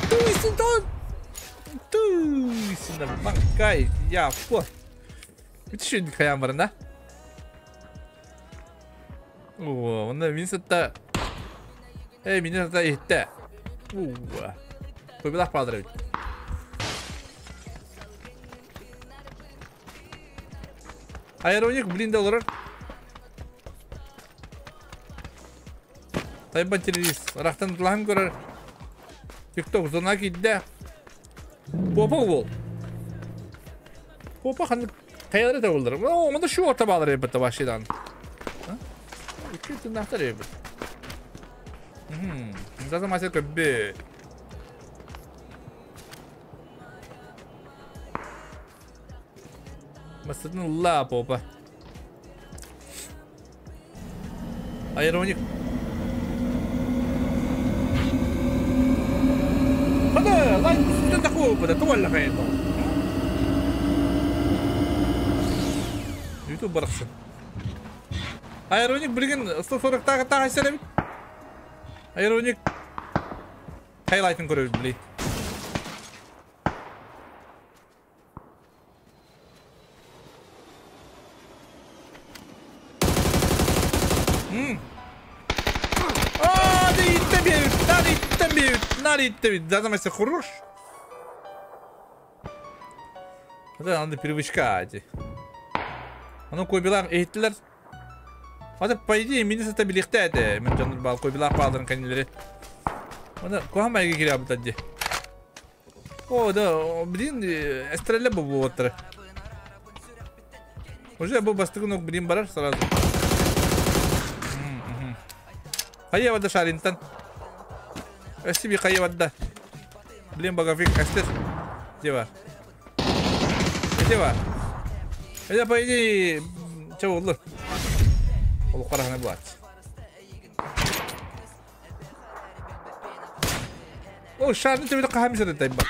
B: Туйсин тон. Туйсин банкай. Я фо. Бүтүн хаям бар да. О, онда мин сатта. Эй, мине сатта итте. Уа. Көбілақ падыр бит. Аэроник блин да олар. Тайба террорист. Рахтан тулахым көрөр. Тикток зона кидде. Попа бол. Попа ханды каялары да болдыр. О, онда шу орта балыр ебітті башидан. Үкі тынақтар ебіт. Заза мастер көббе. Мастердин ла попа. Аэроник. Хада, лайн кусута такого бада, туалла хайто. Ютуб барахсы. Аэроник билген 140 тага тага селебит. Аэроник хайлайтын көрөбүт били. Аритта Зазамайся хорош. Это надо привычка. А ну койбилар эйттилер. Ата по идее мини сата билихте эте. Мен жаныр бал койбилар палдырын канилери. Ана куха майга кире абытадди. О, да, блин, эстреле бу буоттары. Уже бу бастыгын ок блин барар сразу. Хайа вада шаринтан. Эсиби хайа вада. Блин багафик эстер. Дева. Дева. Это по идее чего olur? Ол қарағына болады. О, шарын төбені қахам жерде тайба.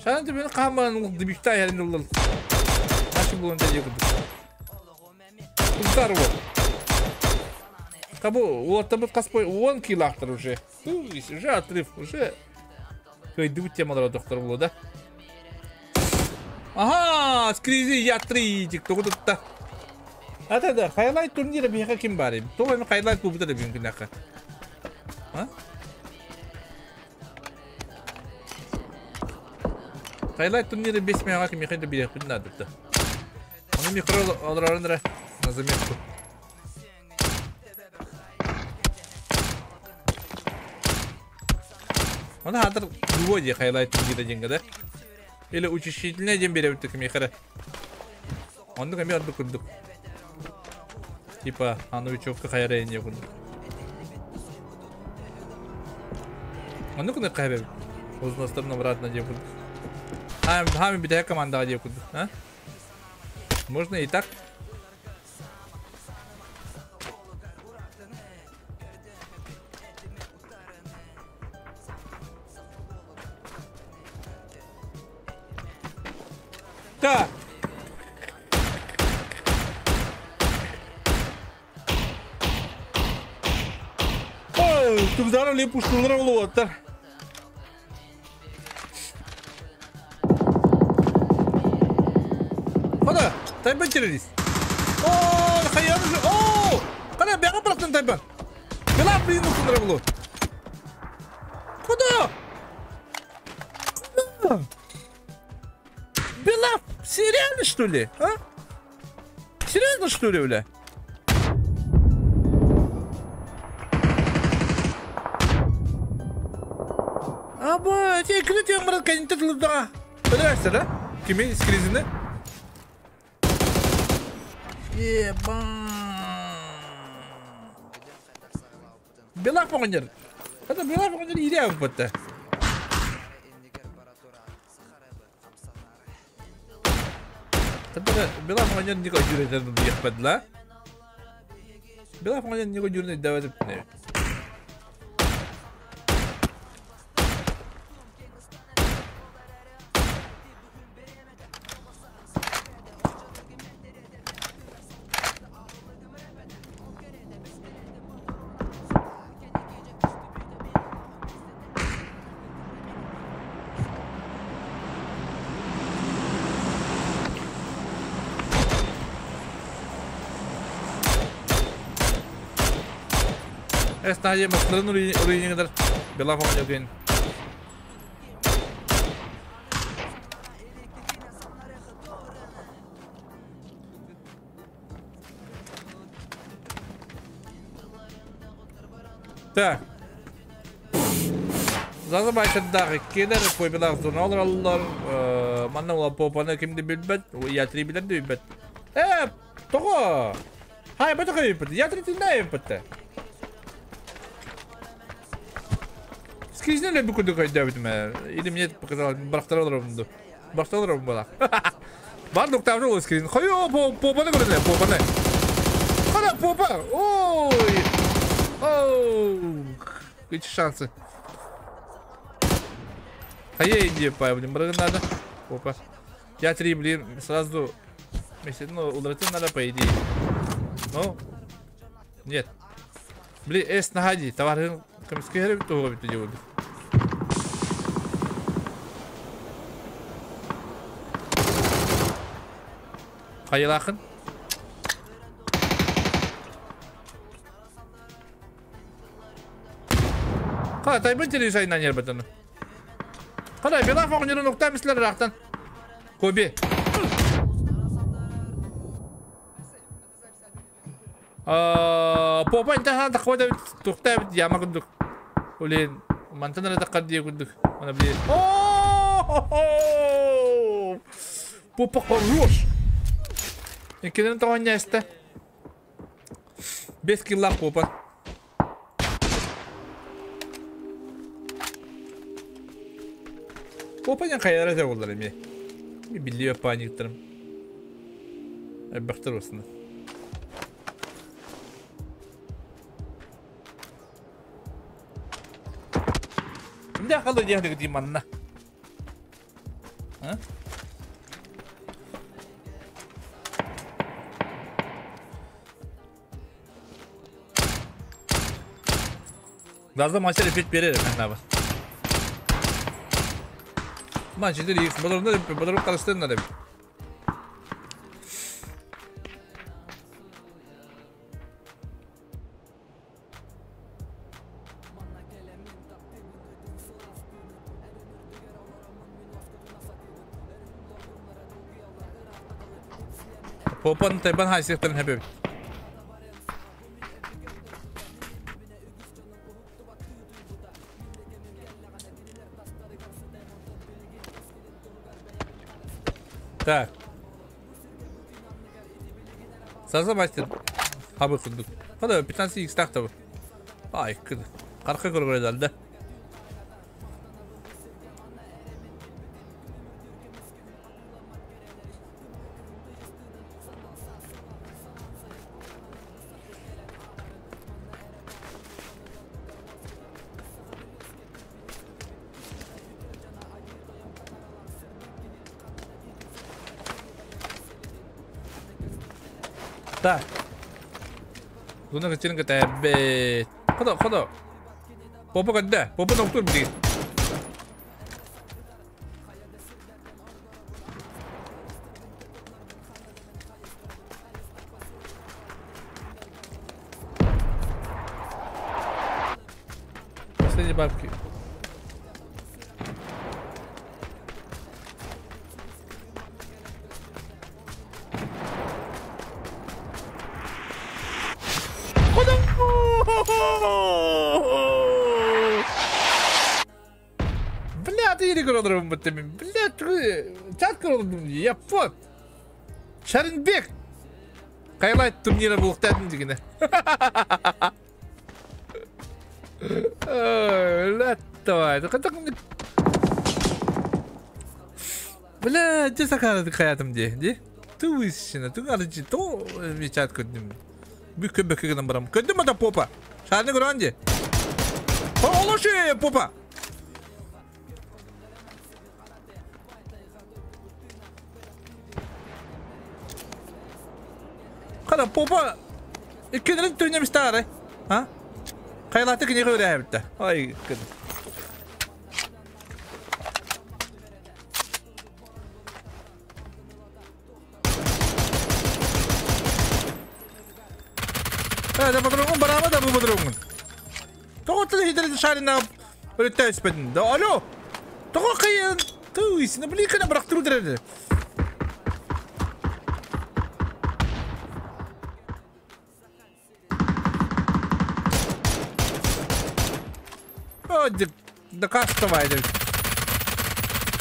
B: Шарын төбені қахаман дыбикта ярын олар. Ашы булын да екіді. Удар вот. Кабу, вот там каспой, 10 килактор уже. Уже отрыв, уже. Көйді темалар доктор было, да? Ага, скризи я три, кто тут-то? А тогда хайлайт турнира бияка ким бар? То эми хайлайт бу бутар бин күнәкә. А? Хайлайт турнира 5 миңа ким яхында бияк бит надо. Аны микро алырарындыр на заметку. Аны хәзер любой хайлайт турнира деньги, да? Или учащительный день берет так михара. Он на камеру курдук. Типа, а новичок хайра не буду. А ну-ка на кабель. Узнастом обратно не буду. А, хами битая команда где куда, а? Можно и так. Так. Ой, тубзаров пуштулар болуаттар. Кана, тайбан террорист. О, хаян уже. О, кана бяга бырактын тайбан. Бела блин ушундар болот. Куда? Куда? Бела, серьезно что ли? А? Серьезно что ли, бля? Аба, те кілі мұрат кәнітті тұлыдаға. Білесіздер, да? Кеме скризіні? Еба. Белақ болған жер. Это белақ болған жер ире алып бітті. Белақ болған жер неге жүретін дейік бәді, ла? Белақ болған жер неге жүретін дәу етіп не? Esta masların oraya kadar bela falan yok yani. Так. Зазы байшаддағы келер, койбелақ зоналар алылар, манна ола попаны кімді білбет, я три білер де білбет. Тоғы! Хай, бәті қой білбет, я три тілді білбетті. Скризне ли куда Или мне показалось, барахтарал Барахтарал была. Бардук там жил скрин. Хойо, попа на говорили, попа на. Хана попа. Ой. Оу. Какие шансы. А я иди, блин, брать надо. Опа. Я три, блин, сразу. Ну, удрать надо, по идее. Ну. Нет. Блин, эс находи, товар. Комиссия того ведь делают. Хайылахын. Ха, тайбын телевизорынан ербетен. Хада, бела фоңнерін ұқта мислер рақтан. Коби. Попа интахан тақвада тухта яма күндүк. Олен мантан ара таққар дие күндүк. Ана биле. О! Попа хорош. Экенен тоғанья эсте. Бес киллах попа. Попа не хайара да болар эми. Билли паниктырым. Эббахтар осына. Кимде акылы диэхлиги дии манна? А? Газда мастер эффект берер мен Манчестер X, баларында балар караштырын да. Попан тайбан хайсыктарын хэбэбит. Так. Саза мастер. Хабы курдук. Хада 15 x тахта. Ай, кыды. Карка көргөрө да. Так. Буну кытырын кытайбет. Хода, хода. Попа кадда. Попа доктор билген. Последние бабки. Бля, ты или Бля, чат я вот. Шаринбек. Хайлайт турнира был дегене. Бля, Бля, где сакары хаятым де? Де? Ты высшина, ты арчи, то чат көдүм. Бүк көбөк гынан барам. Көдүм ата попа. Шарны көрәнде. Олоши попа. Кара попа. Иккенерин төйнемистары. А? Кайлаты кини көрәбитте. Ай, кыд. Да патронгун барама да бу патронгун. Тоҕо хитерин шарина өрүттэ испедин. Да алло. Тоҕо кыйын. Туйсина бликана бырактыру дереді. О, да кастовай.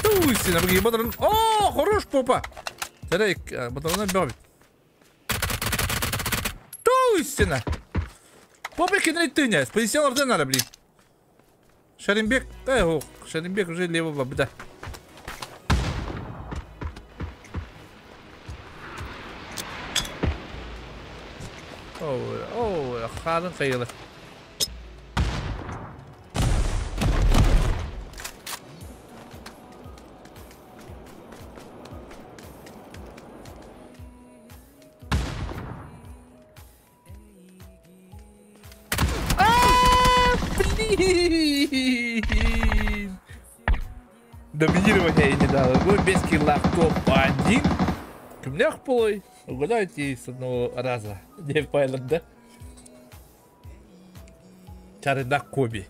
B: Туйсина бги патрон. О, хорош попа. Терек, патрона бабит. Туйсина. Попа кинри тыня. Позицион орден блин. Шаримбек, эх, Шаримбек уже левого, да. О, о, харын кайылы. Блин! Доминирование я не дал. Вы без килла топ-1. Кемнях полой. Угадайте с одного раза. Не пайлот, да? Чарыда Коби.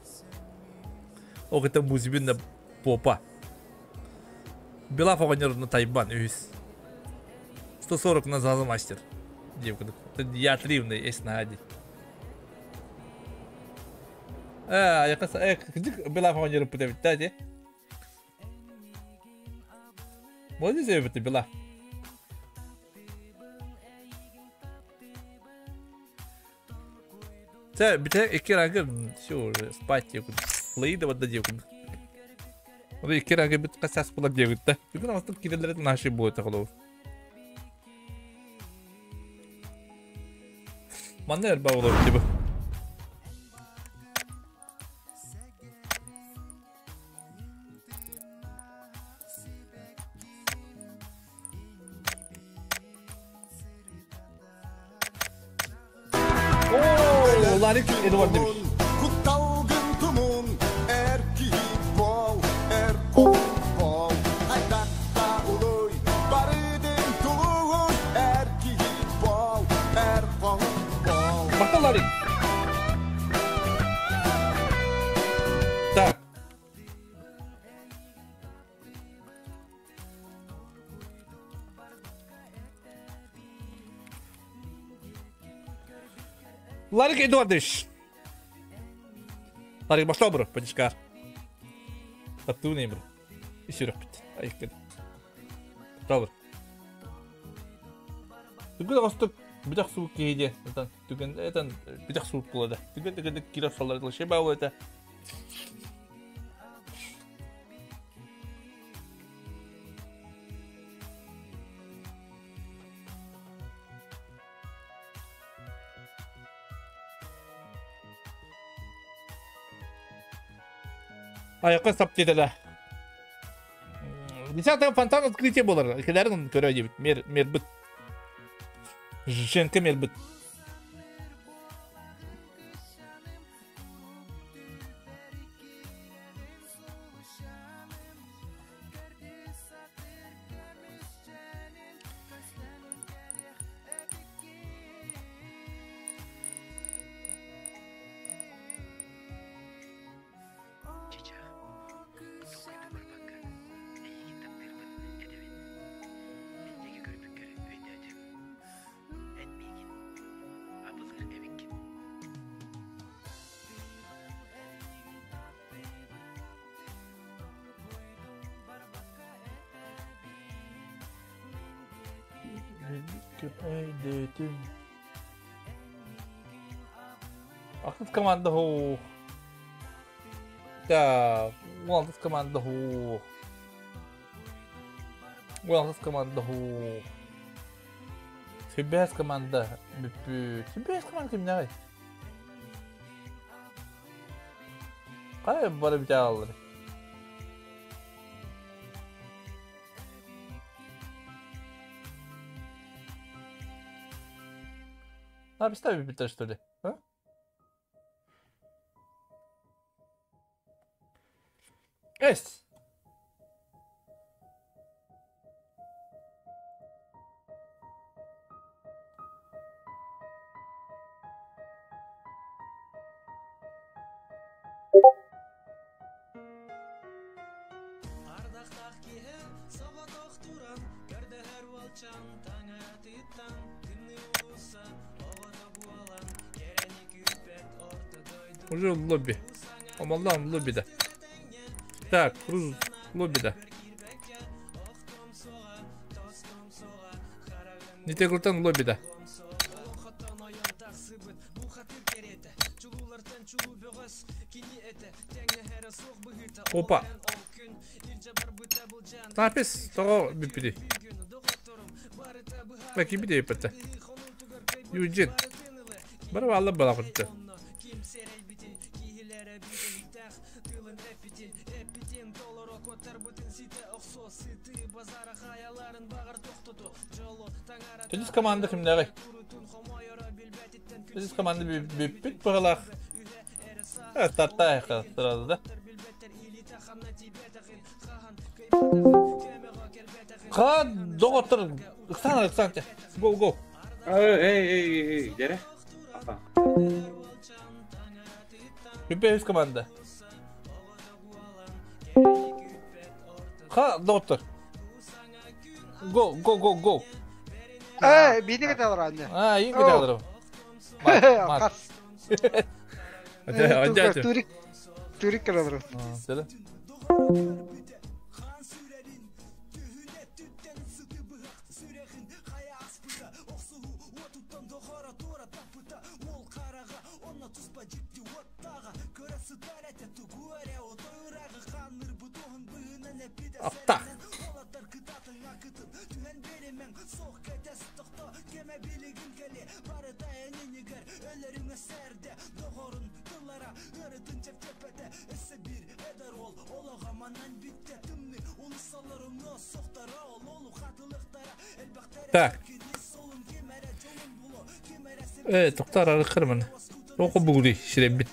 B: Ол кытта Музибин да попа. Белав оҕонньор Тайбан үһүс. 140 на Заза мастер. Девка, я тривный, есть на ади. Э, кырдьык Белав оҕонньор ыппыт эбит да, де. Молодец эбит Белав. Це бите икки рагы все уже спать диэкут. Лаида вот диэкут. Вот икки рагы бит касас була диэкут да. Бүгүн астык кирелер наши будет холов. Манна эрба болор типа. Оо, Ларик Эдуард demiş.
D: Кутталгын тумун, эр киһи бол, эр бол, бол. Хайдахта улуй, барыдын тулуун, эр киһи бол, эр бол, бол.
B: Махтал, Ларик. Так. Ларик Эдуардович. Ларик башла бро, подишкар. Таптуун бро. Исүрөкпүт. Айыккын. Добр. Түгэн оҕостук бүтэх суук киһи диэн этэн түгэн этэн бүтэх суук буолла да. Түгэн түгэнник киирэ охсоллор дылы баа буолла. Айыккын сап диэтэ. Десятого фонтан открытие болар. Кэлэрин көрө диэбит. Мер мербит. Женка мербит.
C: Чычах, толкуйду барбакка, эйигин таптыырбын этэбин. Мин диэки көрбүккэр өйдөөтүм. Эн миигин абылыыр эбиккин.
B: Ахтыс команда хоо. Так, алтыс команда хоо. Алтыс команда хоо. Сибээс команда бүппүт. Сибээс команда кимнээҕий? Хайа бары бүтэ ааллар. А, представь бүттэ что ли? А? Эс! Уже в лобби. Омаллаам лоббида. Так, Круз лоббида. Нитеглтан лоббида. Опа. Напис тоҕо бүппүтүй? Кими диэппэтэ? Юджин. Бары бааллар балахытты. Төрдүс команда кимнээҕий? Төрдүс команда бүппүт быһалаах. Тартаайха сразу да. Ха доҕоттор ыксаан ыксаан Го го.
F: Эй, эй, эй, эй, дере. Апа.
B: Бүппэ үс команда. Ха, доктор. Go, go, go, go.
K: Э, биини кыталар анне.
B: А, иин кыталар.
K: Хас. Турик турик кылалар.
B: Сөйле. Аттах. Так. Э, тоқтар арықырмын. Оқы бұгри, шіребіт.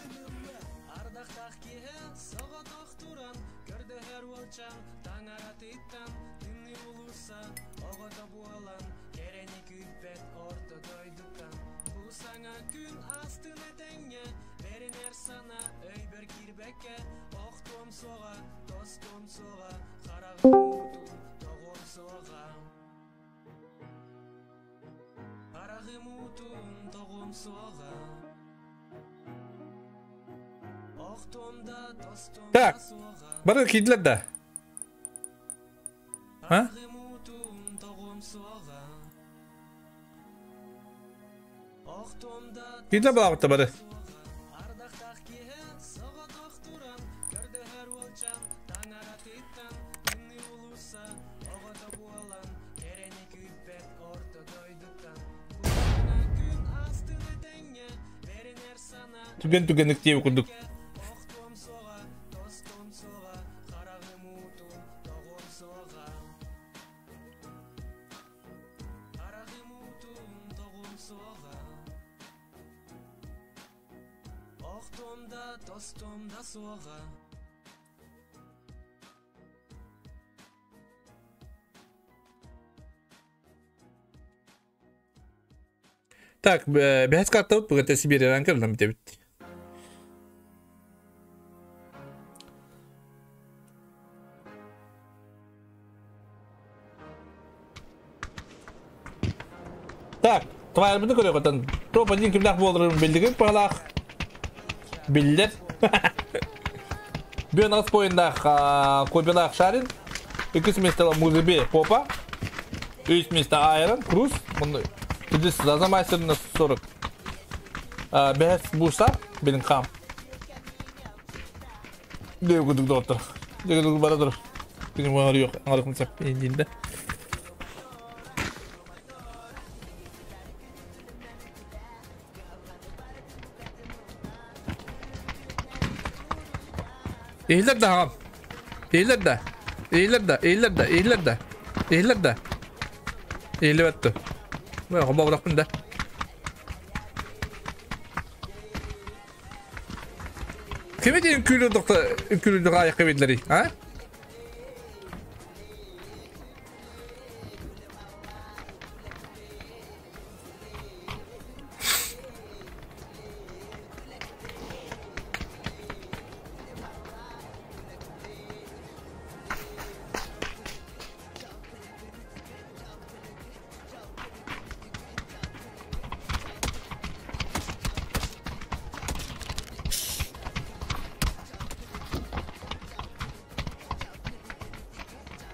B: Так, бары кийдилер да. А? Кийдилер балабытта бары. Түген түгенlik диye курдук. Так, бәһәс картабыт бүгәтә Сибириянан кэллэм бит. Так, тварбыны көрөкөтөн топ-1 кимдах буоларын билдигин палах биллер. Бен аспойындах Кобилах Шарин, 2 место Музыбе Попа, 3 место Айрон Круз, Түдіс Заза Мастерна 40. Бәс Буса, Белинхам. Дегудук доктор. Дегудук барадыр. Күнүм аңар yok. Аңар yok. Индинде. Eğilir de ağam. Eğilir de. Eğilir de. Eğilir de. Eğilir de. Eğilir de. Eğilir etti. Хоба бырақпын да. Кеме дейін күлі аяқ кебедлері, а?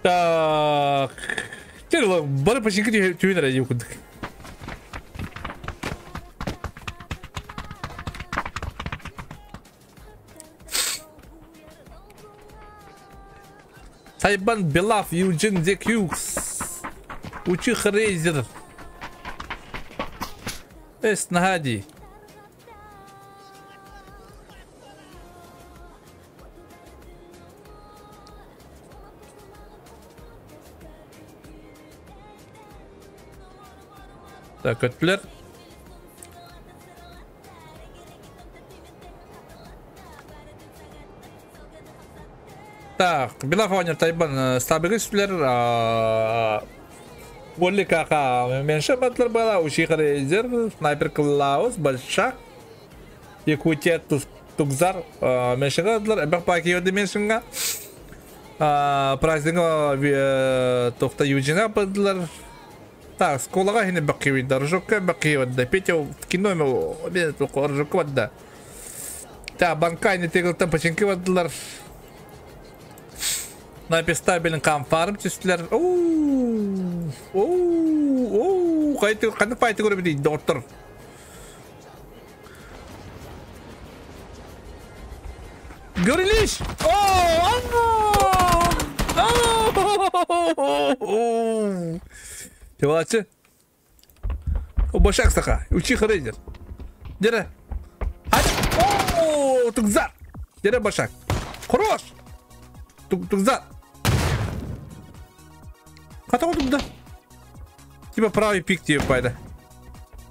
B: Так, бары починки түйін әрі күндік. Тайбан Белав, Юджин Декюкс, Учих Рейзер, Эс Нагади. Так, өттілер. Так, Белав Ваня Тайбан стабығы үстілер. Олли Кака меньше батлер была, Учиха Рейзер, Снайпер Клаус, Большак, Якутия Тукзар, меньше батлер, Эбэх Паки Йоды меньшинга. Праздника тохта Юджина бардылар. Так, школаға хіне баққи Рожокка баққи барды. Петя в кино мен Рожокка барды. Так, банка не тегілтен пачинки бардылар. На пестабелін камфарм түстілер. Оу, оу, оу, қайты, қандай файты көріп дейді, доктор. Горелиш! Оу, оу, Тевачы. Башак саха, учиха рейдер. Дере. Оу, тугзар. Дере башак. Хорош. Тугзар. Хата да. Типа правый пик тебе пайда.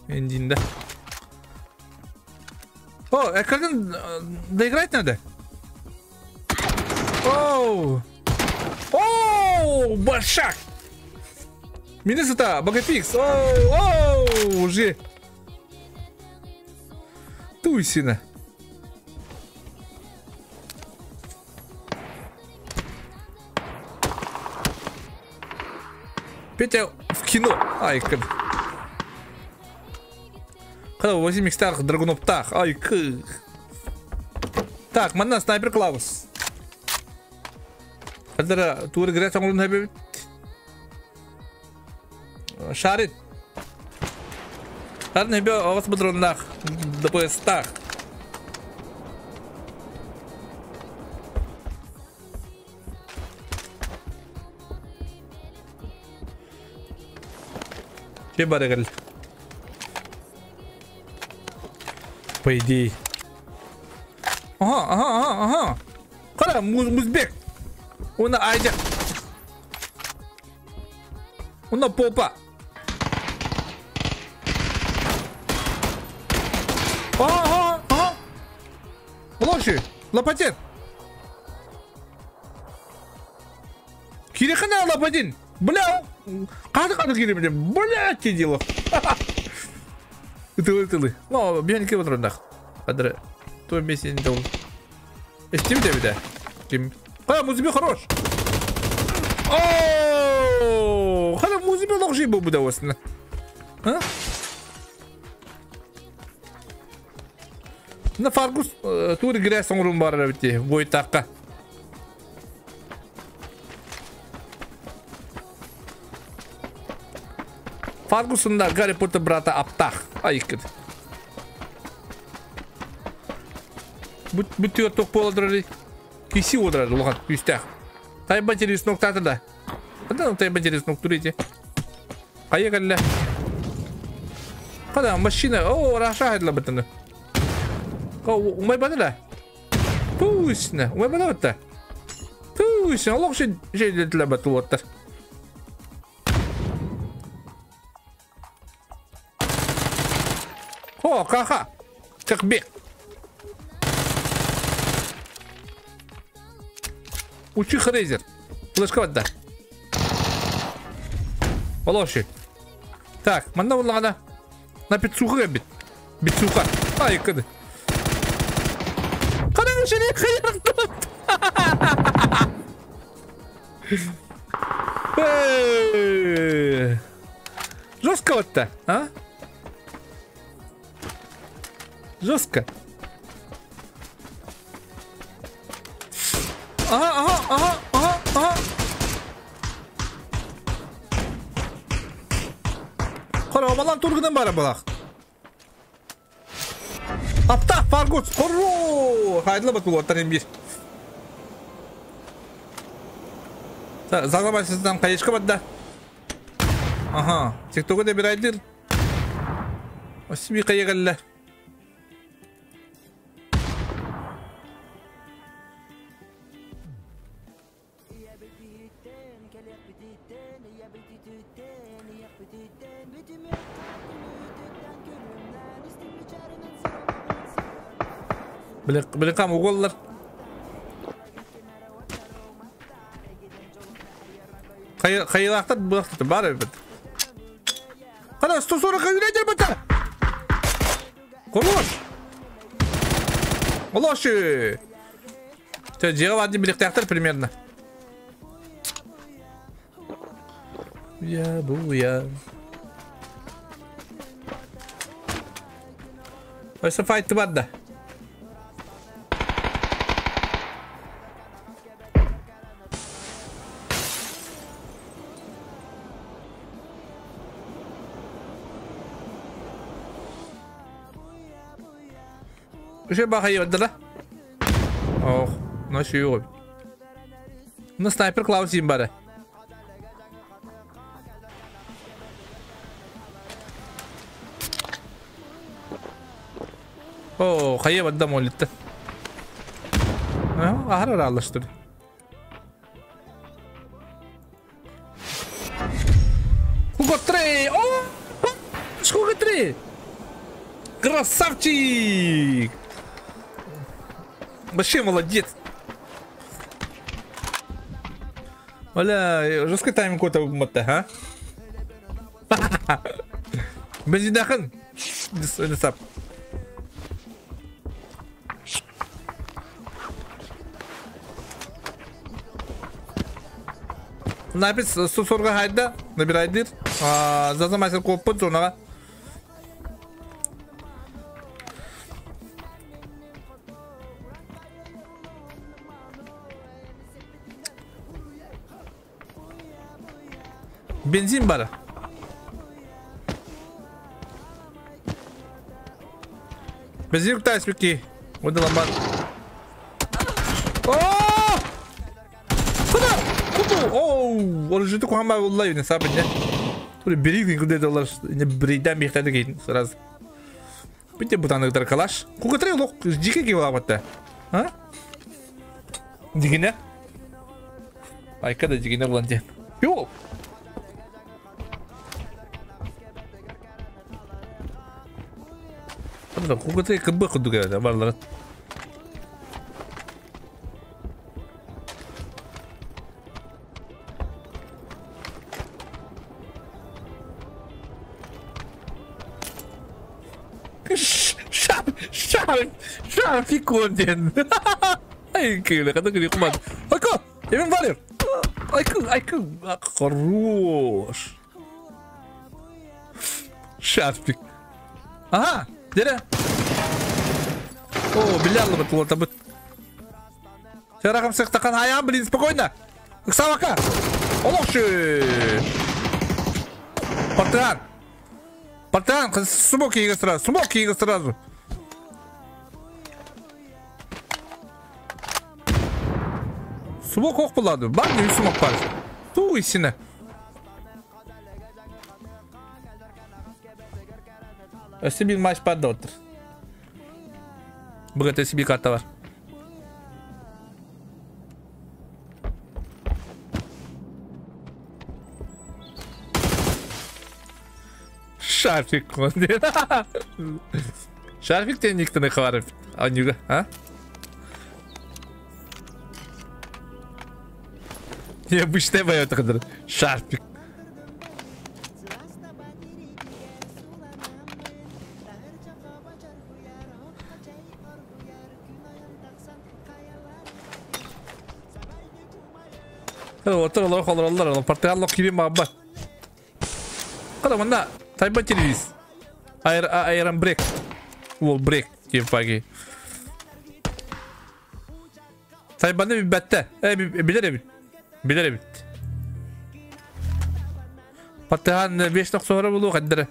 B: Эндин, да. О, экран доиграть надо. Оу. Оу, башак. Минус это, Багафикс. Оу, оу, уже. Туйсина. Петя в кино. Ай, как. Когда 8 икстарх драгунов тах. Ай, к. Так, манна снайпер Клаус. Когда тур играть, он хабиб. Шарит. Шарит не бьет, а вас патронах. ДПС-тах. Барыгал. По идее. Ага, ага, ага, ага. Кара, музбек. Он айдя. Он на попа. Ага, ага. Лоши, лопатин. Кирихана лопатин. Бля. Қады-қады келе бля, те дело. Үтілі-үтілі. Ну, биян кеп отырындақ. Қадыры. То месте не дол. Эстим де бі Ким. Қара, музыка хорош. Ооо! Қара, музыка лох жей бұл бұда осыны. А? На Фаргус тур грязь оңрун бар бите, бойтаққа. Фаргусында Гарри Поттер брата аптах. Ай, кыд. Бүт тоқ боладыр. Киси одырады, лоған, күйстәқ. Тайба телеснок татыда. Қадан тайба телеснок турите? Қайы кәлі? Қада машина, о, раша айдыла бітіні. Умай бадыла? Пусть, умай бада бітті. Пусть, олық жейлетілі бітті оттыр. О, ха-ха! Чакбек! Учи хрезер! Флешка вода! Волоши! Так, манна улана! На пиццуха бит! Бицуха! Ай, кады! Када ушли хрен! Жестко вот-то, а? Жестко. Ага, ага, ага, ага, ага. Қара, обалан тургынан бары бұлақ. Апта, Фаргус, қору! Хайдылы бұт бұл оттар ембір. Зағламайсыздан қайышқа бадда. Ага, тиктоғы да бір айдыр. Осми қайығалла. Біліқам оғоллар. Қайылақтар бұлақтар бар өбіт. Қара, 140 үйрәдер бұта! Қорғыш! Олашы! Жеға вадим біліктақтар примерно. Я буя. Өссө файты бар да. Үше баха да. Ох, ну шүйі Ну снайпер Клаус им бары. О, хайа бадда молитті. Ахар аралаштыр. Хуготре! О! Хуготре! Красавчик! Вообще молодец! Оля, жесткий тайминг какой-то а? Бензинахан! Сап. Напис 140 хайда набирайдыр. Заза мастер коппут зонага. Бензин бар. Бензин кутайс бики. Одаламан. О! Куда? Куда? Оу, ол жити кухама олла юне сапын не. Тури бериг куде доллар не брейдан бихтады кейин сразу. Бите бутаныктар калаш. Кукатре лок жике ки бола А? Дигине? Айка да дигине булан ден. Йо! Кукатре кыбы кудуга барлар. Шарфик диэн. Ай, кыылы, када кыли куман. Айка, эмен валер. Айка, айка, хорош. Шарфик. Ага, дере. О, билялы бит лота бит. Шарахам сыктакан аян, блин, спокойно. Савака. Олохши. Партан. Партан, смок еге сразу, смок еге сразу. Смок ох болады. Бар не смок бар. Ту исine. Өсі bir maç бар да отыр. Бүгін өсі bir карта бар. Шарфик конди. Шарфик тен никтіні қаварып. Анюга, а? Необычная моя тақдыр. Шарфик. Отыр олар олар олар португаллық кирин мабба. Кара мында тайба телевиз. Айран брек. Ол брек деп паги. Тайбаны битте. Билер бит. Билер бит. Португал 5 ноксора болу кадыр.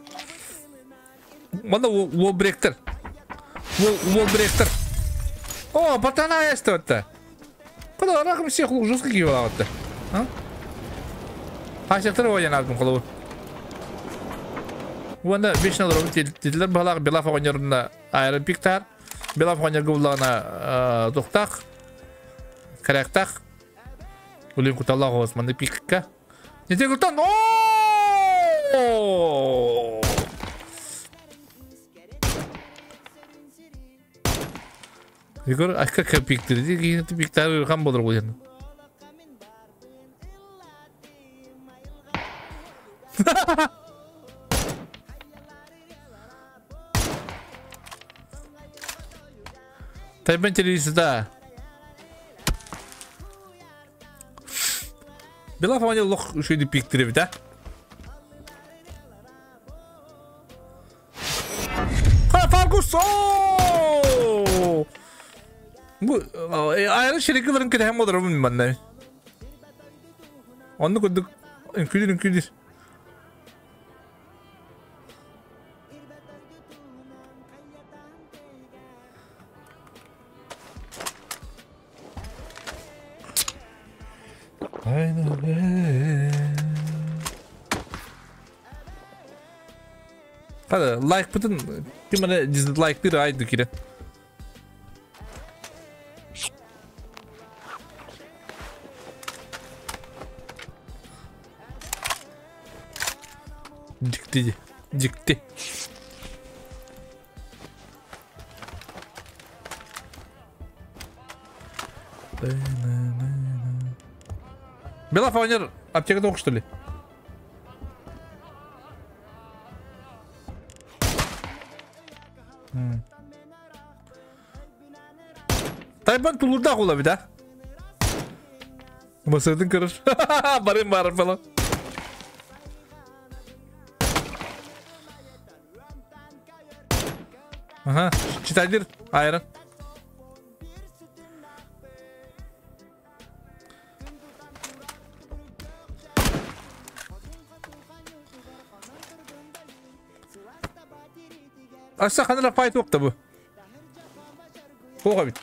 B: Мында ол бректер. Ол бректер. О, португал аясты отта. Куда ракым всех жестко киіп алады. Асяқтар ойын алдым қолы. Уанда 5 доллар тетилер балақ Белаф оғынерына айрын пиктар. Белаф оғынер гуллағына тоқтақ. Каряқтақ. Улин куталлақ османды пикка. Нете күртан? О! Егор, а как пиктер? Пиктар қан болыр ғой енді. Тайбан телевизор, Белаф оне лох үшөйді пиктіріп, да? Айран шерикиларын кэтэһэн олоробун манна. Онну курдук үҥкүүлүүр үҥкүүлүүр. Hadi like button ким эрэ дизлайктыыр айды киирэн. Дьикти дьикти. Белов оҕонньор аптеката что ли? Тайбан тулуурдаах уол эбит а? Масырдын көрөр. Барым бар falan. Ага, читайдыр айран. Assa ханара файт уопта бу. Туох эбит.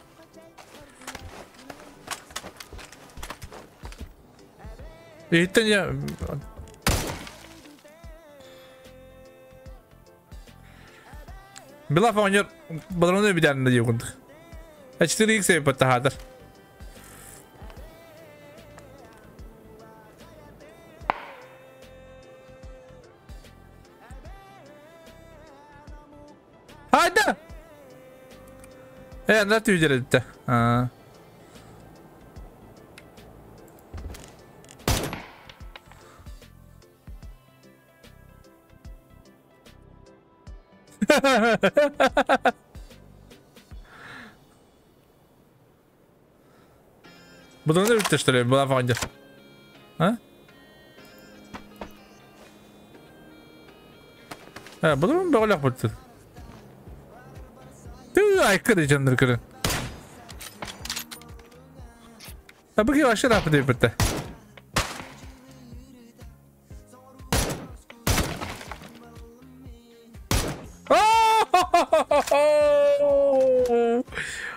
B: Иһиттэн я... Белав оҕонньор балароны эбитэрин да диир курдук. H4X эбиппэт таһаатар. Хайда! Э, анда түйдер эбиттэ. Аа. Бұдан өтті, что ли, была фонде. А? Э, бұдан бөғілек бұтты. Ты айкыр дежендір көрін. А бұл вообще рапы деп бітті.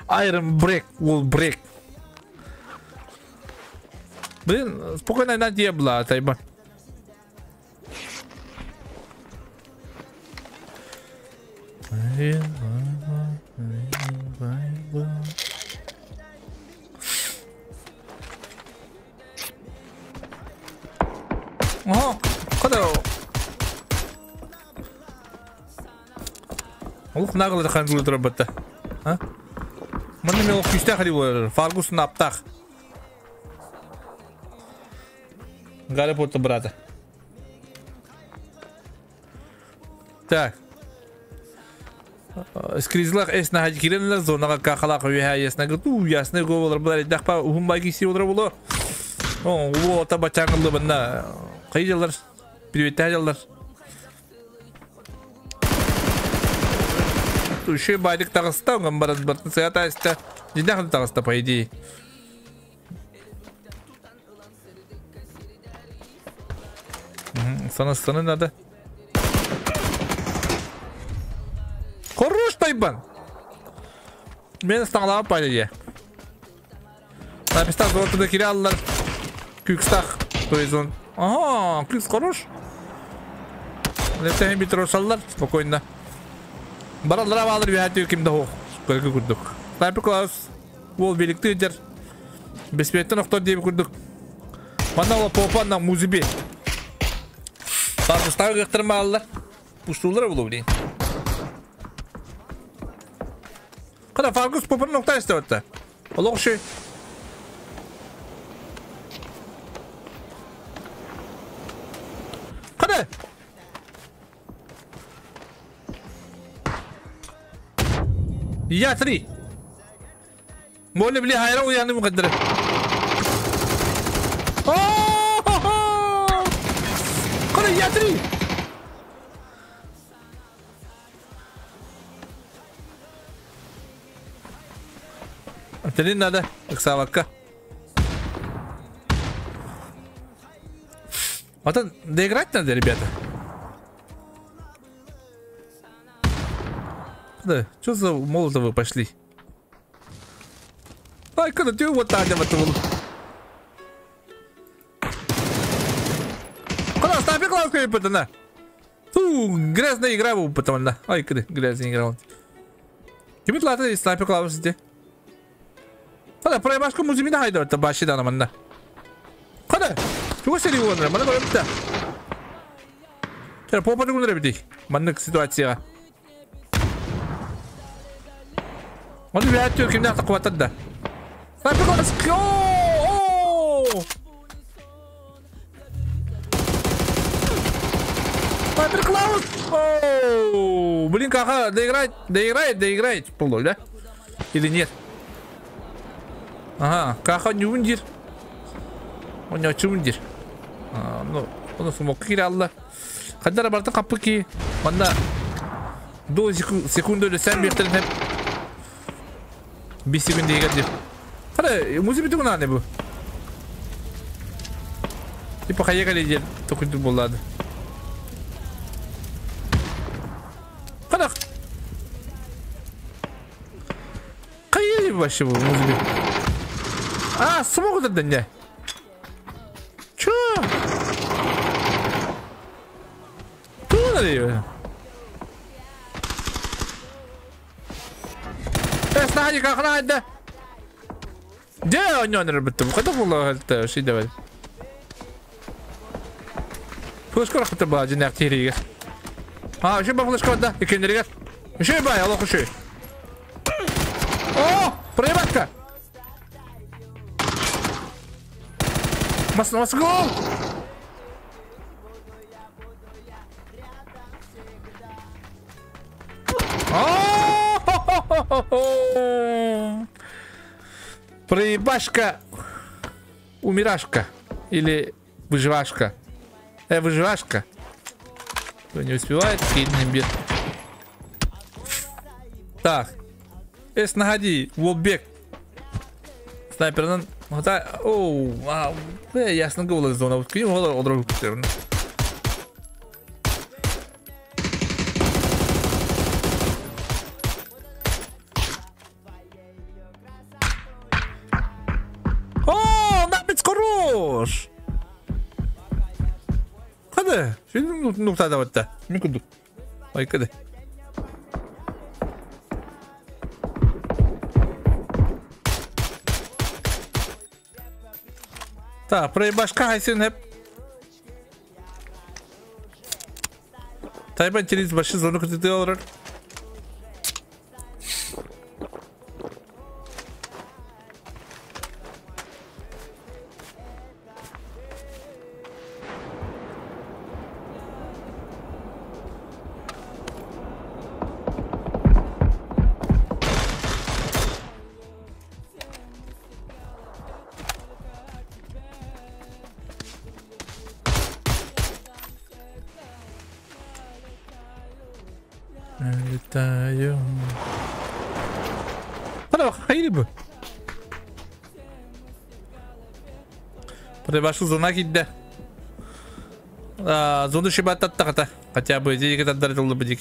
B: Iron break, will break. Блин, спокойно на дебла, тайба. О, куда? Олох нагло хан турабатта. А? Манна мен олох күүстээх дии буолар. Фаргус наптаах. Гарри Поттер брата. Так. Скризлах эс наһа киренлер зонаға кахалақ үйә ясна гыту ясны голар булар дахпа ухум байги си олар було. О, улу ата бачаңылы бында. Кайдалар? Привет, Еще байдык тағыста, оған барат бартын саята әсті. Жинақын тағыста, по идее. Саны саны надо. Хорош, тайбан! Мен стаңлап по идее. Написал, золото киряллар. Күкстах. То есть он... Ага, күкс хорош. Лептен битрошаллар, спокойно. Бараллара балыр бәһәт кимде хох. Көргө күрдүк. Снайпер класс ол беликти жер. Беспеттен октор деп күрдүк. Мана ола попанна музиби. Таргыстагы гыктырмалар. Пуштулар болу блин. Кара Фаргус попанна нокта истеп атты. Олох шей. Кара Я три. Молли бли хайра уяны мукаддара. Кара я три. Телин надо, ыксаабакка. Отон доиграть надо, ребята. Да, что за молотовы пошли? Ай, куда ты вот так вот был? Куда ставь глазку и потом. Фу, грязная игра был потом, да. Ай, куда грязная игра. Кимит лата снайпер клавиш где? Куда проебашку музимина хайда это баши да наманда. Куда? Чего серьезно? Мана говорит-то. Сейчас попаду куда ребятей. Маннык ситуация. Он бля, тюрки меня так хватает, да. Снайпер клавиш. О! Снайпер Клаус! Оу! Блин, как доиграть, доиграет, доиграет. Полноль, да? Или нет? Ага, Каха не ундир. Он не ундир. А, ну, он смог киралла. Хотя барта капыки. Манда до секунды или 7 метров. Без секунды играть. Хара, музыку ты на небо. Типа хаегали дел, только тут был ладно. Вообще музыка. А, смогут это не? Чё? Кто надо? Снайпер как надо. Где он работает? Куда было это? Что давай? Флешка рахта была один артиллерия. А, еще бы флешка да, и кеннерия. Еще бай, алло, еще. О, проебатка! Москву! Проебашка, умирашка или выживашка. Выживашка. Кто не успевает, кинем бед. Так. Эс находи, Волбек. Снайпердан. Оу, ясно голос зона. Вот кинем голову другу. О, напец хорош. Куда? Ну, тогда вот так. Никуда. Ой, куда? Так, проебашка хайсин хеп. Тайбан через большие зону катедр. Летаю. Проебашу зона кидда. Зону шибаттаттахата. Хотя бы денег это дарил бы дик.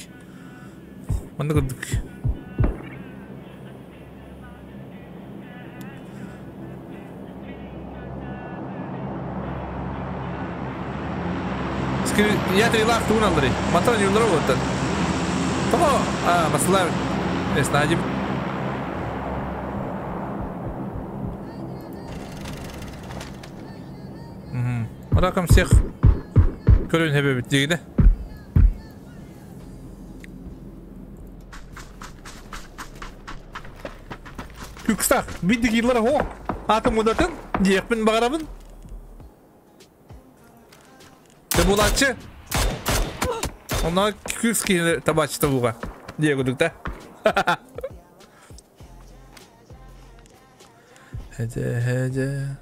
B: Я три лах туун аллари. Матрон юллара оттан. Того, маслав. Эснадим. Раком всех көрін хебе біттегі де. Күкстақ, бидді кейлер хо. Атым одатын, диекпін бағарабын. Тебулатчы. Онна күкс табачы табуға. Дие күдік та. Хеде, хеде.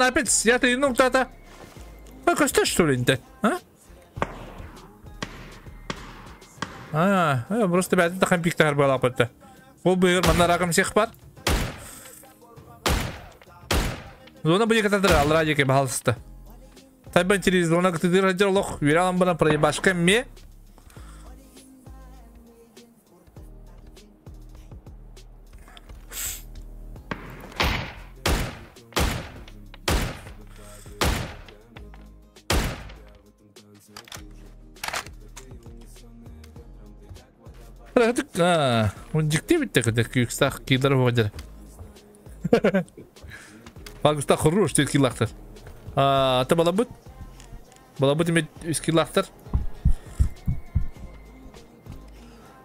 B: Напец, я ты ну тата. А костя что ли не а? А, просто бәді тақан пиктар бала апатты. Ол бұйыр манна ракым сех бар. Зона будет катадыр, алра жеке бахалысты. Тайбан через зона кытыдыр хаджар лох, виралан бана проебашка ме. Дикте битте кыды күйікстақ килдер болдыр. Фагуста хорош тет киллахтар. А, ата балабыт. Балабыт имет үс киллахтар.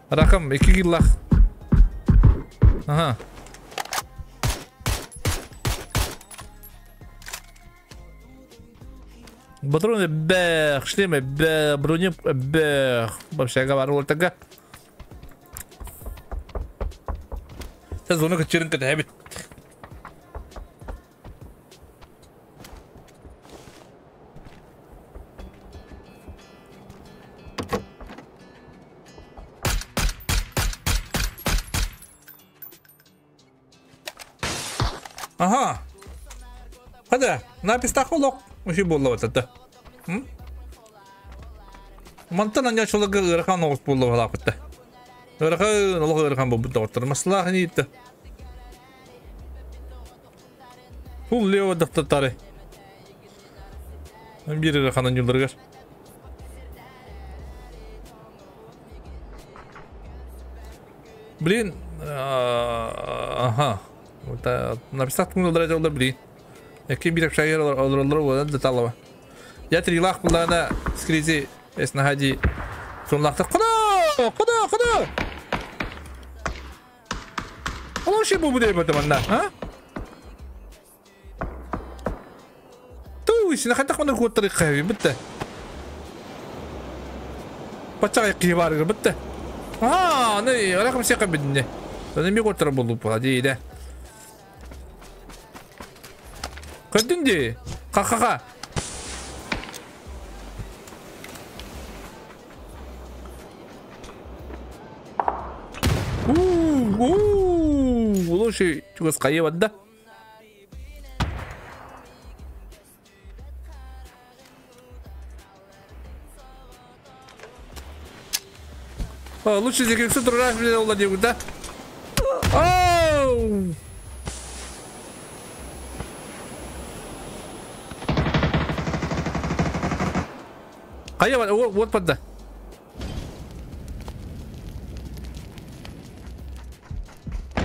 B: Ракам 2 киллах. Ага. Патроны бэх, шлемы бэх, броня бэх. Вообще говорю, вот такая. Сейчас зона кочеринка табит. Ага. Хада, напис тахолок. Уши болла вот это. Мантан аня шолага ырахан оғыз болла балапытта. Ырахан, олық ырахан бұл бұтта оттыр. Маслах не итті. Фул лево дақтаттары. Bir ырахан анюлдыргар. Блин, ага. Написать кунылдыр олар блин. Яки бирек шагер олар олар да талава. Я трилах булана скризи эснаhaди сонлахта куда куда куда. Олоши бу буде батаманна, а? Ту, сина хата куна куттар кайби битте. Пачай кибар битте. А, не, ракам сека бидне. Не ми куттар болду бу диде. Көдүнди. Ха-ха-ха. У-у-у, лучше чугас кайып да. Лучше зекрепсі тұрғаш біле ола дейгу, да? Оу! Қайы вот падда.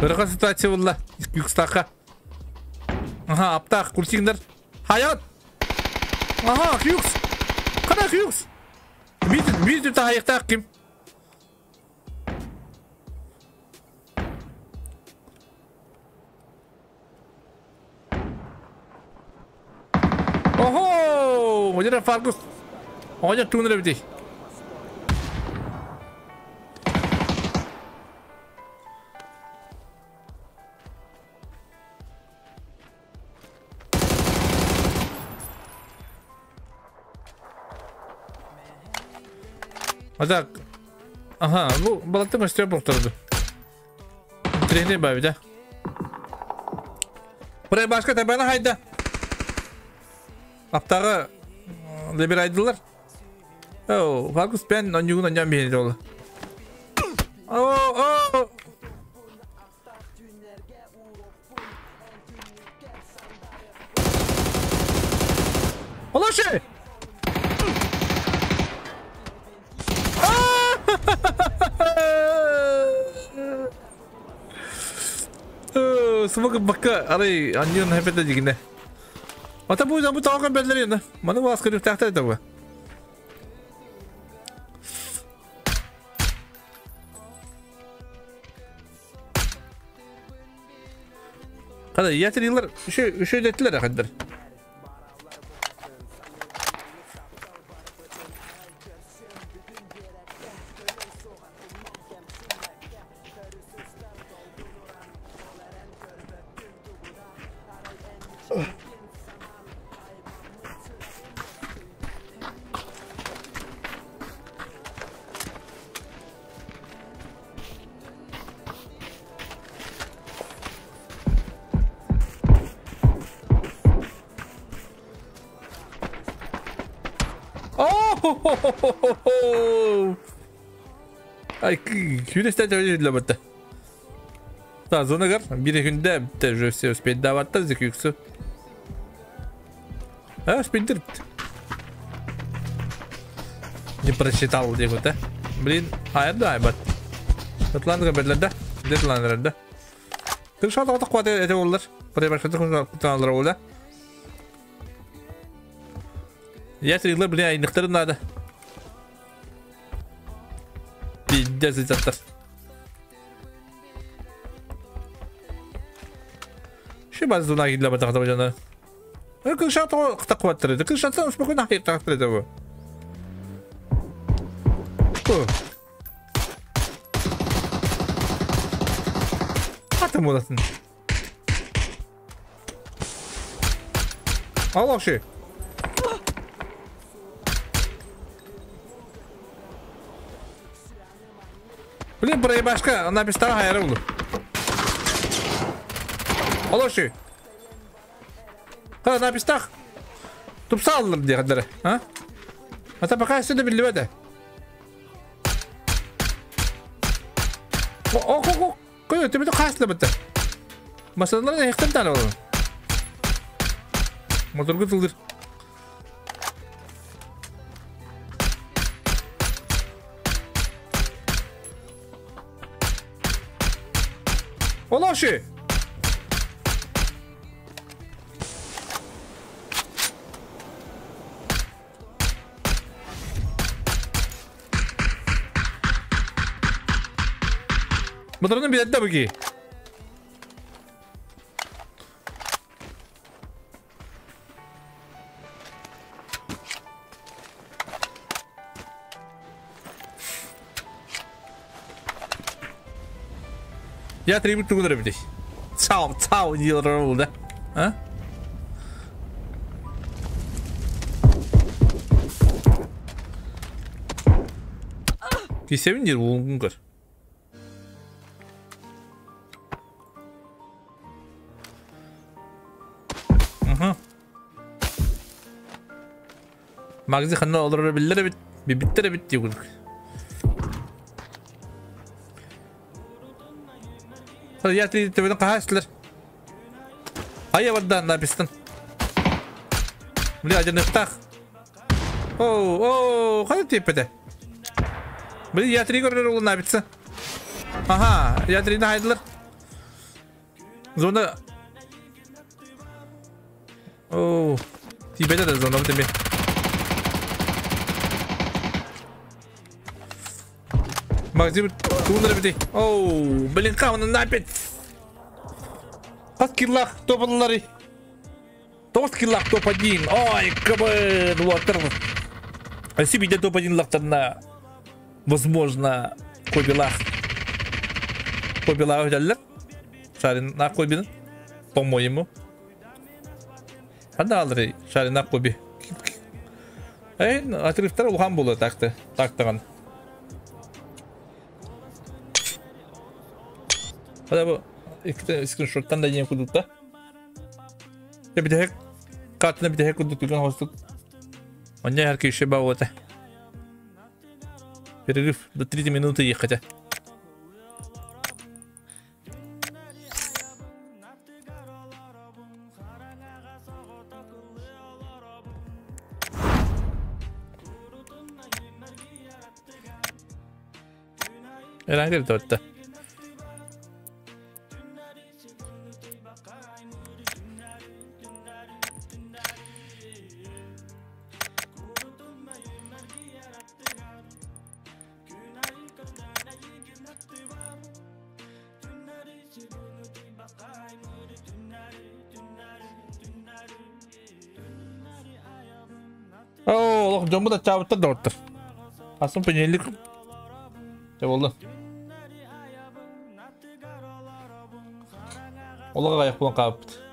B: Ырға ситуация болды. Юкстақа. Ага, аптақ, курсиңдер. Хаят! Ага, юкс! Қана юкс! Бит та аяқтақ кім? Охо! Модера Фаргус. Оня туннель бити. А так. Ага, ну, балаты мастер повторду. Тренер баби, да? Бурай башка табана хайда. Аптағы либерайдылар. Оу, Фаргус пен онюгун оньян бейін олы. Оу, оу. Олашы! Смог бакка арай аньон хепете дигине. Ата бу бу тагын белдер инде. Маны вас кырып тахта это бу. Када ятырылар үшө детлер акадыр. О! Ай, күнүстэн төбө Да, зонагар bir günde bitti. Уже все успеть давать зекюксу. А, успеть Не просчитал где да? Блин, а я да, бат. Атлантика бедлерде. Детланерде. Kırşat altı kuvvet ete oldular. Buraya başka kutanlar oldu. Ястрелы, бля, иныктарын надо. Пиздец, аттар. Ши базуна гидла батахта бажана. Кыршат кыта кубаттыр. Кыршаттан спокойно хайыр тактыр это. Атым болатын. Ал ши. Блин, проебашка, она пистара хайры булду. Алоши. Ха, на пистах. Тупса алдым дегендер, а? Ата пока сюда билбеде. О, о, о, кой, ты бит каслы бит. Масалар не хтен таны ол. Моторгы тылдыр. Олоши. Моторны билетте буки. Я требую тугу бит. Цау, цау, делал, да? А? Кисевин дер улунгар. Угу. Магзи ханна олар биллер бит, биттер бит дигүл. Я три тебе кахаслер. А я вода написан. Бля, один птах. О, о, хай типа Блин, я три говорю напиться. Ага, я три на хайдлер. Зона. О, тебе это зона в тебе. Максим, туннер Оу, блин, кавна напить. Пас киллах топ-лары. Топ киллах топ-1. Ой, кабы, лотер. А себе идет топ-1 лахтарна. Возможно, кобилах. Кобилах взяли. Шарин на кобин. По-моему. Аналри, шарин на коби. Эй, отрыв второй улхан было так-то. Так-то. Hadi bu скриншоттан да не кудукта. Я бит картына бит кудук деген хостук. Оння хер кеше бауата. Перерыв до 3 минуты ехать. Эрангер дотта. О, жомбу да чабытта доктор. Асын пенелик. Не болды? Оларға аяқ болан қабыпты.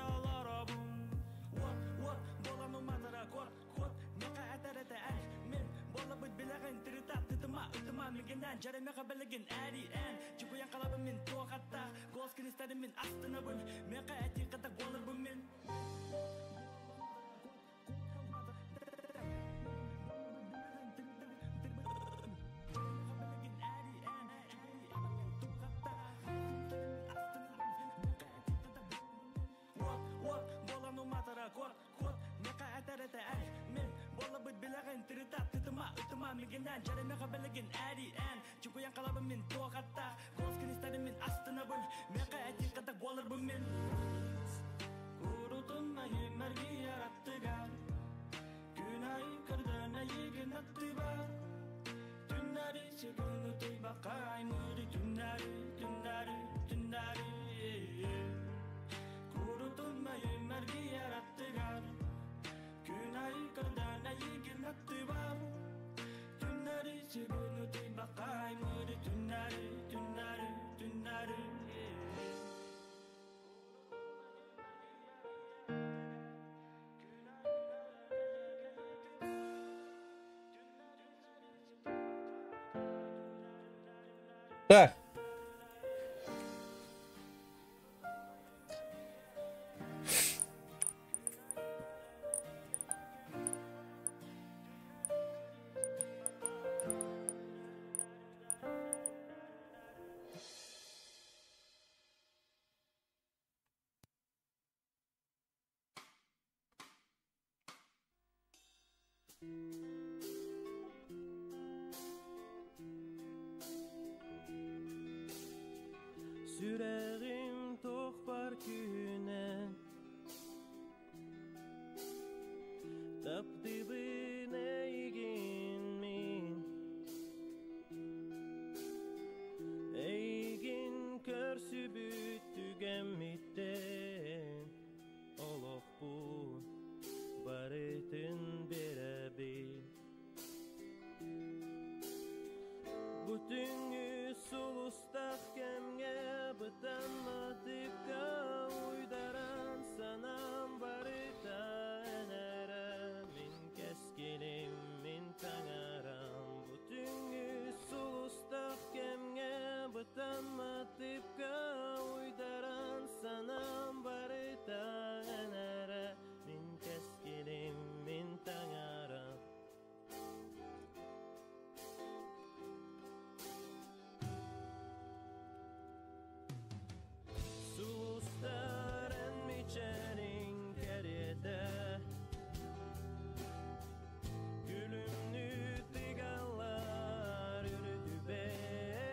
B: Так.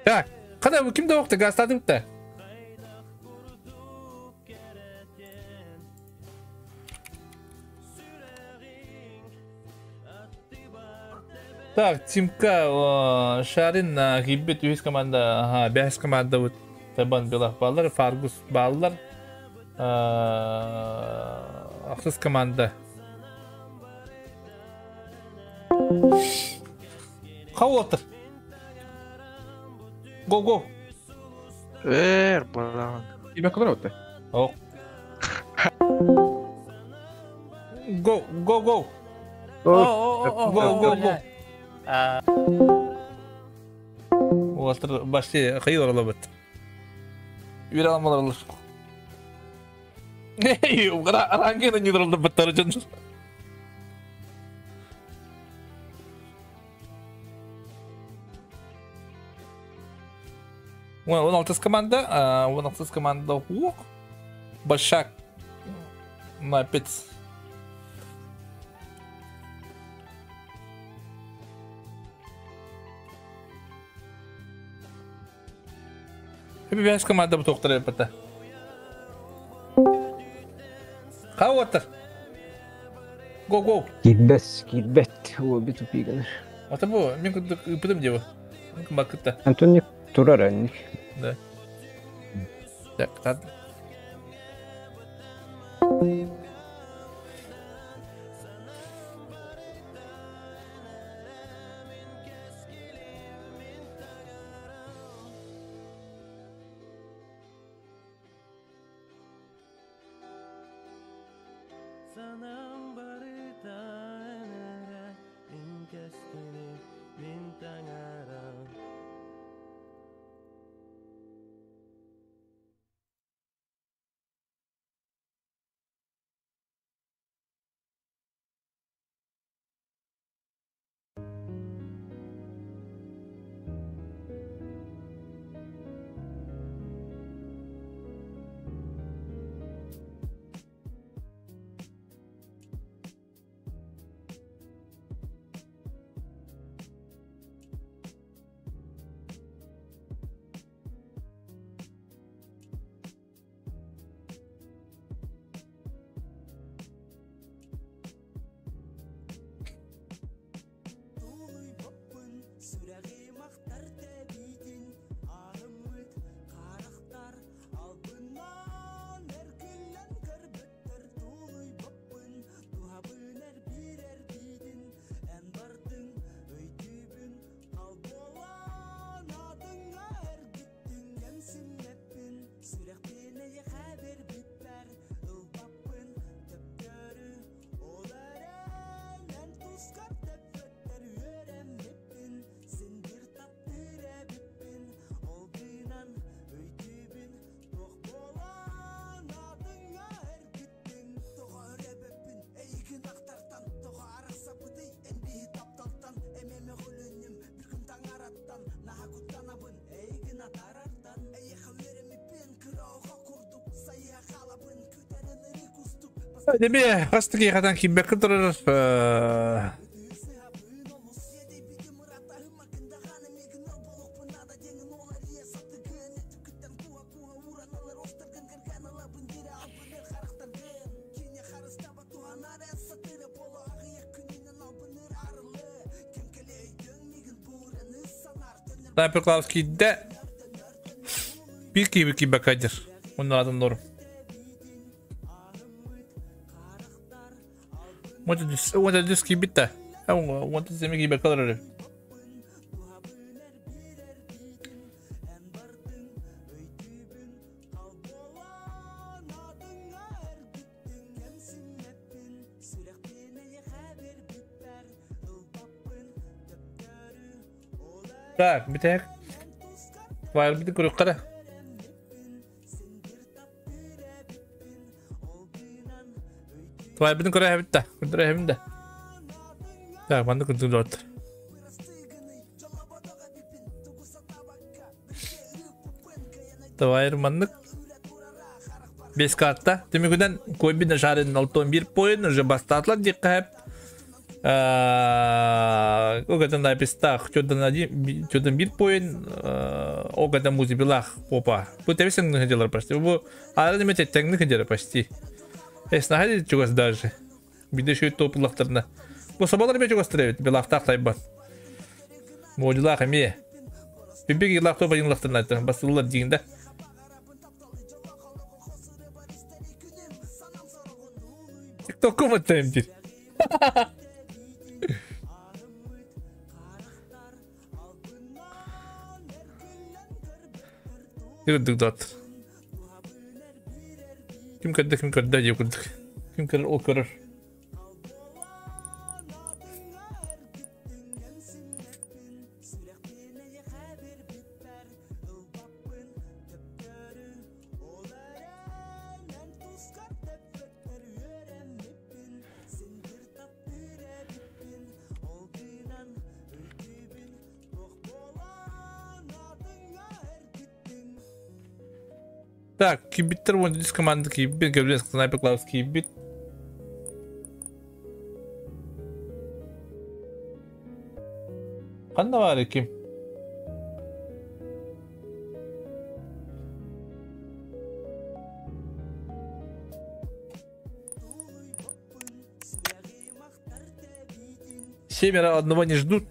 B: Так, Kada kim de yoktu? Gazladım da. Так, Тимка, Шарин, Гиббит, үс команда, ага, бәс команда вот Табан Белах баллар, Фаргус баллар, Ахсыз команда. Хауатыр. Го, го.
A: Балан.
L: Имя куда
B: О. Го, го, го.
C: О,
B: Го, го, го. Уолтер башти хайыр олобут. Үр алмалар olur. Рангена не дұрылды бұттары жын. Он алтыс команда, 16 команда ук. Башак на пять. Бәс команда тоқтыр әлбәттә. Хауатыр. Го, го.
M: Кирбес, кирбет. О, бит упиганыр.
B: Ата бу, мен күтүм деби. Бакытта.
M: Антоник турар анник.
B: Да. Так, тад. Деме хастыки хатан кимбекке турар. Снайпер Клаус киирдэ. Биир киһи киирбэккэ дьэр. Онно атын норм. Уонна дүс киирбит да. Уонна земи киирбэккэ олорор. Так, бүтэһик. Файлбытын көрүөххэ эрэ. Файлбытын көрө эһэбит да. Көрдөрө эһэбин да. Так, манна көрдөрөр. Давай маннык. Без карта. Түмүгүнэн Койбин Шарин 61 поин уже бастаатылар диэххэ Огатан напистах, чөдөн один, чөдөн бир поин, огатан музибилах попа. Бу тебесен хадилар почти. Бу ара неме теттеңни хадилар почти. Эс наһади чугас даже. Биде шөйт топулахтарына. Бу собалар бе чугас требит, белахтах тайбат. Модулах эме. Бибик илах топа инлахтарына басылар дигинде. Тикток коматтайым дир. Кырдык дат. Ким көрдө, ким көрдө диye курдук. Ким көрөр, ол көрөр. Так, кибиттер вон дис команда кибит, Гаврил Снайпер Клаус кибит. Ханна бар ким? Семеро одного не ждут.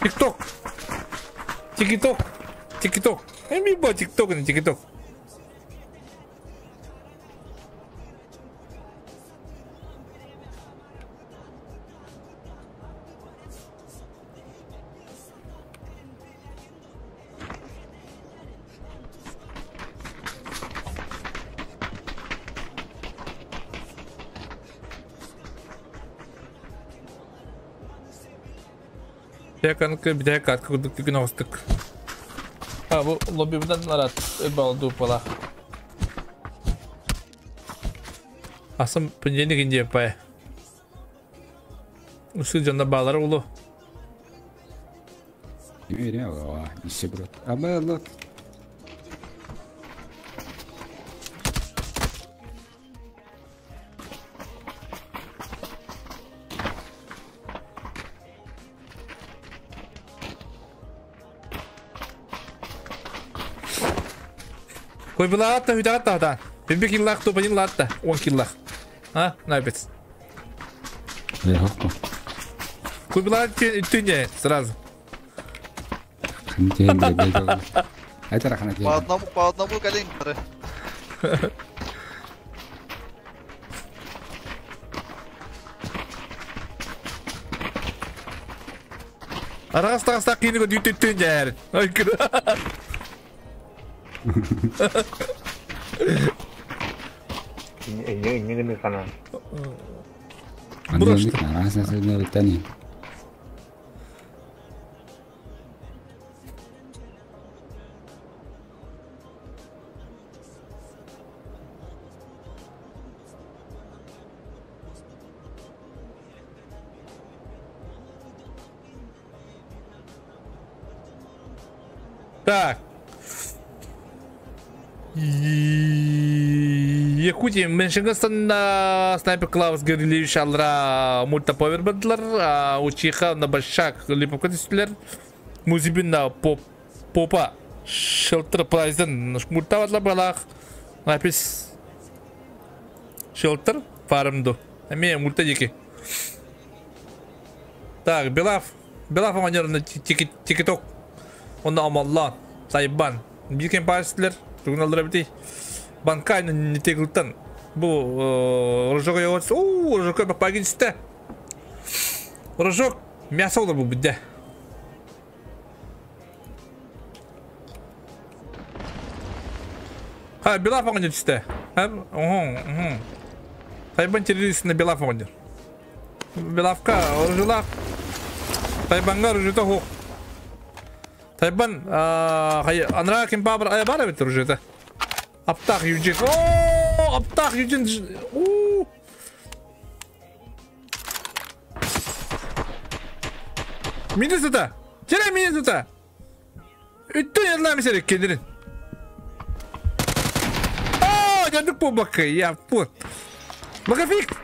B: Тикток. Тикток. Тикток. Эми бо тикток не тикток. Яканкы битэ катка курдук күн оҕустук. А бу лоббибутан нарат балду пала. Асым понедельник инде пай. Усы жанда балар улу.
I: Вере, иссе брат. Аба
B: Кой была хүдәгат та. Бибик киллах то банин латта. 10 киллах. А, найбец.
I: Легко.
B: Кой была түне сразу.
I: Хантен бебе. Это рахана
F: По одному колени.
B: Арас тағыстақ кейіні дүйттеттен жәрін. Так. Якутия Меншингстан снайпер Клаус Гаврилевич алра мульта повербадлар, учиха на большак липовка түстүлер. Музибин на поп попа шелтер прайзен мультавадлар балах. Напис шелтер фармду. Эме мульта дики. Так, Белав, Белав оңонер тикиток. Онда амаллан, сайбан. Бикен парсилер, тугуналдыра бити. Банкайны не тегілтан. Бу рожок йоғыз. Оу, рожок папагинсте. Рожок мясо олар бу бидде. Ха, Белав оңонер түсті. Сайбан террористіне Белав оңонер. Белавка, рожолақ. Сайбанга рожота хоқ. Тайбан, анра кем бабр ая бара бит уже это. Аптах Юджин. О, Аптах Юджин. О. Минус это. Тере минус это. Үттен ярлам серек кендерин. О, жандык по бакы, я пут. Багафик.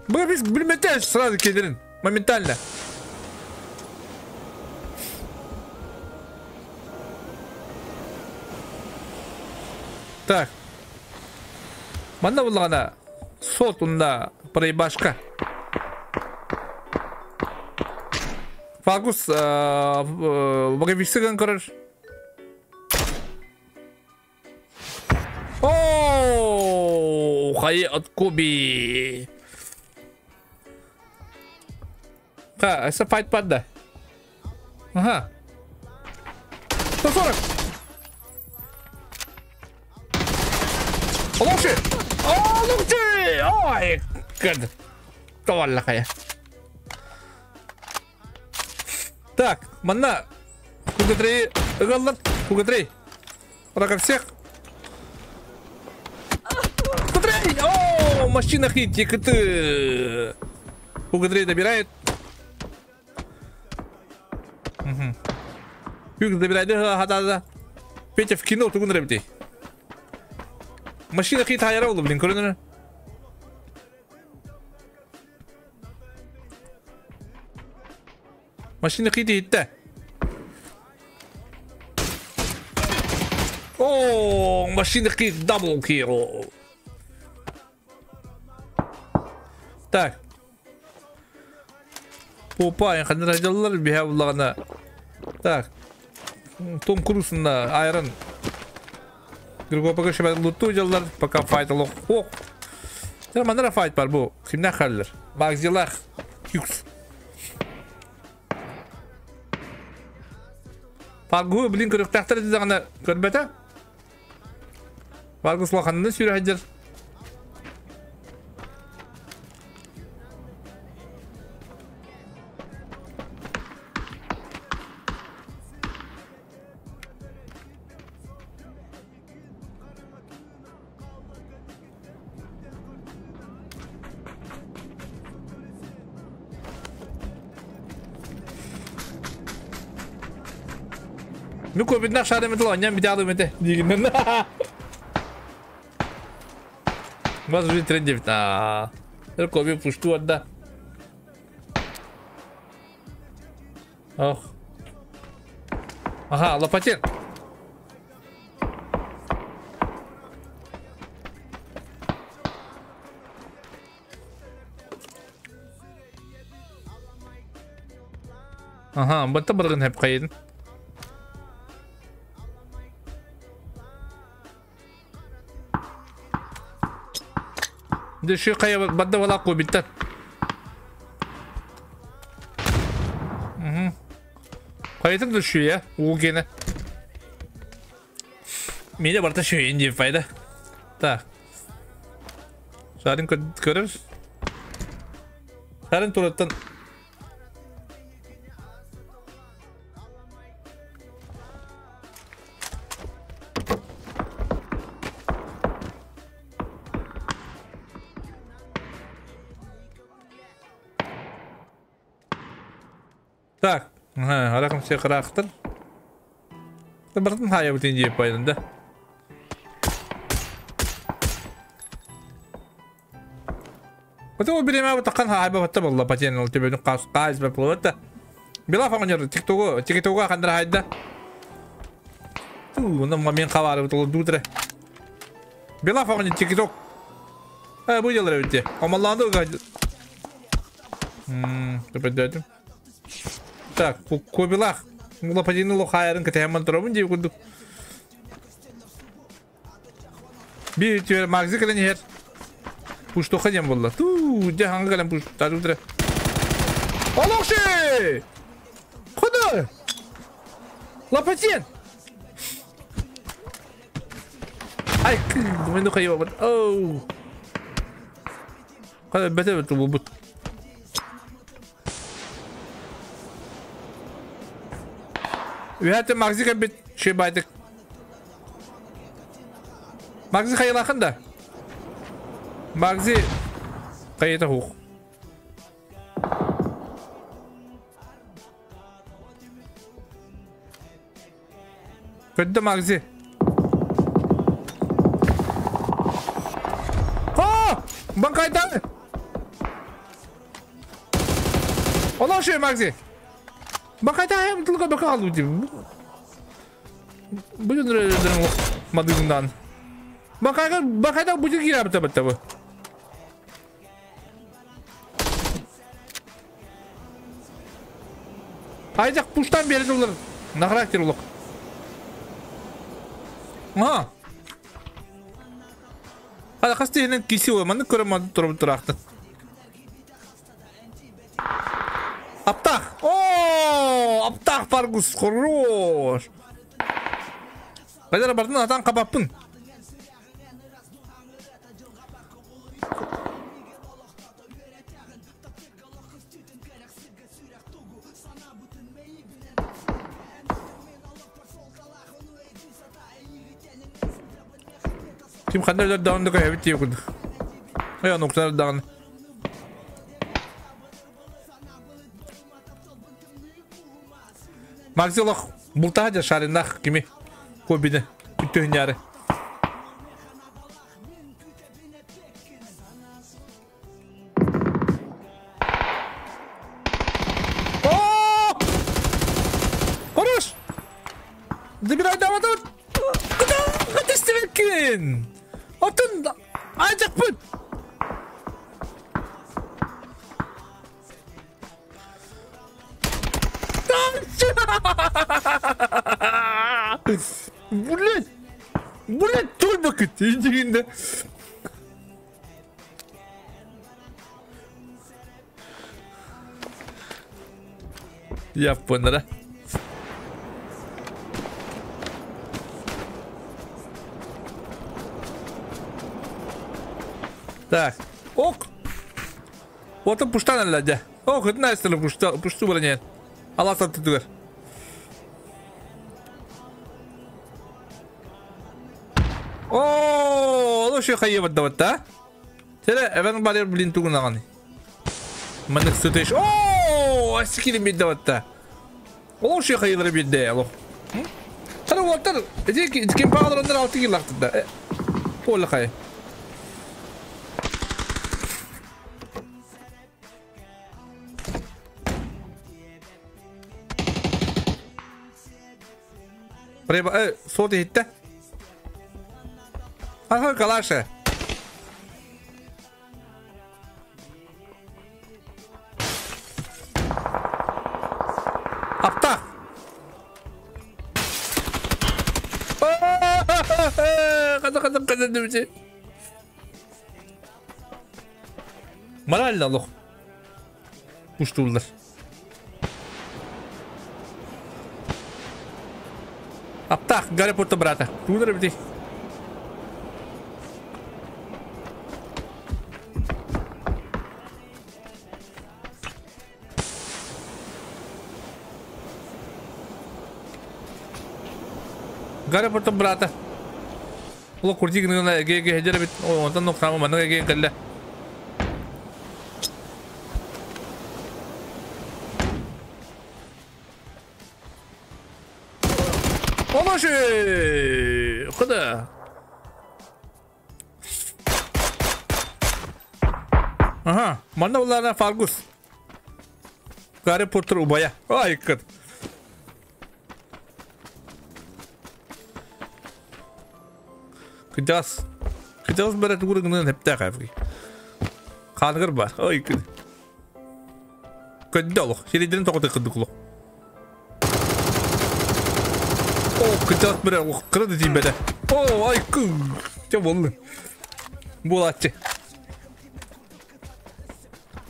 B: Багафик блиметеш сразу кендерин. Моментально. Так. Манна булгана сот унда проебашка. Фагус багависыган короче. О, хай от Куби. Ха, это файт падда. Ага. 140. Лучше! О, лучше! Ой, гад. Таваллахая. Так, манна. Кугатрей, галлар, кугатрей. Врага всех. Кугатрей! О, машина хит, ты. Кугатрей добирает. Угу. Юг добирает, да, да, да. Петя в кино, ты гундребтей. Машина хит хайролу, блин, көрінір. Машина хит хитте. О, машина хит дабл килл. Так. Опа, ханыр ажаллар биһә буллагана. Так. Том Крузна айрон. Другого пока еще луту делал, пока файт лох. Ох. Манара файт бар бу. Кимнә хәлләр? Магзилах. Юкс. Фаргу, блин, көрөк тахтар дигәнне көрбәтә. Фаргу слаханны сүрә хәҗер. Ну кобидна шары метал, аням битялы мете. Дигеннен. Вас уже трендит. А. Коби пушту отда. Ох. Ага, лопатин. Аха, бата баргын хеп кайын. Дөшү кая бадда бала кубиттен. Кайытын дөшү я, уу гене. Мине барта шүйін деп пайда. Так. Шарын көрір. Шарын тураттан. Так. Арақым се қырақтыр. Бартын хая бутин деп пайдан да. Потом береме бутакан хай ба батта болла патен ол тебен қас қаз ба болот. Била фаңнер тиктого тиктого хандра хайда. Ту, ну мен хабары бутул дудре. Била фаңнер тикток. Э, бу делар битте. Амалланды га. Тепеддим. Так, кобилах. Мула патен ло хайрын кете хаман турабын деп курдук. Би тюер магзи келен хер. Пуштоха дем болла. Ту, де ханга келен пуш. Та дудре. Олохши! Куда? Лапатен! Ай, мен хайва бат. Оу. Када бете бет бу бут. Үһәте магзи кәбит ши байдык. Магзи хайылахын да. Магзи кайыта хук. Көдді магзи. О! Банкайда! Ола ши магзи. Банкайда hem тылга бака алу дип. Бүгін рөдөрүн мадыгындан. Банкайга банкайда бу кира бит бит бу. Айдак пуштан берди улар. На характер улук. А. Хада касты киси о, маны көрөм туруп туракты. Аптах! О, Аптах Фаргус, хорош! Кайдара бардын атан кабаппын. Ким кандай дагын да кайбит деп курду. Ая ноктар дагын. Максилох бултаһа шаринах кими кобине үттөһүняры. О! Хорош! Забирай давай давай. Куда? Куда стебекин? Отын айжакпын. Блять! Блять, только индигинде. Я понял, да? Так, ок. Вот он пуштан алладя. Ок, это настало пушта, пушту броня. Алла сатты тугар. О, ну что хайебат дават, да? Тере, эвен барьер блин тугун аганы. Мынык сүтеш. О, асикили бит дават да. О, что хайебат бит да, алло. Сара уаттар, эти кем пагалар ондар алты кил лакты да. Ола хай. Преба, соты хитте. Ага, калаша. Хата хата хата дебити. Морально лох. Пуштуллар. Аптах, Гарри Поттер брата. Тулар бити. Гарри Поттер брата. Ол курдик гына эге эге хедер бит. Онтон ноксама манна эге кэллэ. Олоши! Куда? Ага, манна уларна Фаргус. Гарри Поттер убая. Ай, кыт. Кыдас. Кыдас бара тугур гынан хепте хафги. Ханыгыр бар. Ай, кыт. Көддө олох. Сиридин тоҕо кыдык олох. О, кыдас бара олох. Кырды дейм бәді. О, ай, кы. Те болды. Булатчы.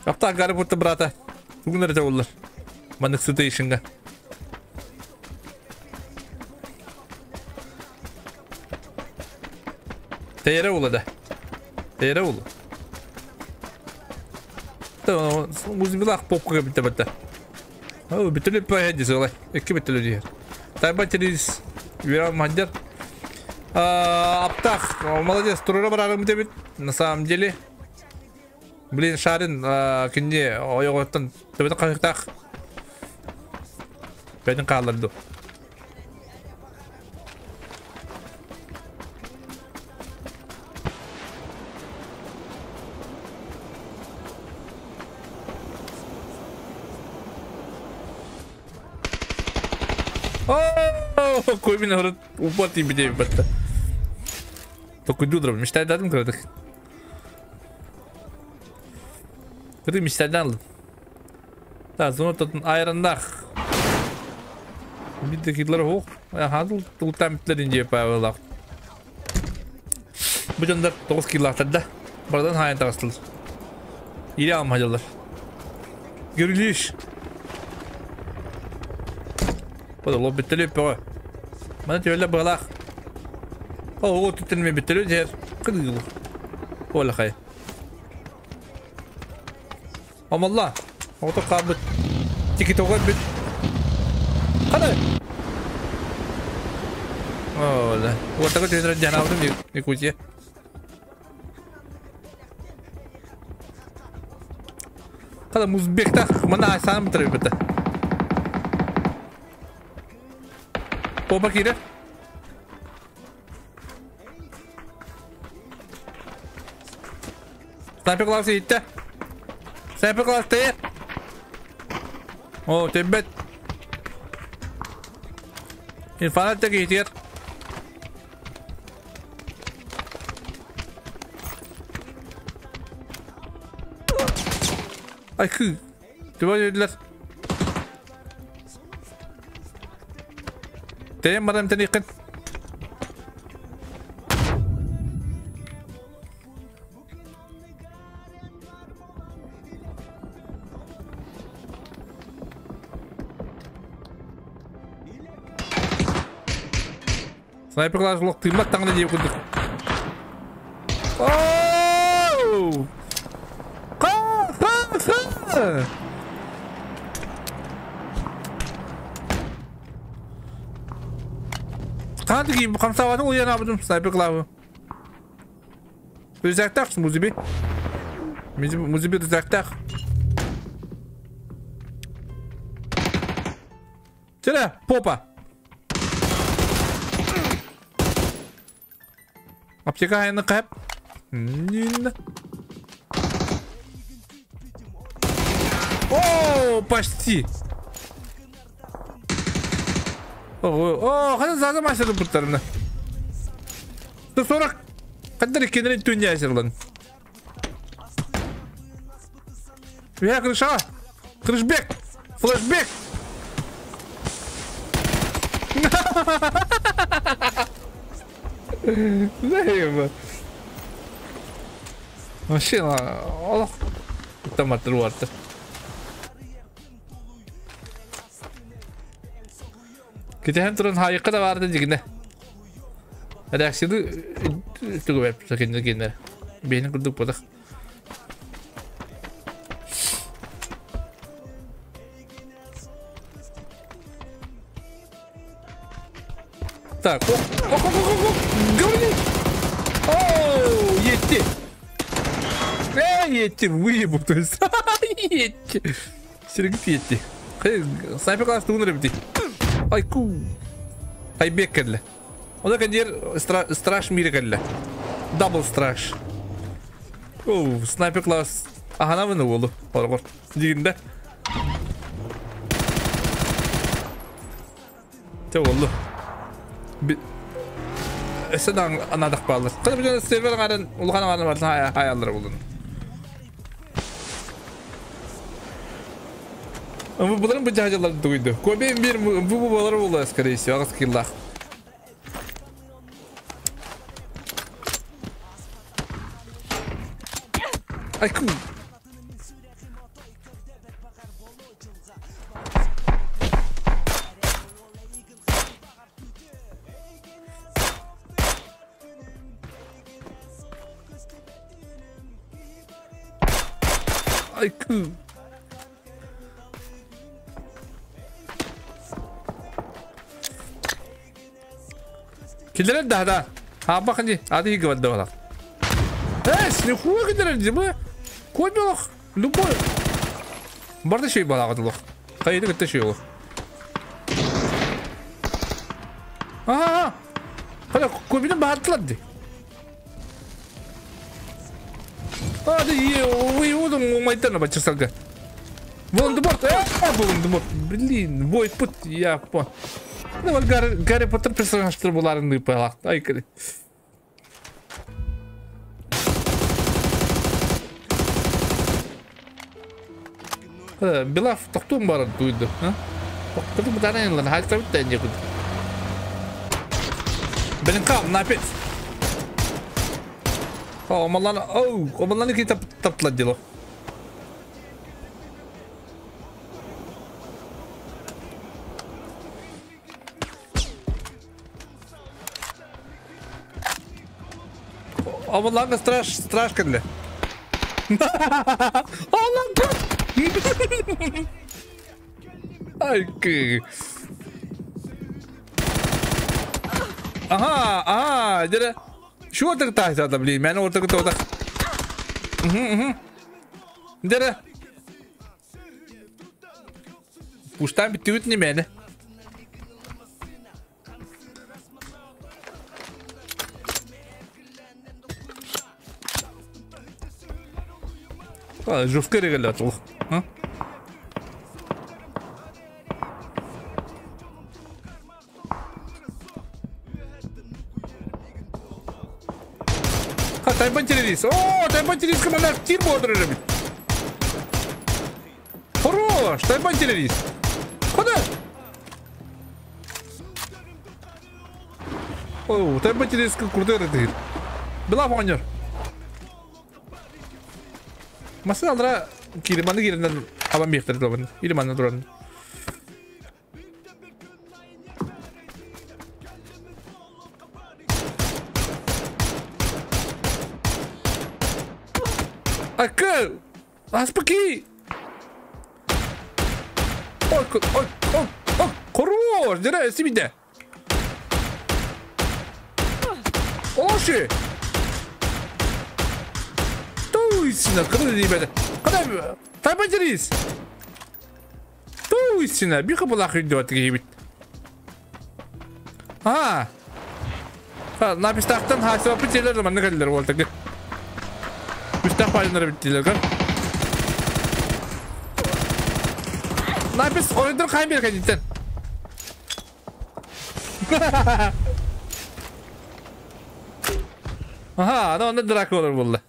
B: Апта Гарри Поттер брата. Тугунар те боллар. Маннык сыты ишинга. Тейре ула да. Тейре ула. Музмилах попка битте битте. О, битте пай дисолай. Эки битте дияр. Тайба терис. Вера мандер. Аптах, молодец, турура барарым дебит. На самом деле. Блин, шарын кинде ойоғоттан төбөтө кайыктак. Бәдин калырды. О, кой мен орын упат ибидей батта. Только дюдров, мечтай дадым крадых. Кыры мечтайдан алdım. Да, зона тотун айрандах. Бидде кидлер хоқ. Хадыл тултамитлерин жеп павелах. Бу жондар 9 киллахтар да. Бардан хайын тагыстылар. Ире алмадылар. Görülüş. Bu da lob bitteli pöğü. Bana tüyle bırak. O tütünme bitteli diğer. Kırgıl. Ola kay. Ama Allah. Oto kabut. Tiki tokat bit. Hadi. Ола. Вот такой tüyle canavarım ne kuciye. Hadi muzbekta. Bana aysanı bitirip bitti. Попа кире. Снайпер классы итте. Снайпер классы. О, тебет. Инфанат теги итер. Ай хы. Түбә dediler. Тем мадам тени кын. Снайпер класс лох тымат таңда деп күндік. Оу! Қа, қа, қа! Қанды кейім қамсаваны ол яна абыдым снайпер клавы. Рюкзактақ музыби. Музыби рюкзактақ. Тире, попа. Аптека айны қап. Нин. О, почти. О, хана заза машина буттарына. 140. Кадыр кенерин түнне асырлан. Я крыша. Крышбек. Флешбек. Займ. Машина, олох таматыр уарты. Китеһэн туран хайыкка да баарды дигинэ. Реакцияны тугу бэрпитэ кинилэр кинилэр. Бэйни курдук бодах. Так, о, о, о, о, о, говори! Оу, едьте! Едьте, выебу, то есть. Едьте! Сергей, едьте. Снайпер класс тугун ребти. Ай, ку. Айбек кэллэ. Ода кандир страш мире кэллэ. Дабл страш. Оу, снайпер класс. Ахана мын уолу. Оргор. Дигинде. Те олу. Эсен анадах баалар. Када бир сервер гарын улган гарын бар хаяллар булун. Ama bunların bu cahacıları duydu. Kobe bir bu babaları oldu скорее всего. Агас киллах. Ay ку. Ay ку. Киллерен да да. А бакни, ады игват да. Эс, не хуй киллерен дима. Кой белох, любой. Барда шей балага дулох. Кайды гытта шей ол. Ага. Хада кобини бааттылады. Ады е, ой, одум оңайтан бачырсалга. Волан-де-Морт, Волан-де-Морт. Блин, бой пут, я по. Ну вот Гарри Поттер персонаж буларын палак. Ай, кere. Белав тохтум баран туйду, а? Тохтум баран лан хай табит тәнне куд. Блин, кам напит. О, малан, оу, омалан ки тап таптла дело. Омалан страш, страш кэллэ. Омалан Ай, кы. Ага, ага, дere. Şu ortak tahtı da bileyim. Ben ortak ortak. Hı. Dere. Пуштан битүт не мене. А, жестко регулятор. А? Тайбан террорист. О, Тайбан террорист команда тир бодр ребят. Хорош, Тайбан террорист. Куда? О, Тайбан террорист крутой рыдыр. Была фонер. Масына алдыра кириманы киримнен абам бектер добын. Илиманы туран. Акы! Аспаки! Ой, ой, ой, ой, хорош! Дере, сибиде! Оши! Туйсина, када дебеде? Када тайбантерис! Туйсина, биха булах үйдө атыгы бит. А! Ха, напистактан хасыба пителер манны келдер болтыгы. Müstah paylaşımları bittiler kan. Napis oyundur kaybeder kendisinden. Aha, ana onda Draco olur buldu.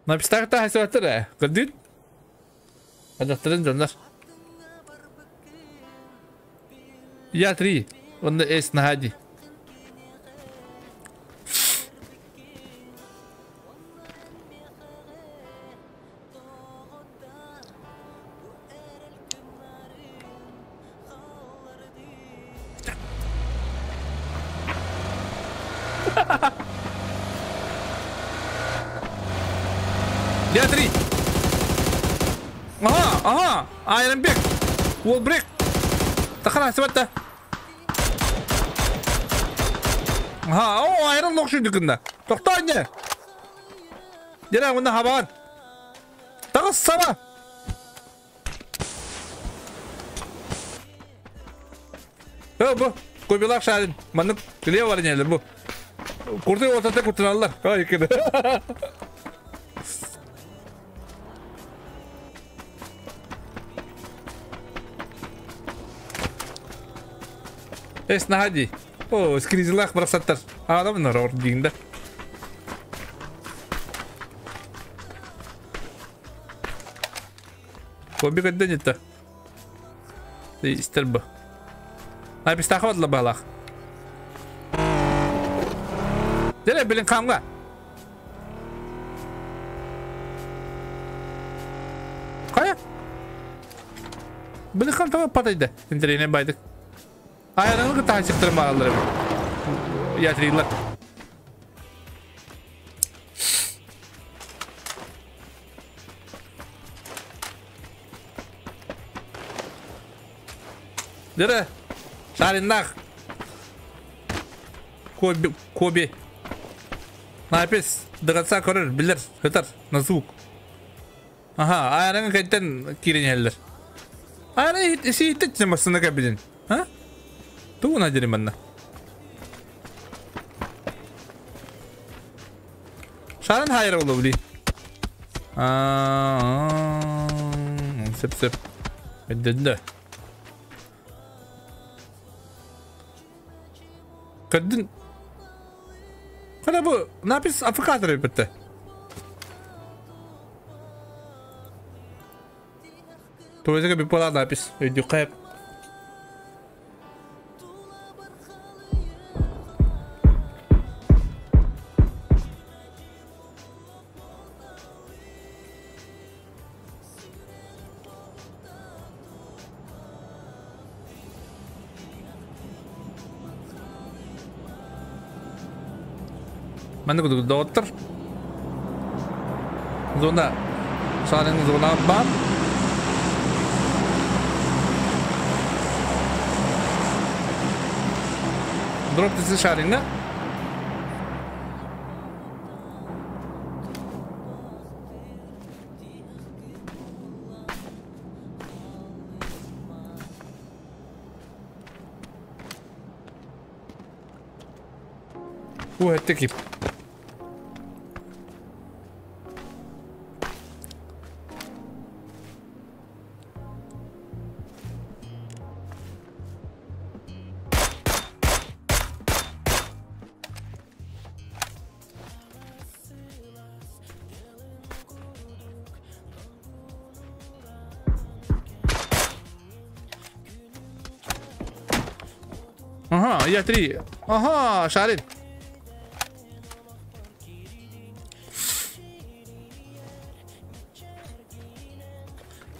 B: Napis takta hesaptır he. Gördün? Hadi attırın canlar. Ya 3. Онно эс наһаа дии. Дмитрий! Ага, ага! Айронбек! Уолбрек! Тахана, сыбатта! Ага, о, айрон лохшуйду кында. Тохтоо инне! Дера, мында хабар! Тагыс саба! Э, бу, Кобилах шарин. Маннык клео бар инелер бу. Курты ортата куртуналлар. Ай, кыды. Эс наһади. О, скризилах барахсаттар. Адамнар ор дигинде. Коби көддөн жетті. Истер бу. Айпистаха бадла балах. Деле билин камга. Кая? Билин кам тава патайды. Интерене байдык. Айраңы таа чыктырым балалар. Ятрилар. Дере. Шариннах. Коби, Коби. Напис, до конца көрөр, билер, хытар, на звук. Ага, айраңы кайттан киренелер. Айраңы сииттет масына кабидин. А? Туу надери манна. Шарын хайра болу били. А, сеп сеп. Эдденде. Кадын Кана бу напис африкатор битте. Туызыга би пола напис. Өйдү кайып. Манны кудук доттор. Зона. Шарың зона бар. Дроп десе шарыңга. Уу хеттекип. Ага, я три. Ага, шарит.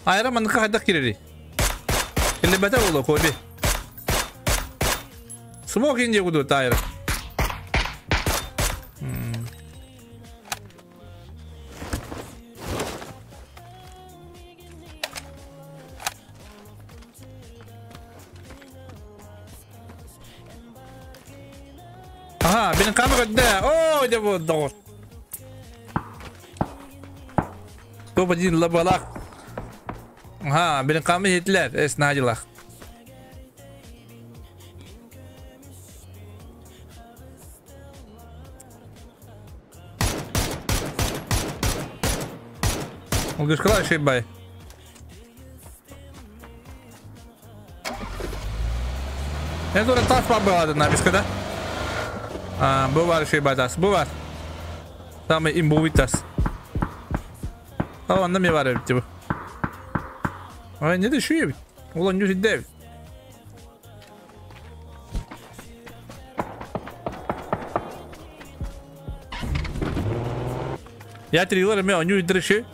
B: Айра манныка хайдах кирери. Или бата боло коби. Смок инде буду тайра. Ага, бенин камера да. О, де вот догор. Топ-1 лабалах. Ага, бенин камера хитлер. Эс надилах. Улгышкала шибай. Я думаю, тас побыла на да? А, бывар шибай тас, бывар. Самый имбовый тас. А, он на мне варит, типа. Ай, не дыши, Улан 9. Я трилар эме оню идриши.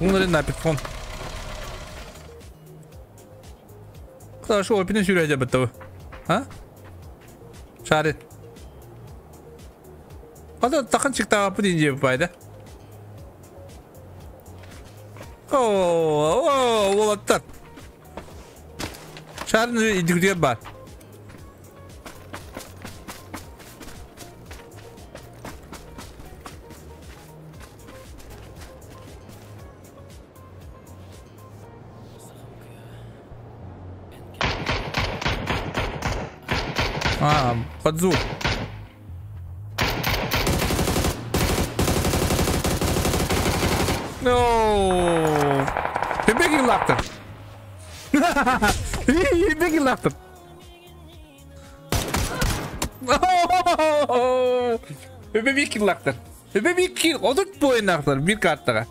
B: Уҥнарын напит фон. Хорошо, опина сюрядя баттавы. А? Шарит. Ада тахан чиктага путин жеп пайда. О, о, уолаттар. Шарын идигдер бар. А, подзур. No. Беги лаптер. Беги лаптер. Беги лаптер. Беги одут буйнактар бир картага.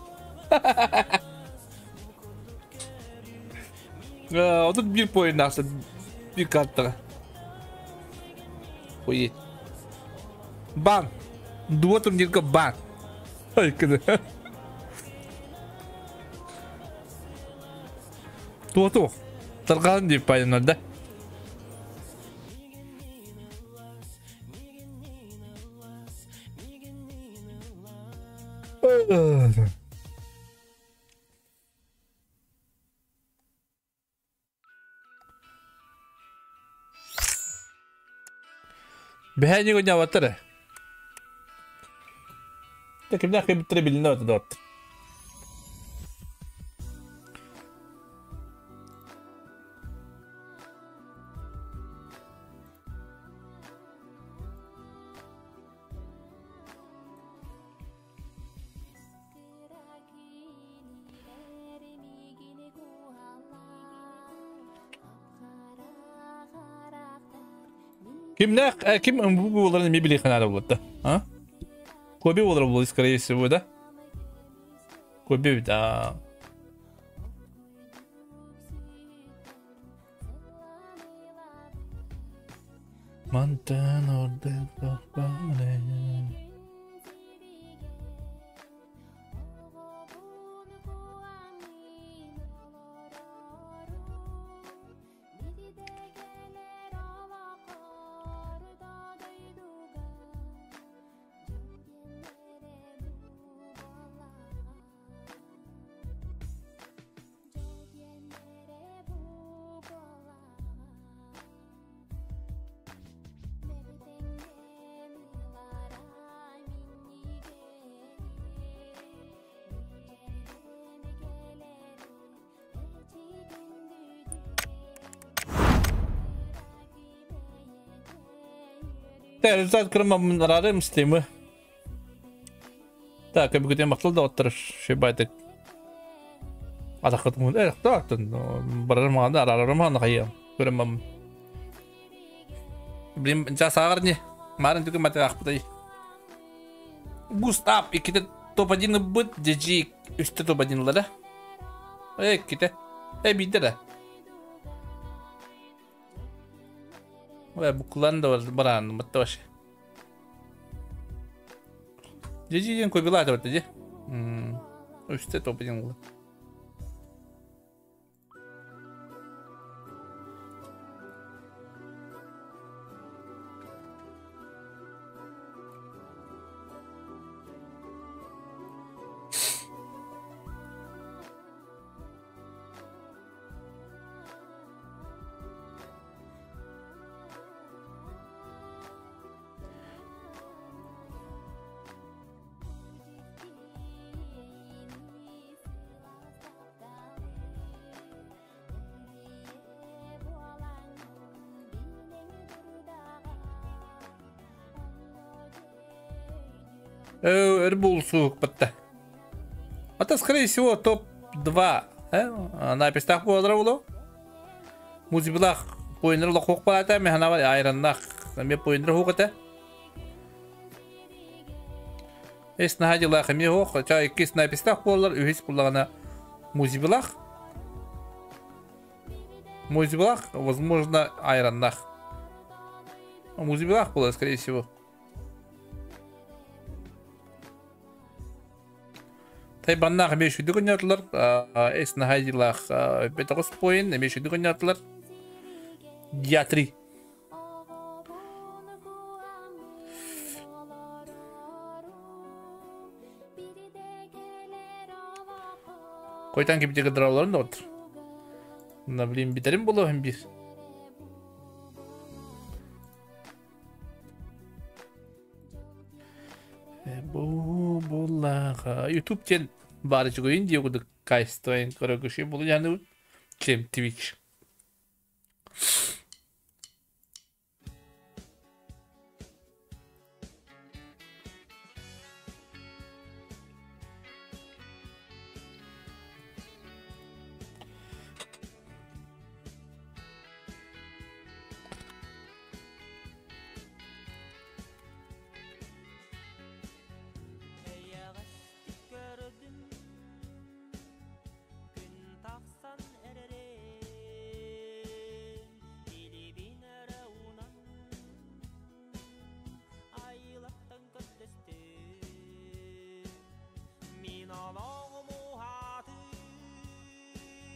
B: Одут бир поиннактар бир картага. Ой. Бан. Дуотум нирка бан. Ай, кыды. Туоту. Тарган деп пайданар да. Бэхэ нього няваттары. Та кимнә кыбыттыры билинне оты дот. Кимнә ким бу буларын ми биле ханара булды. А? Коби булар булды, скорее всего, да? Коби, да. Мантан орды. Результат кырмамнарары мслимы. Так, бүгүтен мактал да оттыр шибайтык. Атакыт мун эх тактын. Барар мага арарар мага кайя. Көрөмм. Блин, жа сагар не. Марын түгү мата акпытай. Буст ап иките топ-1 быт, GG үстө топ-1 лара. Эй, ките. Эй, бидер. Ой, букулан да баран, маттаваш. GG ден көбілады бар, де. Үсте топ-1 лара. Өр болсук бітті. Это, скорее всего, топ-2. Напистах буолара буолуо. Музибилах поиннер лохуох баата, механава айраннах эме поиннер хуох этэ. Эс наһаа дьылаах эмиэ хуох, ча иккис напистах буоллар, үһүс буллаҕына Музибилах. Музибилах, возможно, айраннах. Музибилах буолар, скорее всего. Тайбаннаах эмиэ үчүгдүк оонньоотулар. Эс наһаа бөтөҕүс поин эмиэ үчүгдүк оонньоотулар. Дьятри. Койтан кибитэ кыдыралларын да отыр. На блин битерим боло бир. Бу буллаха YouTube диэн баар үчүгэйин дии курдук качествоын көрөгүшү булу яны чем Twitch.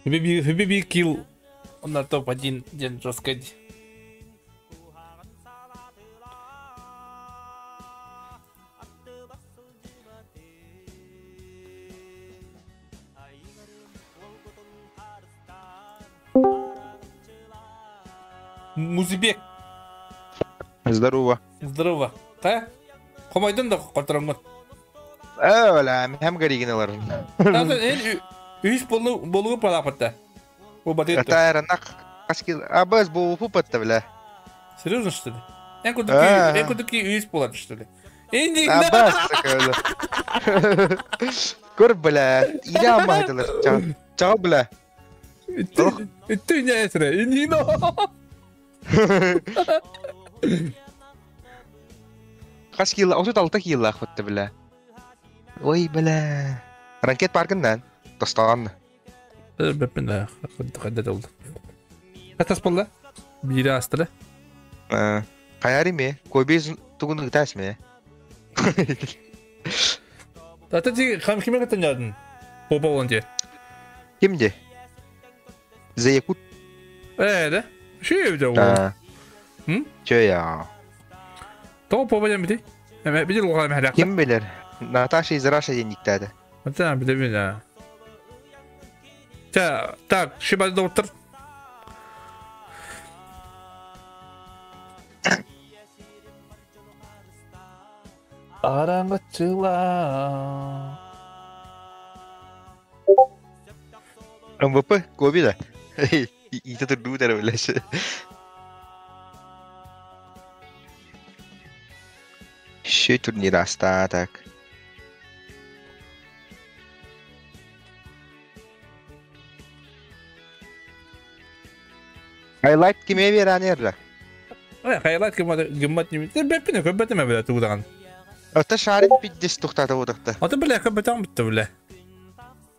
B: Хүбэ килл на топ-1 ден жестко. Музыбек.
A: Здорово.
B: Здорово. Та? Хомойдун да котороҥҥун.
A: Ола, хам горигиналар.
B: Эн үс болу болугу палапатта. Бу батыр.
A: Тайранак каскил абыз бу пупатта бля.
B: Серьезно, что ли? Эн кудуки үс болат, что ли? Инди.
A: Абаз Көр бля, ида аммайтылар. Чао бля.
B: Үттү не Инино.
A: Хас килла, 36 килла ахватта бля. Ой, бля. Ранкет паркындан. Тостан.
B: Беппин хадда долду. Хатас болла? Бири астыры.
A: Каяри ме? Койбез тугун гытас ме?
B: Тата ти хам киме кытын ядын? Попа болон те.
A: Кимде? Заякут.
B: Да? Ши өйдө ол.
A: Че я?
B: Тоҕо попа дем бити? Эме бити луга мехлак.
A: Ким билер? Наташа из Раша денниктады.
B: Ата билебин а. Та, так, шиба доктор. Араңгачыла.
A: МВП Коби да. Ите турду дара билеш. Ши турнир аста так. Хайлайт киме беранерра?
B: Хайлайт ким гыммат неме. Беппине көббетеме биле тугдан.
A: Ата шарин пиддес тухтата бодакта.
B: Ата биле көббетен битте биле.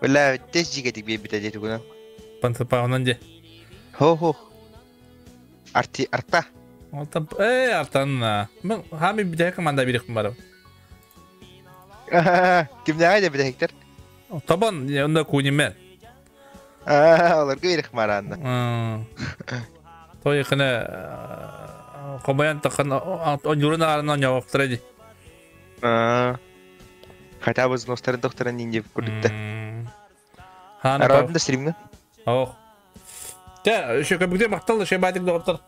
A: Бля, тез жигетик бе бите дети гуна.
B: Пантапаунан де.
A: Хо хо. Арти арта.
B: Алтан артан. Мен хами бите команда бирик барым.
A: Кимнәгә дә бите хектер?
B: Табан онда куниме.
A: Алар гыйрых маранна.
B: Той кына комаян такан онюрун арынан явап ди.
A: Хотя бы ностарын докторын нинди күрдүктә. Арадын да стримге.
B: Ох. Та, еще как будто мактал, еще батик доктор.